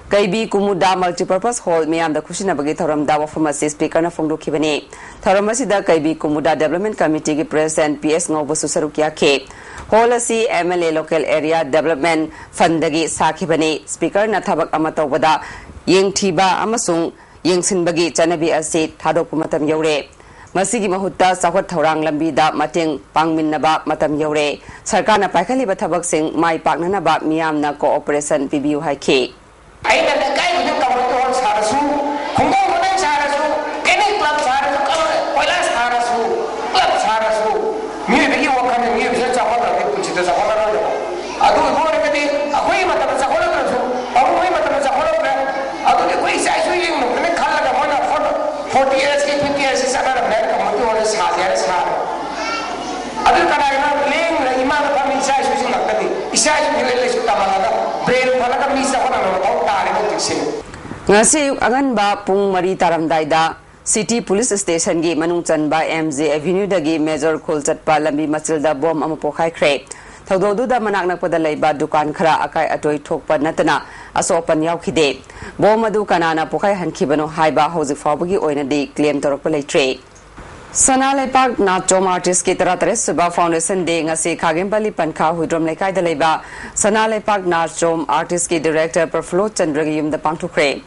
ꯀꯩꯕꯤ ꯀꯨꯃꯨꯗꯥ ꯃꯜꯇꯤꯄꯔꯄꯁ ꯍꯣꯜ ꯃꯤꯌꯥꯝꯗ ꯈꯨꯠꯁꯤꯟꯅꯕꯒꯤ ꯊꯧꯔꯝꯗ ꯋꯥꯐꯝ ꯑꯁꯤ ꯁ꯭ꯄꯤꯀꯔꯅ ꯐꯣꯡꯗꯣꯛꯈꯤꯕꯅꯤ꯫ ꯊꯧꯔꯝ ꯑꯁꯤꯗ ꯀꯩꯕꯤ ꯀꯨꯃꯨꯗꯥ ꯗꯤꯕꯦꯂꯞꯃꯦꯟꯠ ꯀꯃꯤꯇꯤꯒꯤ ꯄ꯭ꯔꯦꯁꯤꯗꯦꯟꯠ ꯄꯤ ꯑꯦꯁ ꯉꯧꯕꯁꯨ ꯁꯔꯨꯛ ꯌꯥꯈꯤ꯫ ꯍꯣꯜ ꯑꯁꯤ M L A local area development ꯐꯟꯗꯒꯤ ꯁꯥꯈꯤꯕꯅꯤ꯫ ꯁ꯭ꯄꯤꯀꯔꯅ ꯊꯕꯛ ꯑꯃ ꯇꯧꯕꯗ ꯌꯦꯡꯊꯤꯕ ꯑꯃꯁꯨꯡ ꯌꯦꯡꯁꯤꯟꯕꯒꯤ ꯆꯠꯅꯕꯤ ꯑꯁꯤ ꯊꯥꯗꯣꯛꯄ ꯃꯇꯝ ꯌꯧꯔꯦ꯫ ꯃꯁꯤꯒꯤ ꯃꯍꯨꯠꯇ ꯆꯥꯎꯈꯠ ꯊꯧꯔꯥꯡ ꯂꯝꯕꯤꯗ ꯃꯇꯦꯡ ꯄꯥꯡꯃꯤꯟꯅꯕ ꯃꯇꯝ ꯌꯧꯔꯦ꯫ ꯁꯔꯀꯥꯔꯅ ꯄꯥꯏꯈꯠꯂꯤꯕ ꯊꯕꯛꯁꯤꯡ ꯃꯥꯏ ꯄꯥꯛꯅꯅꯕ ꯃꯤꯌꯥꯝꯅ ꯀꯣꯑꯣꯄꯔꯦꯁꯟ ꯄꯤꯕꯤꯌꯨ ꯍꯥꯏꯈꯤ꯫ ꯑꯩꯅ ꯂꯩꯀꯥꯏ ꯈꯨꯗꯤꯡ ꯀꯝꯃ꯭ꯌꯨꯅꯤꯇꯤ ꯍꯣꯜ ꯁꯥꯔꯁꯨ, ꯈꯨꯡꯒꯪ ꯈꯨꯗꯤꯡ ꯁꯥꯔꯁꯨ, ꯑꯦꯅꯤ ꯀ꯭ꯂꯕ ꯁꯥꯔꯁꯨ, ꯀꯣꯏꯂꯥꯁ ꯊꯥꯔꯁꯨ, ꯃꯤꯑꯣꯏꯕꯒꯤ ꯋꯥꯈꯜꯁꯦ, ꯃꯤꯑꯣꯏꯕꯁꯤꯅ ꯆꯥꯎꯈꯠꯇ꯭ꯔꯗꯤ ꯄꯨꯟꯁꯤꯗ ꯆꯥꯎꯈꯠꯂꯔꯣꯏꯗꯕ꯫ ꯑꯗꯨ ꯑꯣꯏꯕ ꯑꯣꯏꯔꯒꯗꯤ ꯑꯩꯈꯣꯏꯒꯤ ꯃꯇꯝꯗ ꯆꯥꯎꯈꯠꯂꯛꯇ꯭ꯔꯁꯨ, ꯄꯥꯕꯨꯡ ꯍꯣꯏꯒꯤ ꯃꯇꯝꯗ ꯆꯥꯎꯈꯠꯂꯛꯇ꯭ꯔꯦ, ꯑꯗꯨꯗꯤ ꯑꯩꯈꯣꯏ ꯏꯆꯥ ꯏꯁꯨ ꯌꯦꯡꯗꯕꯅ ꯈꯜꯂꯒ ꯃꯣꯏꯅ ꯐꯣꯔꯇꯤ ꯏꯌꯔꯁꯀꯤ, ꯐꯤꯐꯇꯤ ꯏꯌꯔꯁꯀꯤ ꯆꯠꯅꯔꯝꯃꯦ ꯍꯥꯏꯅ ꯀꯝꯃ꯭ꯌꯨꯅꯤꯇꯤ ꯍꯣꯜꯗ ꯁꯥꯁꯦ ꯍꯥꯏꯅ ꯁꯥꯔꯦ꯫ ꯑꯗꯨ ꯀꯅꯥꯒꯤꯅꯣ? ꯂꯦꯡꯗꯅ ꯏꯃꯥꯅ ꯐꯝꯃꯤ ꯏꯆꯥ ꯏꯁꯨꯁꯤꯡ ꯉꯥꯛꯇꯅꯤ꯫ ꯏꯆꯥ ꯏꯁꯨꯁꯤꯡ ꯂꯥꯏꯔꯤꯛ ꯂꯥꯏꯁꯨ ꯇꯝꯍꯜꯂꯒ ꯕ꯭ꯔꯦꯟ ꯐꯍꯜꯂꯒ ꯃꯤ ꯆꯥꯎꯈꯠꯍꯟꯕ ꯃꯊꯧ ꯇꯥꯔꯦ ꯍꯧꯖꯤꯛꯁꯦ꯫ ꯉꯁꯤ ꯑꯌꯨꯛ ꯑꯉꯟꯕ ꯄꯨꯡ ꯃꯔꯤ ꯇꯥꯔꯝꯗꯥꯏꯗ ꯁꯤꯇꯤ ꯄꯨꯂꯤꯁ ꯁ꯭ꯇꯦꯁꯟꯒꯤ ꯃꯅꯨꯡ ꯆꯟꯕ ꯑꯦꯝ ꯖꯦ ꯑꯦꯚꯦꯅ꯭ꯌꯨꯗꯒꯤ ꯃꯦꯖꯣꯔ ꯈꯨꯜ ꯆꯠꯄ ꯂꯝꯕꯤ ꯃꯆꯤꯜꯗ ꯕꯣꯝ ꯑꯃ ꯄꯣꯈꯥꯏꯈ꯭ꯔꯦ꯫ ꯊꯧꯗꯣꯛꯗꯨꯗ ꯃꯅꯥꯛ ꯅꯛꯄꯗ ꯂꯩꯕ ꯗꯨꯀꯥꯟ ꯈꯔ ꯑꯀꯥꯏ ꯑꯇꯣꯏ ꯊꯣꯛꯄ ꯅꯠꯇꯅ ꯑꯁꯣꯛ ꯑꯄꯟ ꯌꯥꯎꯈꯤꯗꯦ꯫ ꯕꯣꯝ ꯑꯗꯨ ꯀꯅꯥꯅ ꯄꯣꯈꯥꯏꯍꯟꯈꯤꯕꯅꯣ ꯍꯥꯏꯕ ꯍꯧꯖꯤꯛ ꯐꯥꯎꯕꯒꯤ ꯑꯣꯏꯅꯗꯤ ꯀ꯭ꯂꯦꯝ ꯇꯧꯔꯛꯄ ꯂꯩꯇ꯭ꯔꯦ꯫ ꯁꯅꯥ ꯂꯩꯄꯥꯛ ꯅꯥꯆꯣꯝ ꯑꯥꯔꯇꯤꯁꯀꯤ ꯇꯔꯥꯇꯔꯦꯠ ꯁꯨꯕ ꯐꯥꯎꯟꯗꯦꯁꯟ ꯗꯦ ꯉꯁꯤ ꯈꯥꯒꯦꯝꯄꯜꯂꯤ ꯄꯟꯈꯥ ꯍꯨꯏꯗ꯭ꯔꯣꯝ ꯂꯩꯀꯥꯏꯗ ꯂꯩꯕ ꯁꯅꯥ ꯂꯩꯄꯥꯛ ꯅꯥꯆꯣꯝ ꯑꯥꯔꯇꯤꯁꯀꯤ ꯗꯤꯔꯦꯛꯇꯔ ꯄ꯭ꯔꯐꯨꯜꯂꯣ ꯆꯟꯗ꯭ꯔꯒꯤ ꯌꯨꯝꯗ ꯄꯥꯡꯊꯣꯛꯈ꯭ꯔꯦ꯫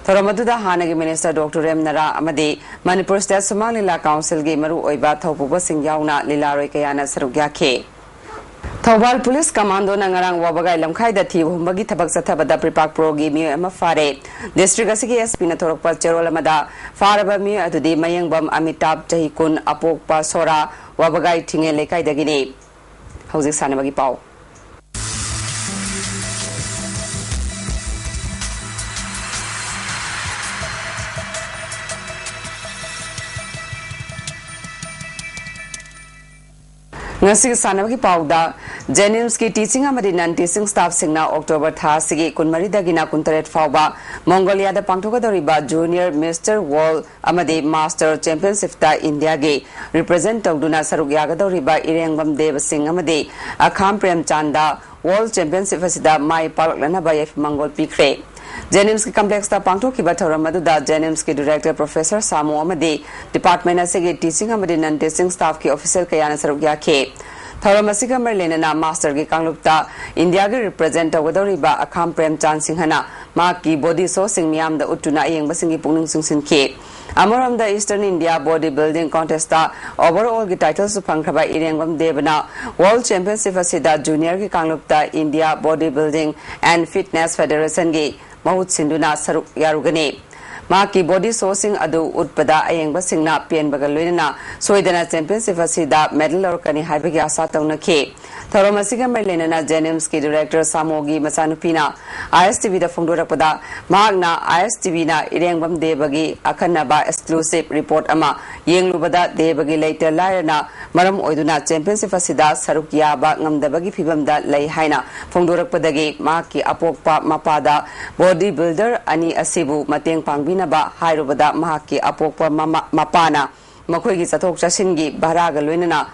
ꯊꯧꯔꯝ ꯑꯗꯨꯗ ꯍꯥꯟꯅꯒꯤ ꯃꯤꯅꯤꯁꯇꯔ ꯗꯣꯛꯇꯔ ꯔꯦꯝ ꯅꯔꯥ ꯑꯃꯗꯤ ꯃꯅꯤꯄꯨꯔ ꯁ꯭ꯇꯦꯠ ꯁꯨꯃꯥꯡ ꯂꯤꯂꯥ ꯀꯥꯎꯟꯁꯤꯜꯒꯤ ꯃꯔꯨꯑꯣꯏꯕ ꯊꯧꯄꯨꯕꯁꯤꯡ ꯌꯥꯎꯅ ꯂꯤꯂꯥꯔꯣꯏ ꯀꯌꯥꯅ ꯁꯔꯨꯛ ꯌꯥꯈꯤ꯫ ꯊꯧꯕꯥꯜ ꯄꯨꯂꯤꯁ ꯀꯃꯥꯟꯗꯣꯅ ꯉꯔꯥꯡ ꯋꯥꯕꯒꯥꯏ ꯂꯝꯈꯥꯏꯗ ꯊꯤꯕ ꯍꯨꯝꯕꯒꯤ ꯊꯕꯛ ꯆꯠꯊꯕꯗ ꯄ꯭ꯔꯤꯄꯥꯛ ꯄ꯭ꯔꯣꯒꯤ ꯃꯤꯑꯣꯏ ꯑꯃ ꯐꯥꯔꯦ꯫ ꯗꯤꯁꯇ꯭ꯔꯤꯛ ꯑꯁꯤꯒꯤ ꯑꯦꯁ ꯄꯤꯅ ꯊꯣꯔꯛꯄ ꯆꯦꯔꯣꯜ ꯑꯃꯗ ꯐꯥꯔꯕ ꯃꯤꯑꯣꯏ ꯑꯗꯨꯗꯤ ꯃꯌꯦꯡꯕꯝ ꯑꯃꯤꯇꯥꯕ, ꯆꯍꯤ ꯀꯨꯟ, ꯑꯄꯣꯛꯄ ꯁꯣꯔꯥ, ꯋꯥꯕꯒꯥꯏ ꯊꯤꯡꯉꯦ ꯂꯩꯀꯥꯏꯗꯒꯤꯅꯤ꯫ ꯍꯧꯖꯤꯛ ꯁꯥꯟꯅꯕꯒꯤ ꯄꯥꯎ꯫ ꯉꯁꯤꯒꯤ ꯁꯥꯟꯅꯕꯒꯤ ꯄꯥꯎꯗ, JNIMSꯀꯤ teaching ꯑꯃꯗꯤ non teaching staffꯁꯤꯡꯅ October ꯊꯥ ꯑꯁꯤꯒꯤ ꯀꯨꯟꯃꯔꯤꯗꯒꯤꯅ ꯀꯨꯟꯇꯔꯦꯠ ꯐꯥꯎꯕ ꯃꯣꯡꯒꯣꯂꯤꯌꯥꯗ ꯄꯥꯡꯊꯣꯛꯀꯗꯧꯔꯤꯕ Junior Mister World ꯑꯃꯗꯤ Master Championshipꯇ ꯏꯟꯗꯤꯌꯥꯒꯤ represent ꯇꯧꯗꯨꯅ ꯁꯔꯨꯛ ꯌꯥꯒꯗꯧꯔꯤꯕ ꯏꯔꯦꯡꯕꯝ ꯗꯦꯕ ꯁꯤꯡ ꯑꯃꯗꯤ ꯑꯈꯥꯝ ꯄ꯭ꯔꯦꯝꯆꯥꯟꯗ World Championship ꯑꯁꯤꯗ ꯃꯥꯏ ꯄꯥꯛꯂꯛꯅꯅꯕ ꯌꯥꯏꯐ ꯃꯪꯒꯣꯜ ꯄꯤꯈ꯭ꯔꯦ꯫ JNIMSꯀꯤ complexꯇ ꯄꯥꯡꯊꯣꯛꯈꯤꯕ ꯊꯧꯔꯝ ꯑꯗꯨꯗ JNIMSꯀꯤ director professor ꯁꯥꯃꯨ ꯑꯃꯗꯤ department ꯑꯁꯤꯒꯤ teaching ꯑꯃꯗꯤ non teaching staffꯀꯤ official ꯀꯌꯥꯅ ꯁꯔꯨꯛ ꯌꯥꯈꯤ꯫ ꯊꯧꯔꯝ ꯑꯁꯤꯒ ꯃꯔꯤ ꯂꯩꯅꯅ masterꯒꯤ ꯀꯥꯡꯂꯨꯞꯇ ꯏꯟꯗꯤꯌꯥꯒꯤ represent ꯇꯧꯒꯗꯧꯔꯤꯕ ꯑꯈꯥꯝ ꯄ꯭ꯔꯦꯝꯆꯥꯟ ꯁꯤꯡꯍꯅ ꯃꯍꯥꯛꯀꯤ body showꯁꯤꯡ ꯃꯤꯌꯥꯝꯗ ꯎꯠꯇꯨꯅ ꯑꯌꯦꯡꯕꯁꯤꯡꯒꯤ ꯄꯨꯛꯅꯤꯡ ꯆꯤꯡꯁꯤꯟꯈꯤ꯫ ꯑꯃꯔꯣꯝꯗ Eastern India Body Building Contestꯇ overallꯒꯤ titleꯁꯨ ꯐꯪꯈ꯭ꯔꯕ ꯏꯔꯦꯡꯕꯝ ꯗꯦꯕꯅ World Championship ꯑꯁꯤꯗ juniorꯒꯤ ꯀꯥꯡꯂꯨꯞꯇ India Body Building and Fitness Federationꯒꯤ ꯃꯍꯨꯠ ꯁꯤꯟꯗꯨꯅ ꯁꯔꯨꯛ ꯌꯥꯔꯨꯒꯅꯤ꯫ ꯃꯍꯥꯛꯀꯤ body showꯁꯤꯡ ꯑꯗꯨ ꯎꯠꯄꯗ ꯑꯌꯦꯡꯕꯁꯤꯡꯅ ꯄꯦꯟꯕꯒ ꯂꯣꯏꯅꯅ ꯁꯣꯏꯗꯅ championship ꯑꯁꯤꯗ medal ꯂꯧꯔꯛꯀꯅꯤ ꯍꯥꯏꯕꯒꯤ ꯑꯥꯁꯥ ꯇꯧꯅꯈꯤ꯫ ꯊꯧꯔꯝ ꯑꯁꯤꯒ ꯃꯔꯤ ꯂꯩꯅꯅ JNIMSꯀꯤ director ꯁꯥꯃꯣꯒꯤ ꯃꯆꯥꯅꯨꯄꯤꯅ ISTVꯗ ꯐꯣꯡꯗꯣꯔꯛꯄꯗ, ꯃꯍꯥꯛꯅ ISTVꯅ ꯏꯔꯦꯡꯕꯝ ꯗꯦꯕꯒꯤ ꯑꯈꯟꯅꯕ exclusive report ꯑꯃ ꯌꯦꯡꯂꯨꯕꯗ, ꯗꯦꯕꯒꯤ ꯂꯩꯇ ꯂꯥꯏꯔꯅ ꯃꯔꯝ ꯑꯣꯏꯗꯨꯅ championship ꯑꯁꯤꯗ ꯁꯔꯨꯛ ꯌꯥꯕ ꯉꯝꯗꯕꯒꯤ ꯐꯤꯚꯝꯗ ꯂꯩ ꯍꯥꯏꯅ ꯐꯣꯡꯗꯣꯔꯛꯄꯗꯒꯤ ꯃꯍꯥꯛꯀꯤ ꯑꯄꯣꯛꯄ ꯃꯄꯥꯗ body builder ꯑꯅꯤ ꯑꯁꯤꯕꯨ ꯃꯇꯦꯡ ꯄꯥꯡꯕꯤꯅꯕ ꯍꯥꯏꯔꯨꯕꯗ, ꯃꯍꯥꯛꯀꯤ ꯑꯄꯣꯛꯄ ꯃꯃꯥ-, ꯃꯄꯥꯅ ꯃꯈꯣꯏꯒꯤ ꯆꯠꯊꯣꯛ ꯆꯠꯁꯤꯟꯒꯤ ꯚꯔꯥꯒ ꯂꯣꯏꯅꯅ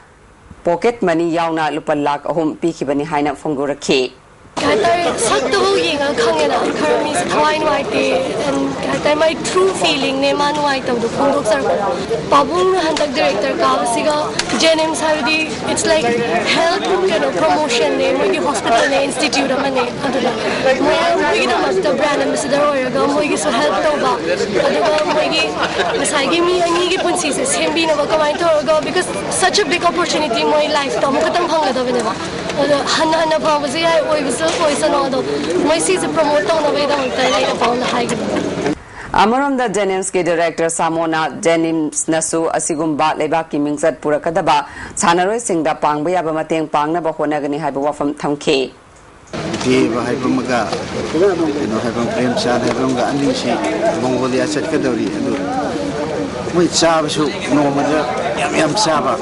pocket money ꯌꯥꯎꯅ ꯂꯨꯄꯥ ꯂꯥꯈ ꯑꯍꯨꯝ ꯄꯤꯈꯤꯕꯅꯤ ꯍꯥꯏꯅ ꯐꯣꯡꯗꯣꯔꯛꯈꯤ꯫ ꯀꯩ ꯍꯥꯏꯇꯥꯔꯦ, ꯁꯛꯇꯕꯨ ꯌꯦꯡꯉꯒ ꯈꯪꯉꯦꯅ, ꯈꯔ ꯃꯤꯁꯦ ꯊꯋꯥꯏ ꯅꯨꯡꯉꯥꯏꯇꯦ꯫ And ꯀꯩ ꯍꯥꯏꯇꯥꯔꯦ, my true feelingꯅꯦ ꯃꯥ ꯅꯨꯡꯉꯥꯏꯇꯕꯗꯣ ꯐꯣꯡꯗꯣꯛꯆꯔꯛꯄ꯫ ꯄꯥꯕꯨꯡꯅ ꯍꯟꯗꯛ director ꯀꯥꯕꯁꯤꯒ JNIMS ꯍꯥꯏꯕꯗꯤ it's like health, ꯀꯩꯅꯣ, promotionꯅꯦ, ꯃꯣꯏꯒꯤ hospitalꯅꯦ, institute ꯑꯃꯅꯦ꯫ ꯑꯗꯨꯅ ꯃꯣꯏ, ꯃꯣꯏꯒꯤꯗꯃꯛꯇ brand ambassador ꯑꯣꯏꯔꯒ ꯃꯣꯏꯒꯤꯁꯨ help ꯇꯧꯕ, ꯑꯗꯨꯒ ꯃꯣꯏꯒꯤ ꯉꯁꯥꯏꯒꯤ ꯃꯤ ꯑꯅꯤꯒꯤ ꯄꯨꯟꯁꯤꯁꯦ ꯁꯦꯝꯕꯤꯅꯕ ꯀꯃꯥꯏꯅ ꯇꯧꯔꯒ, because such a big opportunity ꯃꯣꯏ lifeꯇ ꯑꯃꯨꯛꯈꯛꯇꯪ ꯐꯪꯒꯗꯕꯅꯦꯕ꯫ ꯑꯗꯣ ꯍꯟꯅ ꯍꯟꯅ ꯐꯪꯕꯁꯨ ꯌꯥꯏ, ꯑꯣꯏꯕꯁꯨ ꯑꯣꯏꯁꯅꯨ, ꯑꯗꯣ ꯃꯣꯏ ꯁꯤꯁꯦ promote ꯇꯧꯅꯕꯒꯤꯗꯃꯛꯇ ꯑꯩꯅ ꯄꯥꯎꯅ ꯍꯥꯏꯈꯤꯕꯅꯦ꯫ ꯑꯃꯔꯣꯝꯗ JNIMSꯀꯤ director ꯁꯥꯃꯣꯅ JNIMSꯅꯁꯨ ꯑꯁꯤꯒꯨꯝꯕ ꯂꯩꯕꯥꯛꯀꯤ ꯃꯤꯡꯆꯠ ꯄꯨꯔꯛꯀꯗꯕ ꯁꯥꯟꯅꯔꯣꯏꯁꯤꯡꯗ ꯄꯥꯡꯕ ꯌꯥꯕ ꯃꯇꯦꯡ ꯄꯥꯡꯅꯕ ꯍꯣꯠꯅꯒꯅꯤ ꯍꯥꯏꯕ ꯋꯥꯐꯝ ꯊꯝꯈꯤ꯫ ꯗꯦꯕ ꯍꯥꯏꯕ ꯑꯃꯒ, ꯀꯩꯅꯣ ꯍꯥꯏꯕ ꯑꯃ, ꯄ꯭ꯔꯦꯝꯆꯥꯟ ꯍꯥꯏꯕ ꯑꯃꯒ, ꯑꯅꯤꯁꯤ ꯃꯣꯡꯒꯣꯂꯤꯌꯥ ꯆꯠꯀꯗꯧꯔꯤ꯫ ꯑꯗꯨ ꯃꯣꯏ ꯆꯥꯕꯁꯨ ꯅꯣꯡꯃꯗ ꯌꯥꯝ ꯌꯥꯝ ꯆꯥꯕ,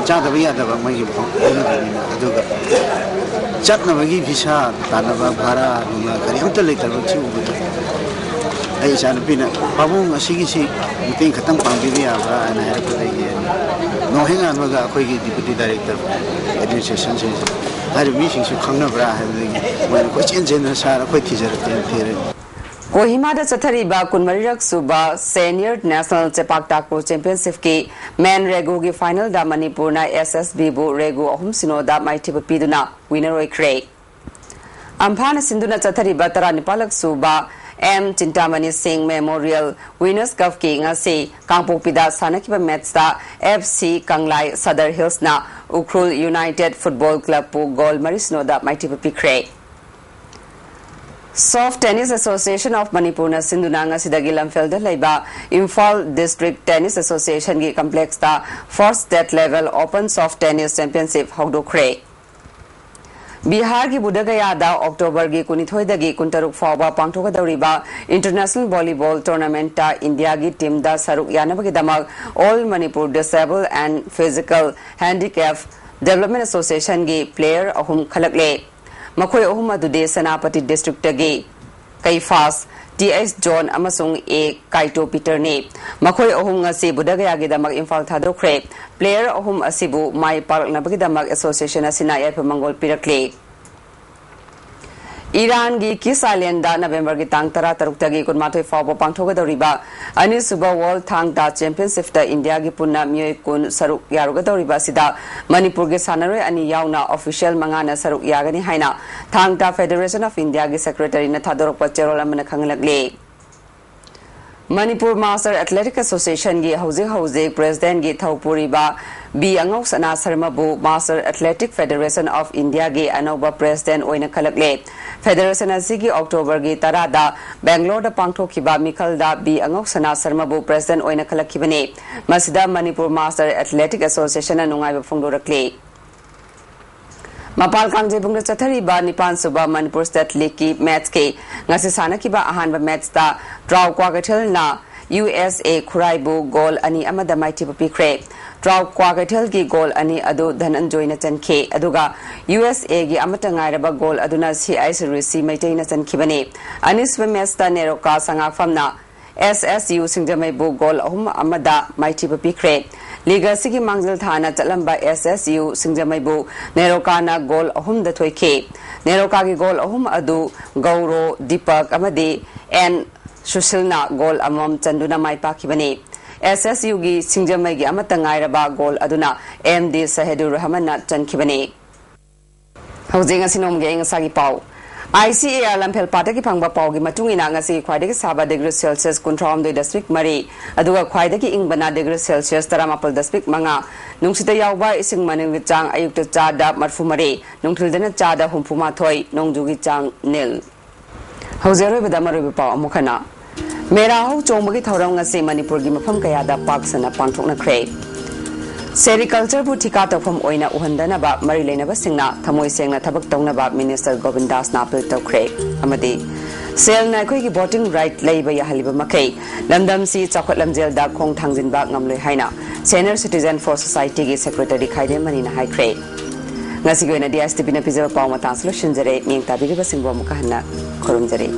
ꯆꯥꯗꯕ ꯌꯥꯗꯕ ꯃꯣꯏꯒꯤ ꯍꯧꯅꯕꯤꯅꯤꯅ꯫ ꯑꯗꯨꯒ ꯆꯠꯅꯕꯒꯤ ꯚꯤꯁꯥ ꯇꯥꯅꯕ ꯚꯔꯥ ꯅꯨꯡꯂꯥ ꯀꯔꯤ ꯑꯝꯇ ꯂꯩꯇꯕ ꯁꯤ ꯎꯕꯗ ꯑꯩ ꯏꯆꯥꯅꯨꯄꯤꯅ, "ꯄꯥꯕꯨꯡ, ꯑꯁꯤꯒꯤꯁꯤ ꯃꯇꯦꯡ ꯈꯛꯇꯪ ꯄꯥꯡꯕꯤꯕ ꯌꯥꯕ꯭ꯔꯥ?" ꯍꯥꯏꯅ ꯍꯥꯏꯔꯛꯄꯗꯒꯤ ꯅꯣꯡꯍꯦꯛ ꯉꯥꯟꯕꯒ ꯑꯩꯈꯣꯏꯒꯤ ꯗꯤꯄꯨꯇꯤ ꯗꯥꯏꯔꯦꯛꯇꯔ ꯑꯦꯗꯃꯤꯅꯤꯁꯇ꯭ꯔꯦꯁꯟꯁꯤꯡꯁꯦ, "ꯍꯥꯏꯔꯤꯕ ꯃꯤꯁꯤꯡꯁꯨ ꯈꯪꯅꯕ꯭ꯔꯥ?" ꯍꯥꯏꯕꯗꯒꯤ ꯃꯣꯏꯅ ꯀꯣꯏꯆꯦꯟ ꯆꯦꯟꯗꯅ, "ꯁꯥꯔ, ꯑꯩꯈꯣꯏ ꯊꯤꯖꯔꯛꯀꯦꯅ" ꯊꯤꯔꯦ꯫ ꯀꯣꯍꯤꯃꯥꯗ ꯆꯠꯊꯔꯤꯕ ꯀꯨꯟꯃꯔꯤꯔꯛ ꯁꯨꯕ ꯁꯦꯅꯤꯌꯔ ꯅꯦꯁꯅꯦꯜ ꯆꯦꯄꯥꯛ ꯇꯥꯀ꯭ꯔꯨ ꯆꯦꯝꯄꯤꯌꯟꯁꯤꯞꯀꯤ ꯃꯦꯟ ꯔꯦꯒꯣꯒꯤ ꯐꯥꯏꯅꯦꯜꯗ ꯃꯅꯤꯄꯨꯔꯅ ꯑꯦꯁ ꯑꯦꯁ ꯕꯤꯕꯨ ꯔꯦꯒꯣ ꯑꯍꯨꯝ ꯁꯤꯅꯣꯗ ꯃꯥꯏꯊꯤꯕ ꯄꯤꯗꯨꯅ ꯋꯤꯅꯔ ꯑꯣꯏꯈ꯭ꯔꯦ꯫ ꯑꯝꯐꯥꯅ ꯁꯤꯟꯗꯨꯅ ꯆꯠꯊꯔꯤꯕ ꯇꯔꯥꯅꯤꯄꯥꯜꯂꯛ ꯁꯨꯕ ꯑꯦꯝ ꯆꯤꯟꯇꯥꯃꯅꯤ ꯁꯤꯡ ꯃꯦꯃꯣꯔꯤꯌꯦꯜ ꯋꯤꯅꯔꯁ ꯀꯞꯀꯤ ꯉꯁꯤ ꯀꯥꯡꯄꯣꯛꯄꯤꯗ ꯁꯥꯟꯅꯈꯤꯕ ꯃꯦꯠꯁꯇ ꯑꯦꯐ ꯁꯤ ꯀꯪꯂꯥꯏ ꯁꯗꯔ ꯍꯤꯜꯁꯅ ꯎꯈ꯭ꯔꯨꯜ ꯌꯨꯅꯥꯏꯇꯦꯗ ꯐꯨꯠꯕꯣꯜ ꯀ꯭ꯂꯕꯄꯨ ꯒꯣꯜ ꯃꯔꯤ ꯁꯤꯅꯣꯗ ꯃꯥꯏꯊꯤꯕ ꯄꯤꯈ꯭ꯔꯦ꯫ ꯁꯣꯐ ꯇꯦꯅꯤꯁ ꯑꯦꯁꯣꯁꯤꯌꯦꯁꯟ ꯑꯣꯐ ꯃꯅꯤꯄꯨꯔꯅ ꯁꯤꯟꯗꯨꯅ ꯉꯁꯤꯗꯒꯤ ꯂꯝꯐꯦꯜꯗ ꯂꯩꯕ ꯏꯝꯐꯥꯜ ꯗꯤꯁꯇ꯭ꯔꯤꯛ ꯇꯦꯅꯤꯁ ꯑꯦꯁꯣꯁꯤꯌꯦꯁꯟꯒꯤ ꯀꯝꯄ꯭ꯂꯦꯛꯁꯇ fourth state level open soft tennis championship ꯍꯧꯗꯣꯛꯈ꯭ꯔꯦ꯫ ꯕꯤꯍꯥꯔꯒꯤ ꯕꯨꯙꯒꯌꯥꯗ ꯑꯣꯛꯇꯣꯕꯔꯒꯤ ꯀꯨꯟꯅꯤꯊꯣꯏꯗꯒꯤ ꯀꯨꯟꯇꯔꯨꯛ ꯐꯥꯎꯕ ꯄꯥꯡꯊꯣꯛꯀꯗꯧꯔꯤꯕ ꯏꯟꯇꯔꯅꯦꯁꯅꯦꯜ ꯚꯣꯂꯤꯕꯣꯜ ꯇꯣꯔꯅꯥꯃꯦꯟꯠꯇ ꯏꯟꯗꯤꯌꯥꯒꯤ ꯇꯤꯝꯗ ꯁꯔꯨꯛ ꯌꯥꯅꯕꯒꯤꯗꯃꯛ All Manipur Disabled and Physical Handicap Development Associationꯒꯤ ꯄ꯭ꯂꯦꯌꯔ ꯑꯍꯨꯝ ꯈꯜꯂꯛꯂꯦ꯫ ꯃꯈꯣꯏ ꯑꯍꯨꯝ ꯑꯗꯨꯗꯤ ꯁꯦꯅꯥꯄꯇꯤ ꯗꯤꯁꯇ꯭ꯔꯤꯛꯇꯒꯤ ꯀꯩꯐꯥꯁ, ꯇꯤ ꯑꯩꯆ ꯖꯣꯟ ꯑꯃꯁꯨꯡ ꯑꯦ ꯀꯥꯏꯇꯣ ꯄꯤꯇꯔꯅꯤ꯫ ꯃꯈꯣꯏ ꯑꯍꯨꯝ ꯉꯁꯤ ꯕꯨꯙꯒꯌꯥꯒꯤꯗꯃꯛ ꯏꯝꯐꯥꯜ ꯊꯥꯗꯣꯛꯈ꯭ꯔꯦ꯫ ꯄ꯭ꯂꯦꯌꯔ ꯑꯍꯨꯝ ꯑꯁꯤꯕꯨ ꯃꯥꯏ ꯄꯥꯛꯂꯛꯅꯕꯒꯤꯗꯃꯛ ꯑꯦꯁꯣꯁꯤꯌꯦꯁꯟ ꯑꯁꯤꯅ ꯌꯥꯏꯐ ꯃꯪꯒꯣꯜ ꯄꯤꯔꯛꯂꯤ꯫ ꯏꯔꯥꯟꯒꯤ ꯀꯤꯁ ꯑꯥꯏꯂꯦꯟꯗ ꯅꯕꯦꯝꯕꯔꯒꯤ ꯇꯥꯡ ꯇꯔꯥ ꯇꯔꯨꯛꯇꯒꯤ ꯀꯨꯟꯃꯥꯊꯣꯏ ꯐꯥꯎꯕ ꯄꯥꯡꯊꯣꯛꯀꯗꯧꯔꯤꯕ ꯑꯅꯤꯁꯨꯕ ꯋꯥꯔꯜ ꯊꯥꯡ ꯇꯥ ꯆꯦꯝꯄꯤꯌꯟꯁꯤꯞꯇ ꯏꯟꯗꯤꯌꯥꯒꯤ ꯄꯨꯟꯅ ꯃꯤꯑꯣꯏ ꯀꯨꯟ ꯁꯔꯨꯛ ꯌꯥꯔꯨꯒꯗꯧꯔꯤꯕ ꯑꯁꯤꯗ ꯃꯅꯤꯄꯨꯔꯒꯤ ꯁꯥꯟꯅꯔꯣꯏ ꯑꯅꯤ ꯌꯥꯎꯅ ꯑꯣꯐꯤꯁꯤꯌꯦꯜ ꯃꯉꯥꯅ ꯁꯔꯨꯛ ꯌꯥꯒꯅꯤ ꯍꯥꯏꯅ ꯊꯥꯡ ꯇꯥ ꯐꯦꯗꯦꯔꯦꯁꯟ ꯑꯣꯐ ꯏꯟꯗꯤꯌꯥꯒꯤ ꯁꯦꯀ꯭ꯔꯦꯇꯔꯤꯅ ꯊꯥꯗꯣꯔꯛꯄ ꯆꯦꯔꯣꯜ ꯑꯃꯅ ꯈꯪꯍꯜꯂꯛꯂꯤ꯫ ꯃꯅꯤꯄꯨꯔ ꯃꯥꯁꯇꯔ ꯑꯦꯊꯂꯦꯇꯤꯛ ꯑꯦꯁꯣꯁꯤꯌꯦꯁꯟꯒꯤ ꯍꯧꯖꯤꯛ ꯍꯧꯖꯤꯛ ꯄ꯭ꯔꯦꯁꯤꯗꯦꯟꯠꯀꯤ ꯊꯧ ꯄꯨꯔꯤꯕ B ꯑꯉꯧꯁꯅꯥ ꯁꯔꯃꯕꯨ master athletic federation of ꯏꯟꯗꯤꯌꯥꯒꯤ ꯑꯅꯧꯕ ꯄ꯭ꯔꯦꯁꯤꯗꯦꯟꯠ ꯑꯣꯏꯅ ꯈꯜꯂꯛꯂꯦ꯫ ꯐꯦꯗꯦꯔꯦꯁꯟ ꯑꯁꯤꯒꯤ ꯑꯣꯛꯇꯣꯕꯔꯒꯤ ꯇꯔꯥꯗ ꯕꯦꯡꯒ꯭ꯂꯣꯔꯗ ꯄꯥꯡꯊꯣꯛꯈꯤꯕ ꯃꯤꯈꯜꯗ ꯕꯤ ꯑꯉꯧꯁꯅꯥ ꯁꯔꯃꯕꯨ ꯄ꯭ꯔꯦꯁꯤꯗꯦꯟꯠ ꯑꯣꯏꯅ ꯈꯜꯂꯛꯈꯤꯕꯅꯤ꯫ ꯃꯁꯤꯗ ꯃꯅꯤꯄꯨꯔ ꯃꯥꯁꯇꯔ ꯑꯦꯊꯂꯦꯇꯤꯛ ꯑꯦꯁꯣꯁꯤꯌꯦꯁꯟꯅ ꯅꯨꯡꯉꯥꯏꯕ ꯐꯣꯡꯗꯣꯔꯛꯂꯤ꯫ ꯃꯄꯥꯜ ꯀꯥꯡꯖꯩꯕꯨꯡꯗ ꯆꯠꯊꯔꯤꯕ ꯅꯤꯄꯥꯟꯁꯨꯕ ꯃꯅꯤꯄꯨꯔ ꯁ꯭ꯇꯦꯠ ꯂꯤꯒꯀꯤ ꯃꯦꯠꯁꯀꯤ ꯉꯁꯤ ꯁꯥꯟꯅꯈꯤꯕ ꯑꯍꯥꯟꯕ ꯃꯦꯠꯁꯇ ꯇ꯭ꯔꯥꯎ ꯀ꯭ꯋꯥꯀꯩꯊꯦꯜꯅ ꯌꯨ ꯑꯦꯁ ꯑꯦ ꯈꯨꯔꯥꯏꯕꯨ ꯒꯣꯜ ꯑꯅꯤ ꯑꯃꯗ ꯃꯥꯏꯊꯤꯕ ꯄꯤꯈ꯭ꯔꯦ꯫ ꯇ꯭ꯔꯥꯎ ꯀ꯭ꯋꯥꯀꯩꯊꯦꯜꯒꯤ ꯒꯣꯜ ꯑꯅꯤ ꯑꯗꯨ ꯙꯅꯟꯖꯣꯏꯅ ꯆꯟꯈꯤ꯫ ꯑꯗꯨꯒ ꯌꯨ ꯑꯦꯁ ꯑꯦꯒꯤ ꯑꯃꯠꯇ ꯉꯥꯏꯔꯕ ꯒꯣꯜ ꯑꯗꯨꯅ ꯁꯤ ꯑꯥꯏ ꯁꯨꯔꯦꯁꯤ ꯃꯩꯇꯩꯅ ꯆꯟꯈꯤꯕꯅꯤ꯫ ꯑꯅꯤꯁꯨꯕ ꯃꯦꯆꯇ ꯅꯦꯔꯣꯀꯥ ꯁꯉꯥꯛꯐꯝꯅ ꯑꯦꯁ ꯑꯦꯁ ꯌꯨ ꯁꯤꯡꯖꯃꯩꯕꯨ ꯒꯣꯜ ꯑꯍꯨꯝ ꯑꯃꯗ ꯃꯥꯏꯊꯤꯕ ꯄꯤꯈ꯭ꯔꯦ꯫ ꯂꯤꯒ ꯑꯁꯤꯒꯤ ꯃꯥꯡꯖꯤꯜ ꯊꯥꯅ ꯆꯠꯂꯝꯕ ꯑꯦꯁ ꯑꯦꯁ ꯌꯨ ꯁꯤꯡꯖꯃꯩꯕꯨ ꯅꯦꯔꯣꯀꯥꯅ ꯒꯣꯜ ꯑꯍꯨꯝꯗ ꯊꯣꯏꯈꯤ꯫ ꯅꯦꯔꯣꯀꯥꯒꯤ ꯒꯣꯜ ꯑꯍꯨꯝ ꯑꯗꯨ ꯒꯧꯔꯣ, ꯗꯤꯄꯛ ꯑꯃꯗꯤ ꯑꯦꯟ ꯁꯨꯁꯤꯜꯅ ꯒꯣꯜ ꯑꯃꯃꯝ ꯆꯟꯗꯨꯅ ꯃꯥꯏ ꯄꯥꯛꯈꯤꯕꯅꯤ꯫ ꯑꯦꯁ ꯑꯦꯁ ꯌꯨꯒꯤ ꯁꯤꯡꯖꯃꯩꯒꯤ ꯑꯃꯠꯇ ꯉꯥꯏꯔꯕ ꯒꯣꯜ ꯑꯗꯨꯅ ꯑꯦꯝ ꯗꯤ ꯁꯍꯦꯗꯨꯔ ꯔꯍꯃꯟꯅ ꯆꯟꯈꯤꯕꯅꯤ꯫ ꯍꯧꯖꯤꯛ ꯉꯁꯤ ꯅꯣꯡꯃꯒꯤ ꯑꯏꯪ ꯑꯁꯥꯒꯤ ꯄꯥꯎ꯫ ꯑꯥꯏ ꯁꯤ ꯑꯦ ꯑꯥꯔ ꯂꯝꯐꯦꯜ ꯄꯥꯠꯇꯒꯤ ꯐꯪꯕ ꯄꯥꯎꯒꯤ ꯃꯇꯨꯡ ꯏꯟꯅ, ꯉꯁꯤꯒꯤ ꯈ꯭ꯋꯥꯏꯗꯒꯤ ꯁꯥꯕ ꯗꯤꯒ꯭ꯔꯤ ꯁꯦꯜꯁꯤꯌꯁ ꯀꯨꯟꯊ꯭ꯔꯥ ꯍꯨꯝꯗꯣꯏ ꯗꯁꯃꯤꯛ ꯃꯔꯤ, ꯑꯗꯨꯒ ꯈ꯭ꯋꯥꯏꯗꯒꯤ ꯏꯪꯕꯅ ꯗꯤꯒ꯭ꯔꯤ ꯁꯦꯜꯁꯤꯌꯁ ꯇꯔꯥꯃꯥꯄꯜ ꯗꯁꯃꯤꯛ ꯃꯉꯥ, ꯅꯨꯡꯁꯤꯠꯇ ꯌꯥꯎꯕ ꯏꯁꯤꯡ ꯃꯅꯤꯜꯒꯤ ꯆꯥꯡ ꯑꯌꯨꯛꯇ ꯆꯥꯗ ꯃꯔꯤꯐꯨ ꯃꯔꯤ, ꯅꯨꯡꯊꯤꯜꯗꯅ ꯆꯥꯗ ꯍꯨꯝꯐꯨ ꯃꯥꯊꯣꯏ, ꯅꯣꯡꯖꯨꯒꯤ ꯆꯥꯡ ꯅꯤꯜ꯫ ꯍꯧꯖꯤꯛ ꯑꯔꯣꯏꯕꯗ ꯃꯔꯨꯑꯣꯏꯕ ꯄꯥꯎ ꯑꯃꯨꯛ ꯍꯟꯅ꯫ ꯃꯦꯔꯥ ꯍꯧ ꯆꯣꯡꯕꯒꯤ ꯊꯧꯔꯝ ꯉꯁꯤ ꯃꯅꯤꯄꯨꯔꯒꯤ ꯃꯐꯝ ꯀꯌꯥꯗ ꯄꯥꯛ ꯁꯟꯅ ꯄꯥꯡꯊꯣꯛꯅꯈ꯭ꯔꯦ꯫ ꯁꯦꯔꯤꯀꯜꯆꯔꯕꯨ ꯊꯤꯀꯥ ꯇꯧꯐꯝ ꯑꯣꯏꯅ ꯎꯍꯟꯗꯅꯕ ꯃꯔꯤ ꯂꯩꯅꯕꯁꯤꯡꯅ ꯊꯃꯣꯏ ꯁꯦꯡꯅ ꯊꯕꯛ ꯇꯧꯅꯕ ꯃꯤꯅꯤꯁꯇꯔ ꯒꯣꯕꯤꯟ ꯗꯥꯁꯅ ꯑꯥꯄꯤꯜ ꯇꯧꯈ꯭ꯔꯦ꯫ ꯑꯃꯗꯤ ꯁꯦꯜꯅ ꯑꯩꯈꯣꯏꯒꯤ ꯚꯣꯇꯤꯡ ꯔꯥꯏꯠ ꯂꯩꯕ ꯌꯥꯍꯜꯂꯤꯕ ꯃꯈꯩ ꯂꯝꯗꯝꯁꯤ ꯆꯥꯎꯈꯠ ꯂꯝꯖꯦꯜꯗ ꯈꯣꯡ ꯊꯥꯡꯖꯤꯟꯕ ꯉꯝꯂꯣꯏ ꯍꯥꯏꯅ Senior Citizen for Societyꯒꯤ ꯁꯦꯀ꯭ꯔꯦꯇꯔꯤ ꯈꯥꯏꯗꯦꯝ ꯃꯅꯤꯅ ꯍꯥꯏꯈ꯭ꯔꯦ꯫ ꯉꯁꯤꯒꯤ ꯑꯣꯏꯅꯗꯤ ꯑꯦꯁ ꯇꯤ ꯚꯤꯅ ꯄꯤꯖꯕ ꯄꯥꯎ ꯃꯇꯥꯡꯁꯤ ꯂꯣꯏꯁꯤꯟꯖꯔꯦ꯫ ꯃꯤꯠꯌꯦꯡ ꯇꯥꯕꯤꯔꯤꯕꯁꯤꯡꯕꯨ ꯑꯃꯨꯛꯀ ꯍꯟꯅ ꯈꯨꯔꯨꯝꯖꯔꯤ꯫